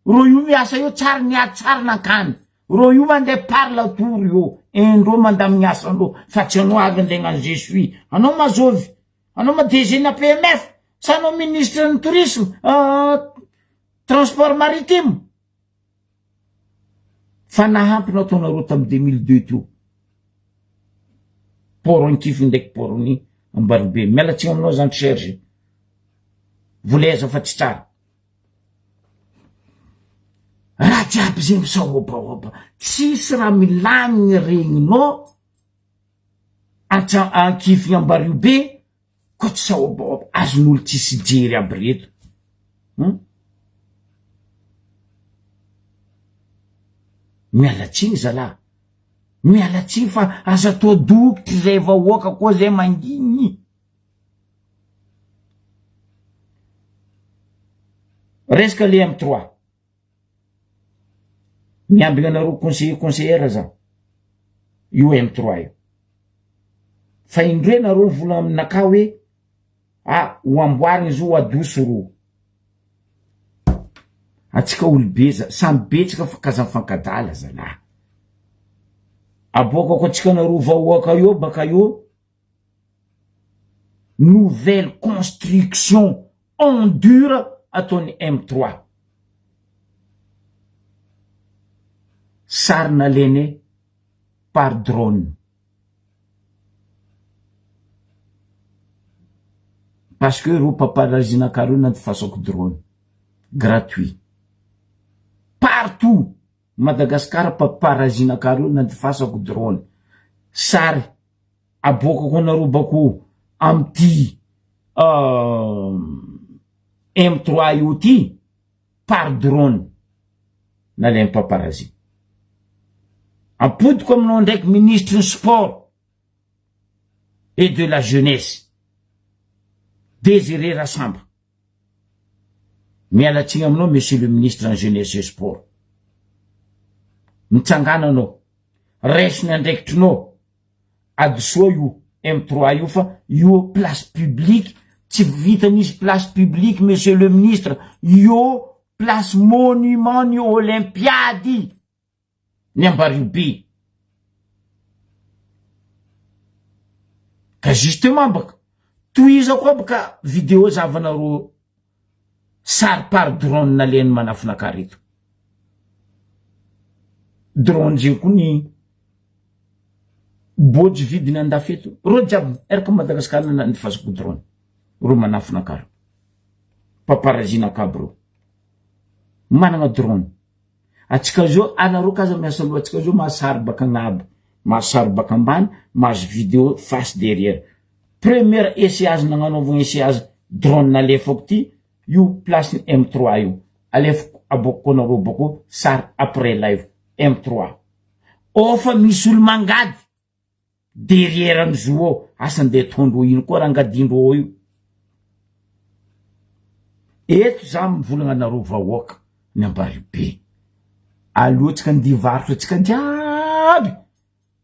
Rô io miasa io tsary niady tsary nankany. Rô io mandeha par la tour io. Indreo mandamigny asandreo fa tsy anao avy andeha hagnano je suis. Anao mazovy? Anao ma DG na PMF? Sa anao ministre ny tourisme? Transport maritime? Fa nahampy nataonareo tam 2002 teo. Port Ankify ndraiky port ny Ambaribe. Miala tsiny aminao zandry Serge. Voleza fa tsy tsara. Raha jiaby zegny misahobahoba. Tsisy raha milamigny regninao antsa Ankify Ambariobe koa tsy sahobahoba. Azon'olo tsisy jery aby reto. Hum. Miala tsiny zalahy. Miala tsiny fa aza atao dokotry zay vahoaka koa zay mangigny. Resaka le M trois. Miambigna anareo conseiller conseillère za. Io M trois io. Fa indroe nareo vola aminakahy hoe ah ho amboarigny izy io ho adoso ro. Atsika olobe za, samy betsaka fa k'aza mifankadala zalahy. Aboakako atsika nareo vahoaka eo baka eo. Nouvelle construction en dur ataon'ny M trois. Sary nalainay par drone. Parce que reo paparazzi-naka reo nandifasako drone. Gratuit. Partout Madagascar paparazzi-naka reo nandifasako drone. Sary aboakako anareo bako amty M trois io ty par drone nalain'ny paparazzi. Ampodiko aminao ndraiky ministre ny sport et de la jeunesse Désiré Rasamba. Miala tsiny aminao monsieur le ministre ny jeunesse et sport. Mitsangana anao. Raiso ny andraikitrinao. Adisoa io M trois io fa io place publique tsy vitan'izy place publique monsieur le ministre io place monument ny olympiady ny Ambariobe. Ka justement baka tohizako aby ka video zavanareo sary par drone nalehany manafina ka reto. Drone zegny koa ny bôjy vidiny andafy eto. Reo jiaby eraka Madagascar nandefasako drone. Reo manafina ka reo. Paparazzi naka aby reo. Managna drone. Atsika zao anareo kaza miasa loha atsika zao mahasary baka agnabo mahasary baka ambany mahazo video face derrière première essayage nagnanaovagna essayage drone nalefako ty io place ny M trois io alefako aboakako anareo bako sary après live M trois ofa misy olo mangady Derrière ny zo ao, asa ndeha ataondreo ino koa rangadindreo ao io. Eto za mivolagna anareo vahoaka ny Ambaribe. Aleontsika andeha hivarotra antsika jiaby.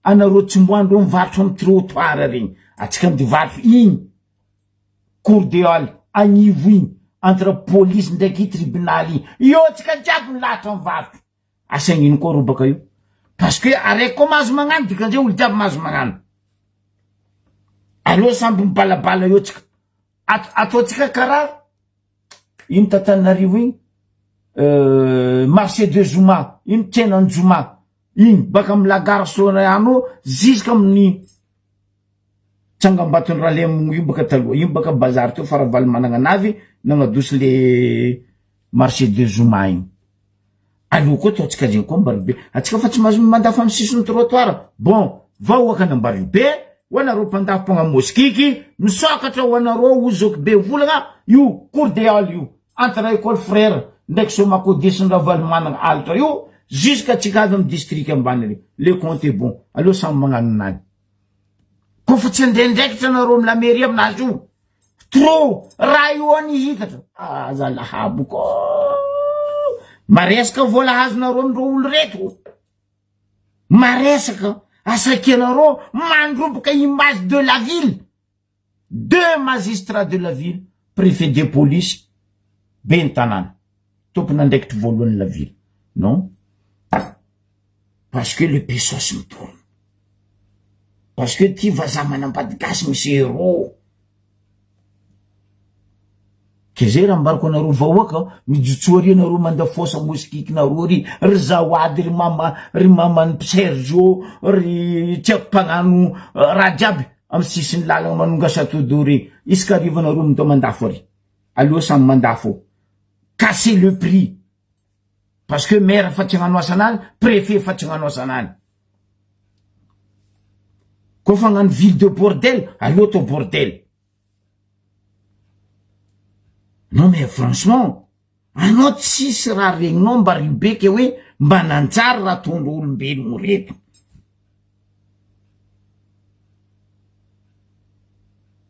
Anareo tsy mbo andreo mivarotra amy trottoir regny. Atsika andeha hivarotra igny cour de hall agnivo igny entre police ndraiky tribunal igny. Eo atsika jiaby milahatra mivarotra. Asa ino koa robaka io parce que araiky koa mahazo magnano dikan'izay olo jiaby mahazo magnano. Aleo samby mibalabala eo tsika. At- ataontsika karaha ino t'Antananarivo igny marché de zoma ino tsenan'ny joma igny baka amy la gare Sorano jusqu'amin'ny tsangambaton'i Ralemo io baka taloha io baka bazary teo fa Ravalomanana navy nagnadosy le marché de zoma igny. Aleo koa ataontsika zegny koa Ambaribe. Atsika fa tsy mahazo mandafa amin'ny sisin'ny trottoir. Bon, vahoaka an'Ambaribe, ho anareo mpandafo mpagnamosikiky, misokatra ho anareo ozoky be volagna io cour de hall io, entre école frère ndraiky Somacodia sy ny Ravalomanana alitra io, jusqu'à tsika avy amin'ny district ambany ary. Le compte est bon. Aleo samy magnano nany. Koa fa tsy andraindraikitra anareo amy la mairie aminazy io. Trop raha io any hitatra. Aza lahabo ko. Maresaka vola azonareo amindreo olo reto. Maresaka asakenareo mandroboka image de la ville. Deux magistrats de la ville, préfet de police, ben'ny tanàna. tompon'andraikitry voalohany la ville. Non. Parce que le pesos mitourne. Parce que ty vazaha manambady gasy misy euro. Ke zay raha ambarako anareo vahoaka, mijotsoa ary anareo mandafosa moskikinareo ry, ry zawady, ry mama, ry maman'i Sergio, ry tsy haiko mpagnano raha jiaby amy sisin'ny lalagna manonga chateau d'eau re, isaka hariva anareo mitao mandafo ary. Aleo samy mandafo. Casser le prix. Parce que maire fa tsy hagnano asanany, préfet fa tsy hagnano asanany. Koa fa hagnano ville de bordel, aleo atao bordel. Non mais franchement, anao tsisy raha regninao mba ribeke hoe mba nanjary raha ataondreo olombelogno reto.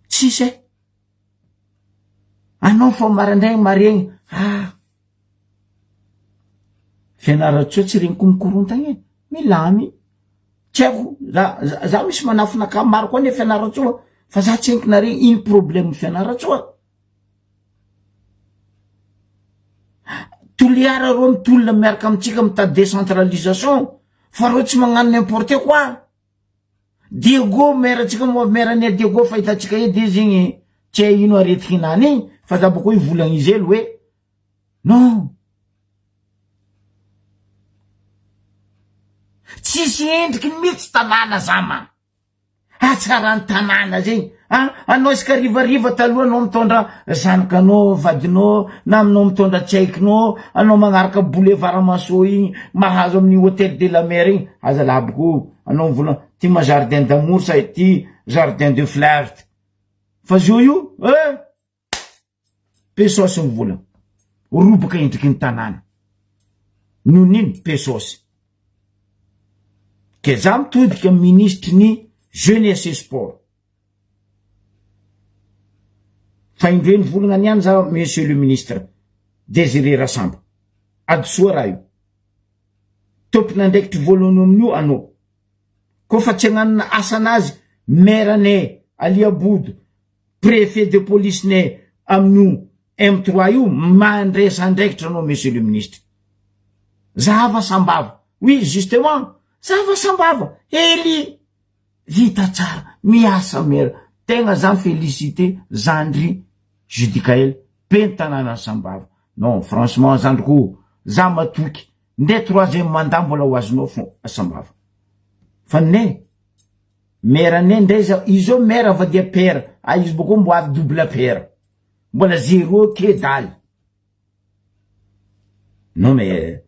Tsisy e. Anao fa maraindraigny maregny, ah. Fianarantsoa tsy regniko mikorontagna e, milamy. Tsy haiko, za za misy manafina ka maro koa anie Fianarantsoa fa za tsy haiko nare ino problème Fianarantsoa. Toliara reo mitolona miaraka amitsika mitady décentralisation fa reo tsy magnano n'importe quoi. Diego maire antsika moa maire ny Diego fa hitantsika edy izy igny tsy hay ino aretinany igny fa za boko hivolagna izy hely hoe non tsisy endriky mihitsy tanàna zama hatsaran'ny tanàna zegny a anao isaka harivariva taloha anao mitondra zanakanao vadinao na aminao mitondra tsy haikinao anao magnaraka boulevard Maso igny mahazo amin'ny hotel de la mer igny aza laboko anao mivolagna ty ma jardin d'amour sa ty jardin de flirt fa zio io eh Pesos ny vola. Roboka endriky ny tanàna. Noho ny ino? Pesos. Ke za mitodika amin'ny minisitry ny jeunesse et sport. Fa indroe nivolagna niany za monsieur le ministre Désiré Rasamba. Adisoa raha io. Tompon'andraikitry voalohany amin'io anao. Koa fa tsy hagnano asanazy maire anay Ali Abodo Préfet de police ne amin'io M trois io mandresa andraikitra anao monsieur le ministre. Zava sambava. Oui justement zava sambava. Hely vita tsara miasa mera. Tegna za mi-feliciter zandry Judicaël ben'ny tanànan'i Sambava. Non franchement zandriko o, za matoky nde troisième mandat mbola ho azonao fô Sambava. Fa ne Mère ne ndray zao, izy zao mère va dia père, ah izy boko mbo avy double père, mbola zero que dalle. Non mais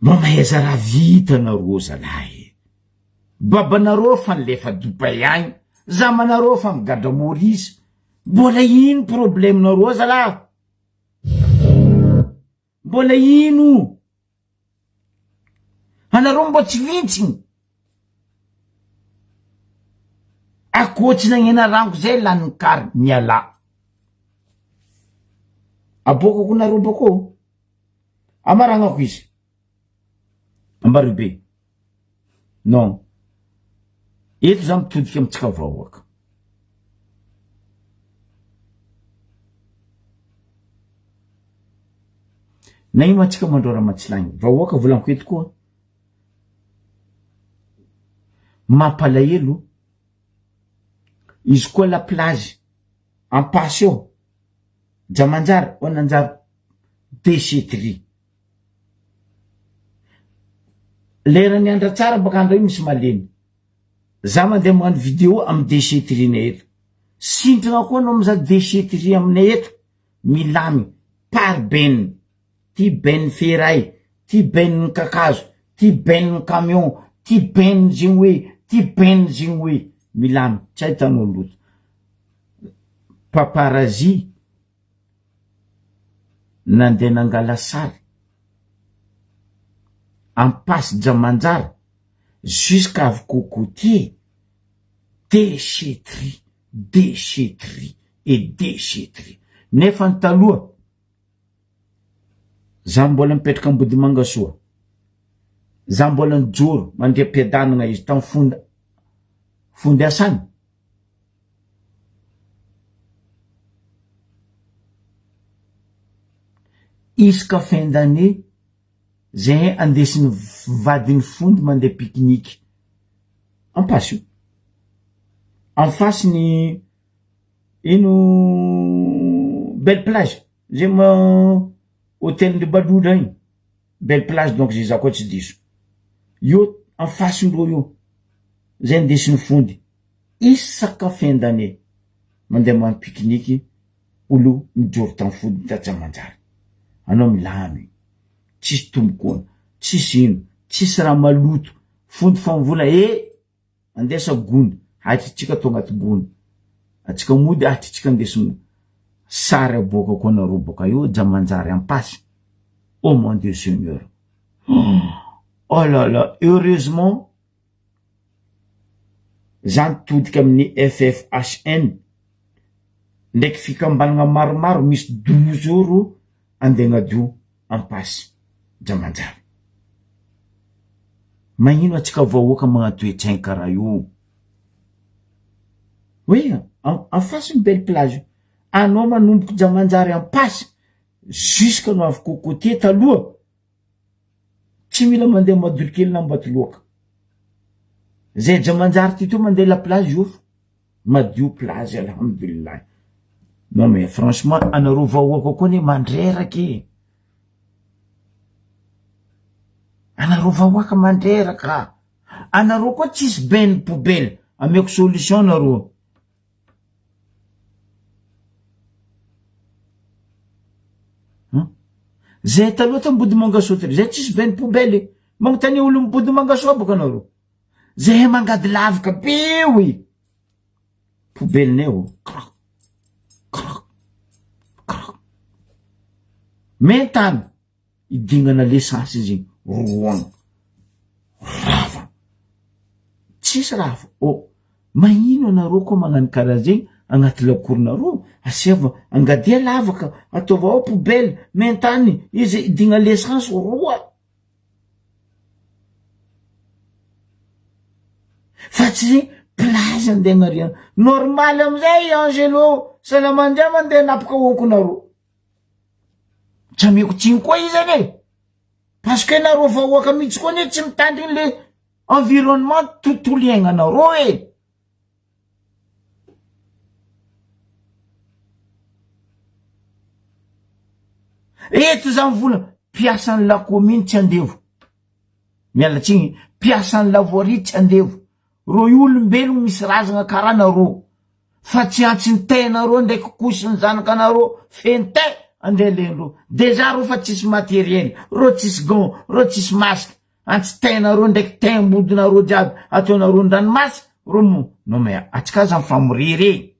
mba mahaiza raha vita nareo zalahy e. Babanareo fa nilefa Dubaï agny, zamanareo fa migadra Maurice, mbola ino problème nareo zalahy? Mbola ino? Anareo mbo tsy vintsigny. Akoho tsy nagnena rango zay lanin'ny kary mialà. Aboakako nareo bako. Amaragnako izy. Ambario be. Non. Eto za mitodika amintsika vahoaka. Na ino antsika mandro Ramatsilahy. Vahoaka volaniko eto koa. Mampalahelo izy koa la plage ampasy eo Jamanjary o nanjary déchetterie. Leran'ny andra tsara baka andra io misy malemy. Za mandeha magnano vidéo amy déchetterie-nay eto. Sintrana koa anao mizaha déchetterie aminay eto, milamy, par benne, ty benne ferraille, ty benne kakazo, ty benne camion, ty benne zegny hoe, ty benne zegny hoe, milamy, tsy ahitanao loto. Paparazzi nandeha nangala sary ampasy jamanjara jusqu'à avy cocotier déchetterie déchetterie et déchetterie nefa ny taloha za mbola mipetraka ambodimanga soa za mbola nijoro mandriam-piadanana izy tam fond fondiasany Isaka fin d'année zahay andesin'ny vadiny fondy mandeha pique-nique Ampasy io. En face ny ino belle plage zay ma hotel ndry Balodra igny belle plage donc zay za koa tsy diso io en face ndreo io zay andesin'ny fondy isaka fin d'année mandeha magnano pique-nique olo mijoro tam fody ta manjary anao milamy tsisy tombokoana tsisy ino tsisy raha maloto fondy fa mivola e andesa gony atritsika atao agnaty gony atsika mody atritsika andesigny sary aboakako anareo boka eo jamanjary ampasy oh mon dieu seigneur oh là là heureusement Za nitodika amin'ny FFHN ndraiky fikambanagna maromaro misy 12 oro andeha agnadio ampasy Jamanjary. Magnino antsika vahoaka magnano toe-tsaigny karaha io? Hoe en face ny belle plage, anao manomboky Jamanjary ampasy jusque anao avy cocotier taloha Tsy mila mandeha Madorokely na Ambatoloaka. Zay Jamanjary ty teo mandeha la plage io fa madio plage alhamdulillah. Non mais franchement anareo vahoaka koa anie mandreraka e. Anareo vahoaka mandreraka. Anareo koa tsisy benne poubelle. Ameko solution nareo. Zay taloha tao Ambodimangasoa teo, zay tsisy benne poubelle. Magnontania olo Ambodimangasoa boka anareo. Zay mangady lavaka be oe. Poubelle-nay ô. Krac, krac, krac. Mentany. Idingana l'essence izy roan rava tsisy raha fa oh magnino anareo koa magnano karaha zegny agnaty lakoronareo asiava angadia lavaka ataova ao poubelle mentany izy idigna l'essence roa fa tsy zegny plage andeha agnariana normal amizay Angelo Salamandria mandeha anapaka honkonareo Tsy ameko tsiny koa izy anie parce que nareo vahoaka mihitsy koa anie tsy mitandriny le environnement tontolo iainanareo e. Eto za mivola mpiasan'ny la commune tsy andevo, miala tsiny, mpiasan'ny la voirie tsy andevo, reo io olombelogno misy razagna karaha nareo. Fa tsy antsintainareo ndraiky kosy ny zanakanareo fentay andeha lendreo dejà reo fa tsisy materiel reo tsisy gant reo tsisy masque antsitainareo ndraiky taimbodinareo jiaby ataonareo ndranomasy reo mo non mais atsika aza mifamoriry e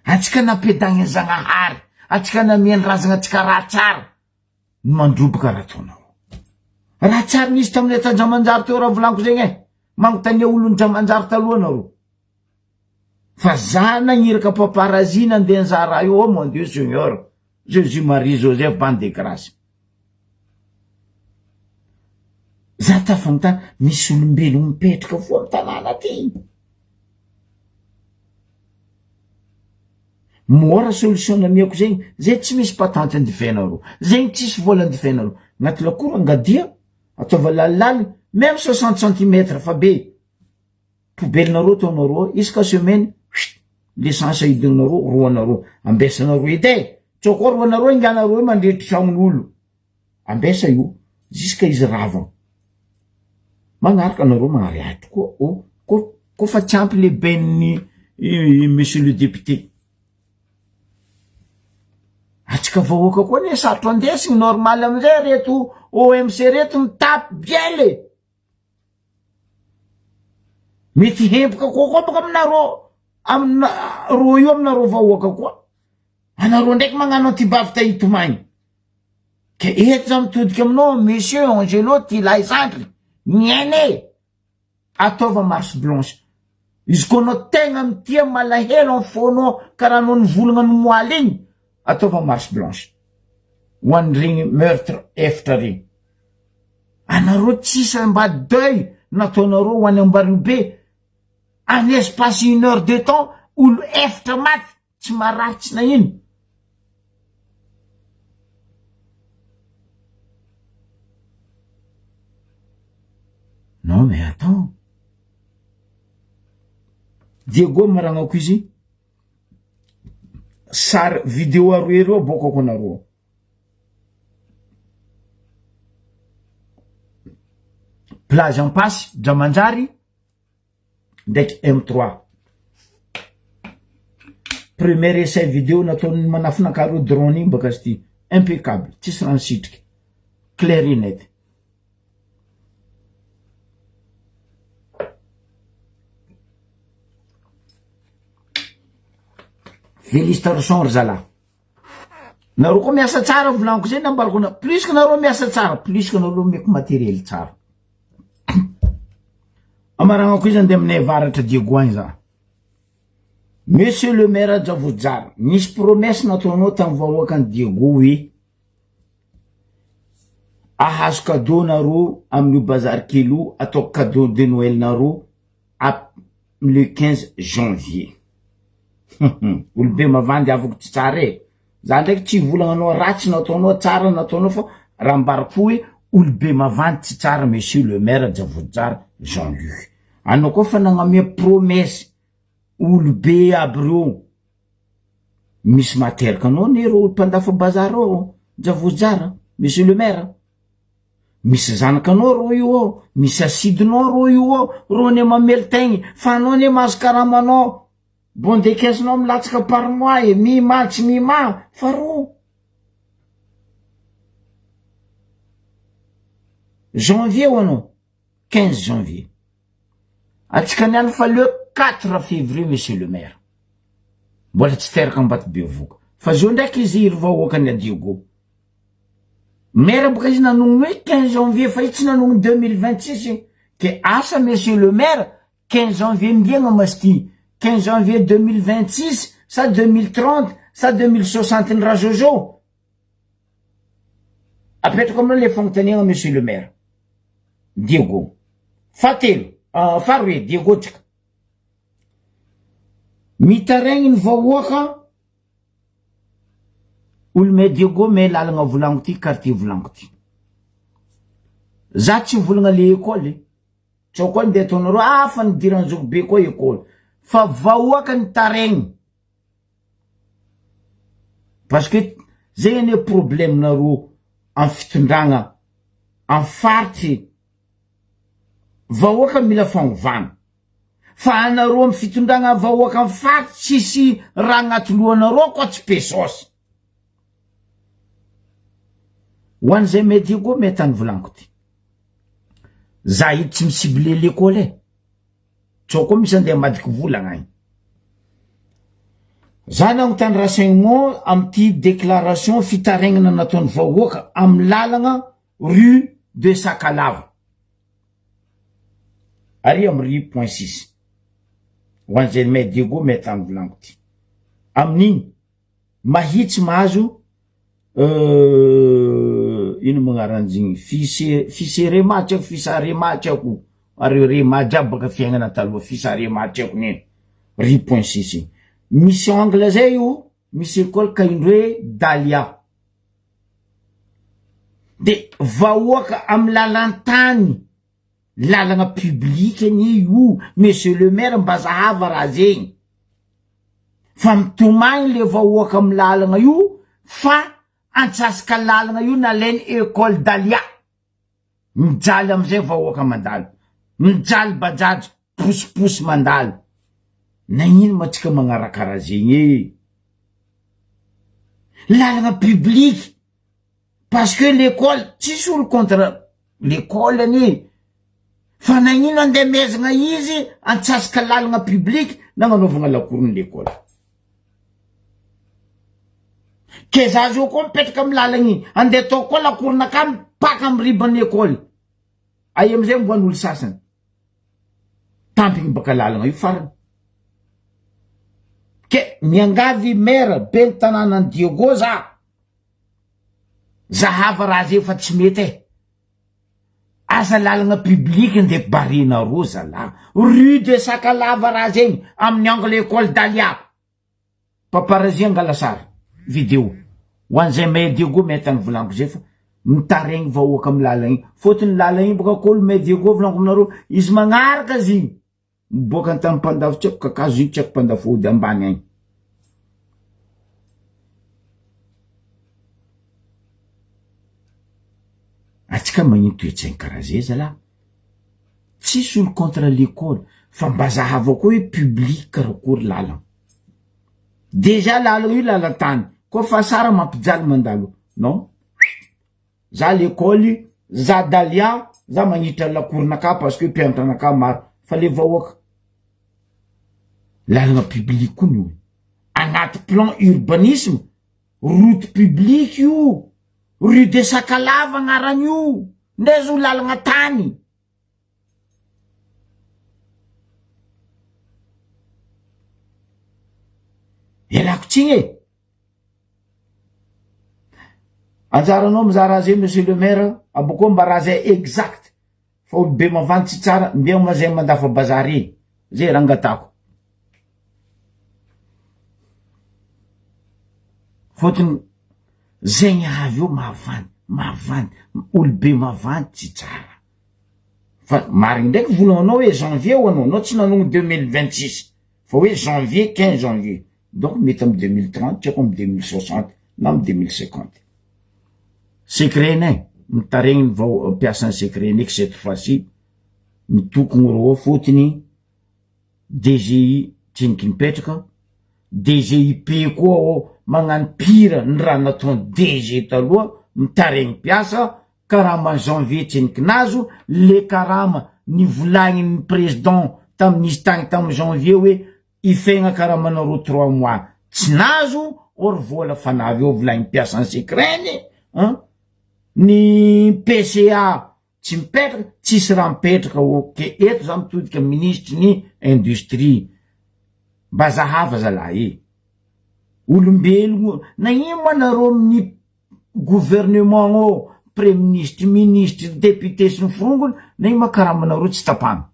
atsika nampiadagniny zagnahary atsika namiany razagna atsika raha tsara ny mandroboka raha ataonao. Raha tsary nisy taminay tanjamanjary teo raha volaniko zegny e. Magnontania olon'ny jamanjary taloha nareo. Fa za nagniraka paparazzi nandeha nizaha raha io, oh mon Dieu Seigneur, Jésus Marie Joseph bande de grâce. Za tafanontany, misy olombelogno mipetraka fo amy tanàna ty. Mora solution namiako zegny, zay tsy misy patente andifenareo, zegny tsisy vola andifenareo, agnaty lakoro angadia, ataova lalilaly, meme 60 centimètre fa be, poubelle-nareo ataonareo isaka semaine, huit, l'essence aidinareo roanareo, ambesanareo edy e, tsao koa roanareo inganareo mandrehitry tragnon'olo, ambesa io, jusque izy rava, magnaraka anareo magnariary tokoa, oh, ko ko fa tsy ampy le ben'ny monsieur le député, atsika vahoaka koa anie sarotro andesigny normal amizay reto OMC reto mitapy bien le, mety hempoka koa koa boka aminareo amina ro io aminareo vahoaka koa, anareo ndraiky magnano antibavy ta hitomagny. Ke eto za mitodika aminao monsieur Angelo ty lahy zandry ny aina e! Ataova marche blanche. Izy koa anao tegna mitia malahelo am fonao karaha anao nivolagna ny moaly igny, ataova marche blanche. Ho an'iregny meurtre efitra regny. Anareo tsisy mba deuil nataonareo ho any Ambariobe, en espace une heure de temps olo efitra maty. Tsy marary tsy nagnino. Non mais attends. Diego maragnako izy sary vidéo aroe reo aboakako anareo. Plage Ampasy, Dramanjary ndraiky M3. Premier essai vidéo nataon'ny manafinankareo drone igny baka izy ty. Impeccable, tsisy raha nisitriky. Clair et net. Félicitations ry zalahy. Nareo koa miasa tsara volaniko zay nambarako na plus que nareo miasa tsara plus que nareo omeko matériel tsara. Amaragnako izy andeha aminay avaratra Diego agny za. Monsieur le maire Djavojara, nisy promesse nataonao tamin'ny vahoakan'i Diego hoe ahazo cadeau nareo amin'io bazary kely io ataoko cadeau de Noël nareo ap le 15 janvier. Olobe mavandy avoko tsy tsara e. Za ndraiky tsy hivolagna anao ratsy nataonao tsara nataonao fa raha ambarako fo hoe olobe mavandy tsy tsara monsieur le maire Djavojara Jean Luc. Anao koa fa nagnamia promesse olobe aby reo misy mahateraka anao anie reo olo mpandafa bazary reo Djavojara monsieur le maire. Misy zanakanao rô io ao, misy asidinao rô io ao, rô anie mamely tegna fa anao anie mahazo karamanao, bon de caisse nao milatsaka par mois e, mi-ma tsy mi-ma fa rô. Janvier ho anao, 15 janvier. Atsika niany fa le 4 février monsieur le maire. Mbola tsy teraka Ambatobevohoka. Fa zao ndraiky izy ry vahoakan'i Adiogo. Maire boka izy nanogno hoe 15 janvier fa izy tsy nanogno 2026 ke asa monsieur le maire 15 janvier mbiagna mas ty 15 janvier 2026 sa 2030 sa 2060 ny rajojo apetrako aminao le fagnontaniagna monsieur le maire Diego fahatelo uh, faharoe Diego tsika mitaraigny ny vahoaka Olo me Diego me lalagna volango ty quartier volango ty. Za tsy mivolagna le école. Tsao koa ndeha ataonareo ah fa nidiran'i zoky be koa école. Fa vahoaka nitaregny. Parce que zegny anie problème nareo am fitondragna am faritry Vahoaka mila fanovana. Fa anareo am fitondragna vahoaka am faty tsisy raha agnaty lohanareo koa tsy pesos. Ho an'izay media koa mety any volaniko ty. Za io tsy mi-cible l'école e. Tsao koa misy andeha ambadiky volagna agny. Za nagnontany renseignement amty déclaration fitaregnana nataon'ny vahoaka am lalagna rue de Sakalava ary am rue point six ho an'izay mai Diego mai tany volaniko ty amin'igny mahitsy mahazo ino moa agnaran'izigny fise fiserema tsy haiko fisarema tsy haiko ary rema jiaby baka fiaignana taloha fisarema tsy haiko nino rue point six igny misy angle zay io misy école kaindroe Dalia De vahoaka am lalantany, lalagna public anie io monsieur le maire mba zahava raha zegny, fa mitomagny le vahoaka am lalagna io fa antsasaka lalagna io nalainy ecole Dalia. Mijaly amizay vahoaka mandalo, mijaly bajaj posiposy mandalo, nagnino ma tsika magnarakara zegny e? Lalagna public parce que l'école tsisy olo contre l'école anie fa nagnino andeha mezagna izy antsasaka lalagna public nagnanaovagna lakoron'ny l'école. Ke za zao koa mipetraka amy lalagna igny, andeha ataoko koa lakoronakahy mipaka amy riban'ny école, aia amizay mivoan'olo sasany, tampigny baka lalagna io farany. Ke miangavy maire ben'ny tanànan'i Diego za, zahava raha zay fa tsy mety e, aza lalagna public ndeha barenareo zalah, rue de Sakalava raha zegny amin'ny angle école Dalia. Paparazzi angala sary, video, ho an'izay mahay Diego mety any volaniko zay fa. Mitaregny vahoaka amy lalagna igny. Fôtony lalagna igny boka kôlo mais Diego volaniko aminareo, izy magnaraka izy igny. Miboaka antany mpandafo tsy haiko kakazo igny tsy haiko mpandafo ody ambany agny. Atsika magnino toetsaigny karaha zay zalah? Tsisy olo contre l'école fa mba zahavo koa hoe public karakory lalagna. Déjà lalagna io lalan-tany koa fa sara mampijaly mandalo non. Za lekôly, za Dalia, za magniditra lakoronakà parce que mpianatra anakà maro fa le vahoaka lalagna public koa ny olo agnaty plan urbanisme route publique io rue de Sakalava agnaran'io ndray zo lalagna tany. Ialako tsiny e! Anjaranao mizaha raha zay monsieur le maire, abokeo mba raha zay exact fa olobe mavandy tsy tsara, ndeha ma zay mandafa bazary e, zay raha angatahako. Fôtony zegny avy eo mavandy, mavandy, olobe mavandy tsy tsara. Fa marigny ndraiky volagnanao hoe janvier ho anao, anao tsy nanogno 2026 fa hoe janvier, 15 janvier. Donc mety amy 2030 tsy haiko amy 2060 na amy 2050. Secret-nay, mitaregny ny vao mpiasan'ny secret-nay cette fois-ci, mitokogno rô fôtony DGI tsiniky mipetraka, DGIP koa ô magnano pire ny raha nataony DG taloha, mitaregny mpiasa, karama janvier tsiniky nazo, le karama nivolagnin'ny président tamin'izy tagny tamy janvier hoe ifegna karamanareo trois mois tsy nazo, or vola fa navy eo volagny mpiasan'ny secret-ny an, ny PCA Tsy mipetraka, tsisy raha mipetraka ok eto za mitodika minisitry ny industrie mba zahava zalahy e! Olombelogno na ino ma nareo amin'ny gouvernement ao preminisitry, minisitry, député sy ny forongony na ino ma karamanareo tsy tapahana?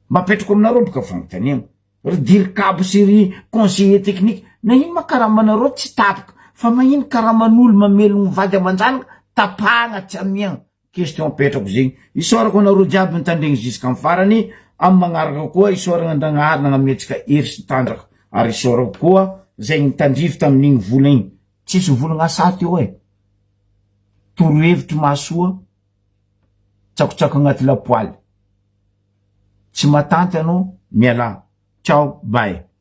Mba apetrako aminareo boka fanontaniana. Ry dircab sy ry conseiller technique na ino ma karamanareo tsy tapaka fa magnino karaman'olo mamelogno vady aman-janaka tapahagna tsy amiagna question apetrako zegny isaorako anareo jiaby nitandregny jusqu'am farany am magnaraka koa isaoragna Andragnahary nagnametsika hery sy tanjaka ary isaorako koa zay nitandrify tamin'igny vola igny tsisy volagna asa teo e torohevitry mahasoa tsakotsako agnaty lapoaly Tsy matanty anao mialà. Ciao bye.